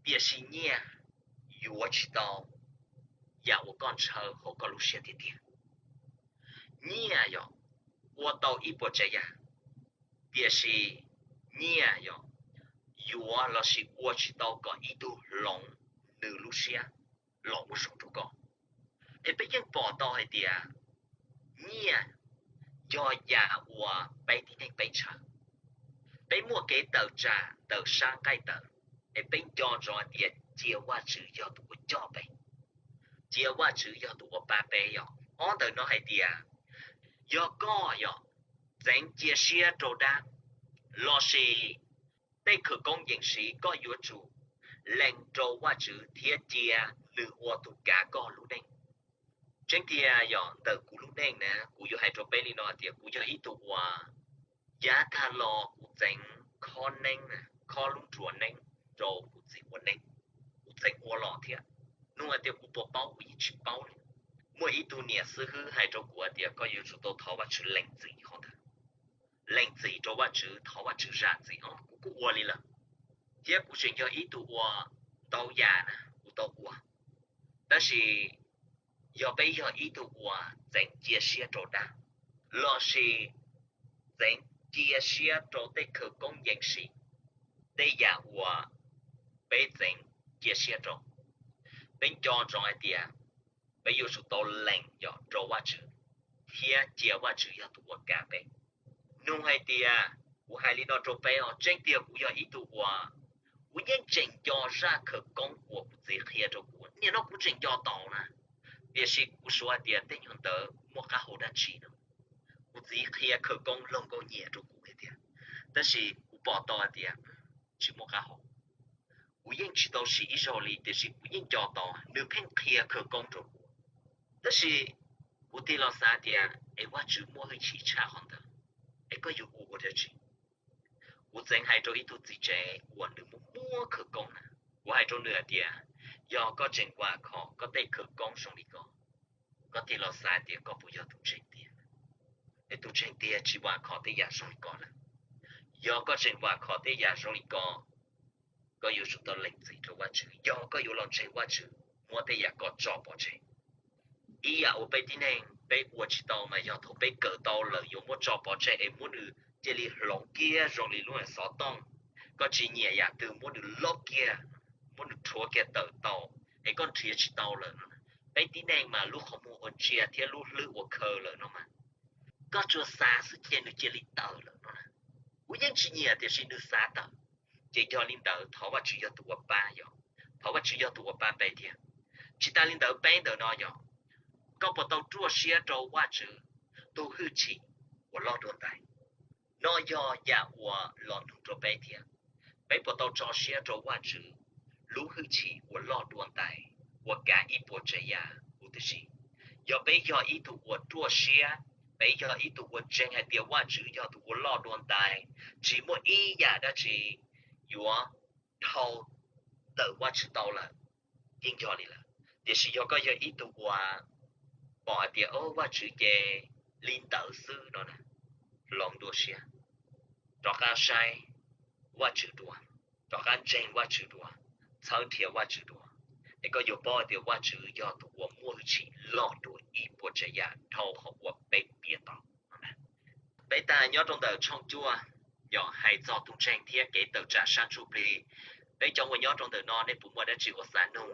tiam sis nyiaj yuav tsis tau yam uas koj ntshaw hauv koj lub siab tiag tiag. Nyiaj yog ua tau ib puas tsav yam, tiam sis nyiaj yog yuav los sis ua tsis tau kom ib tug hloov nws lub siab los ua zoo rau koj. Es peb yeej pom tau hais tias nyiaj yog yam uas peb tib neeg peb ntshaw. Peb muaj kev tawm tsam tawm sab nqaij tawm, es peb nco ntsoov hais tias cia Vajtswv yog tus uas coj peb, cia Vajtswv yog tus uas pab peb yog. Ob ntawm no hais tias yog koj yog txeev cia siab rau dab lossis tej khawv koob yees siv, koj yuav tsum lees rau Vajtswv thiab cia nws ua tus kav koj lub neej. Tseeb tiag yog ntawm kuv lub neej na, kuv yuav hais rau peb li no tias kuv yog ib tug uas yav tag los kuv txeev khob neeb, khob lub nruas neeb rau kuv txiv ua neeb, kuv txeev ua los thiab. Nug hais tias kuv puas paub, kuv yeej tsis paub li. Muaj ib tug niam xib hwb hais rau kuv hais tias koj yuav tsum tau thov Vajtswv lees txim qhov ntawd, lees txim rau Vajtswv, thov Vajtswv zam txim os, kuv kuj ua li lawm. Thiab kuv tseem yog ib tug uas ntau yam na kuv tau ua, tab sis yog peb yog ib tug uas txeev cia siab rau dab lossis txeev cia siab rau tej khawv koob yees siv, tej yam uas peb txeev cia siab rau, peb nco ntsoov hais tias peb yuav tsum tau lees yog rau Vajtswv thiab cia Vajtswv yog tus uas kav peb. Nug hais tias kuv hais li no rau peb os, tseeb tiag kuv yog ib tug uas kuv yeej tseem nco zaj khawv koob uas kuv txiv qhia rau kuv, nim no kuv tseem nco tau na. Tiam sis kuv suav hais tias tej nyuag ntawd muaj qab hau dab tsi no. Kuv txiv qhia khawv koob laug nkauj nyiam rau kuv hais tias, tab sis kuv pom tau hais tias tsis muaj qab hau. Kuv yeej tsis tau siv ib zaug li, tiam sis kuv yeej nco tau nws pheej qhia khawv koob rau kuv. Tab sis kuv tig los xav tias es Vajtswv muaj hwj chim tshaj qhov ntawd, es koj yuav ua ua dab tsi? Kuv txeev hais rau ib tug txiv tsev uas nws muaj muaj khawv koob na, kuv hais rau nws hais tias yog koj tseem vam khom koj tej khawv koob zoo li ko, koj tig los xav tias koj puas yog tus ntseeg tiag? Es tus ntseeg tiag tsis vam khom tej yam zoo li ko lawm. Yog koj tseem vam khom tej yam zoo li ko, koj yuav tsum tau lees txim rau Vajtswv. Yog koj yuav los ntseeg Vajtswv, muab tej yam ko tso pov tseg. Ib yam uas peb tib neeg peb ua tsis tau mas yog thaum peb kawm tau lawm yuav muab tso pov tseg es muab nws cia li hloov kiag zoo li lub xov tooj. Koj tsis nyiam yam twg muab nws lob kiag, muab nws rhuav kiag tawm tau, es koj nrhiav tsis tau lawm no. Peb tib neeg mas lub qhov muag ua ntsia thiab lub hlwb ua khaws lawm no mas, koj tsuas xav xwb ces nws cia li tawm lawm no. Kuv yeej tsis nyiam tiam sis nws xav tawm. Ces yog li ntawd thov Vajtswv yog tus uas pab yog, thov Vajtswv yog tus uas pab peb thiab. Tsis tas li ntawd peb ntawm no yog, koj puas tau ruaj siab rau Vajtswv tus hwj chim uas loj dua ntais? No yog yam uas los nug rau peb thiab. Peb puas tau tso siab rau Vajtswv lub hwj chim uas loj dua ntais, uas kav ib puas tsav yam huv tib si? Yog peb yog ib tug uas ruaj siab, peb yog ib tug uas ntseeg hais tias Vajtswv yog tus uas loj dua ntais, tsis muaj ib yam dab tsi yuav dhau ntawm Vajtswv tau lawm, yeej yog li lawm. Tiam sis yog koj yog ib tug uas pom hais tias, o, Vajtswv ces li ntawd xwb no na, hloov dua siab, rov qab saib Vajtswv dua, rov qab ntseeg Vajtswv dua, txhawb nrhiav Vajtswv dua, es koj yuav paub hais tias Vajtswv yog tus uas muaj hwj chim loj dua ib puas tsav yam dhau qhov uas peb piav tau. Peb tag nyob rau ntawm tshooj cuaj, yog hais txog tus ntseeg thiab kev tawm tsam sab ntsuj plig. Peb cov uas nyob rau ntawm no nej puas muaj dab tsi uas xav nug?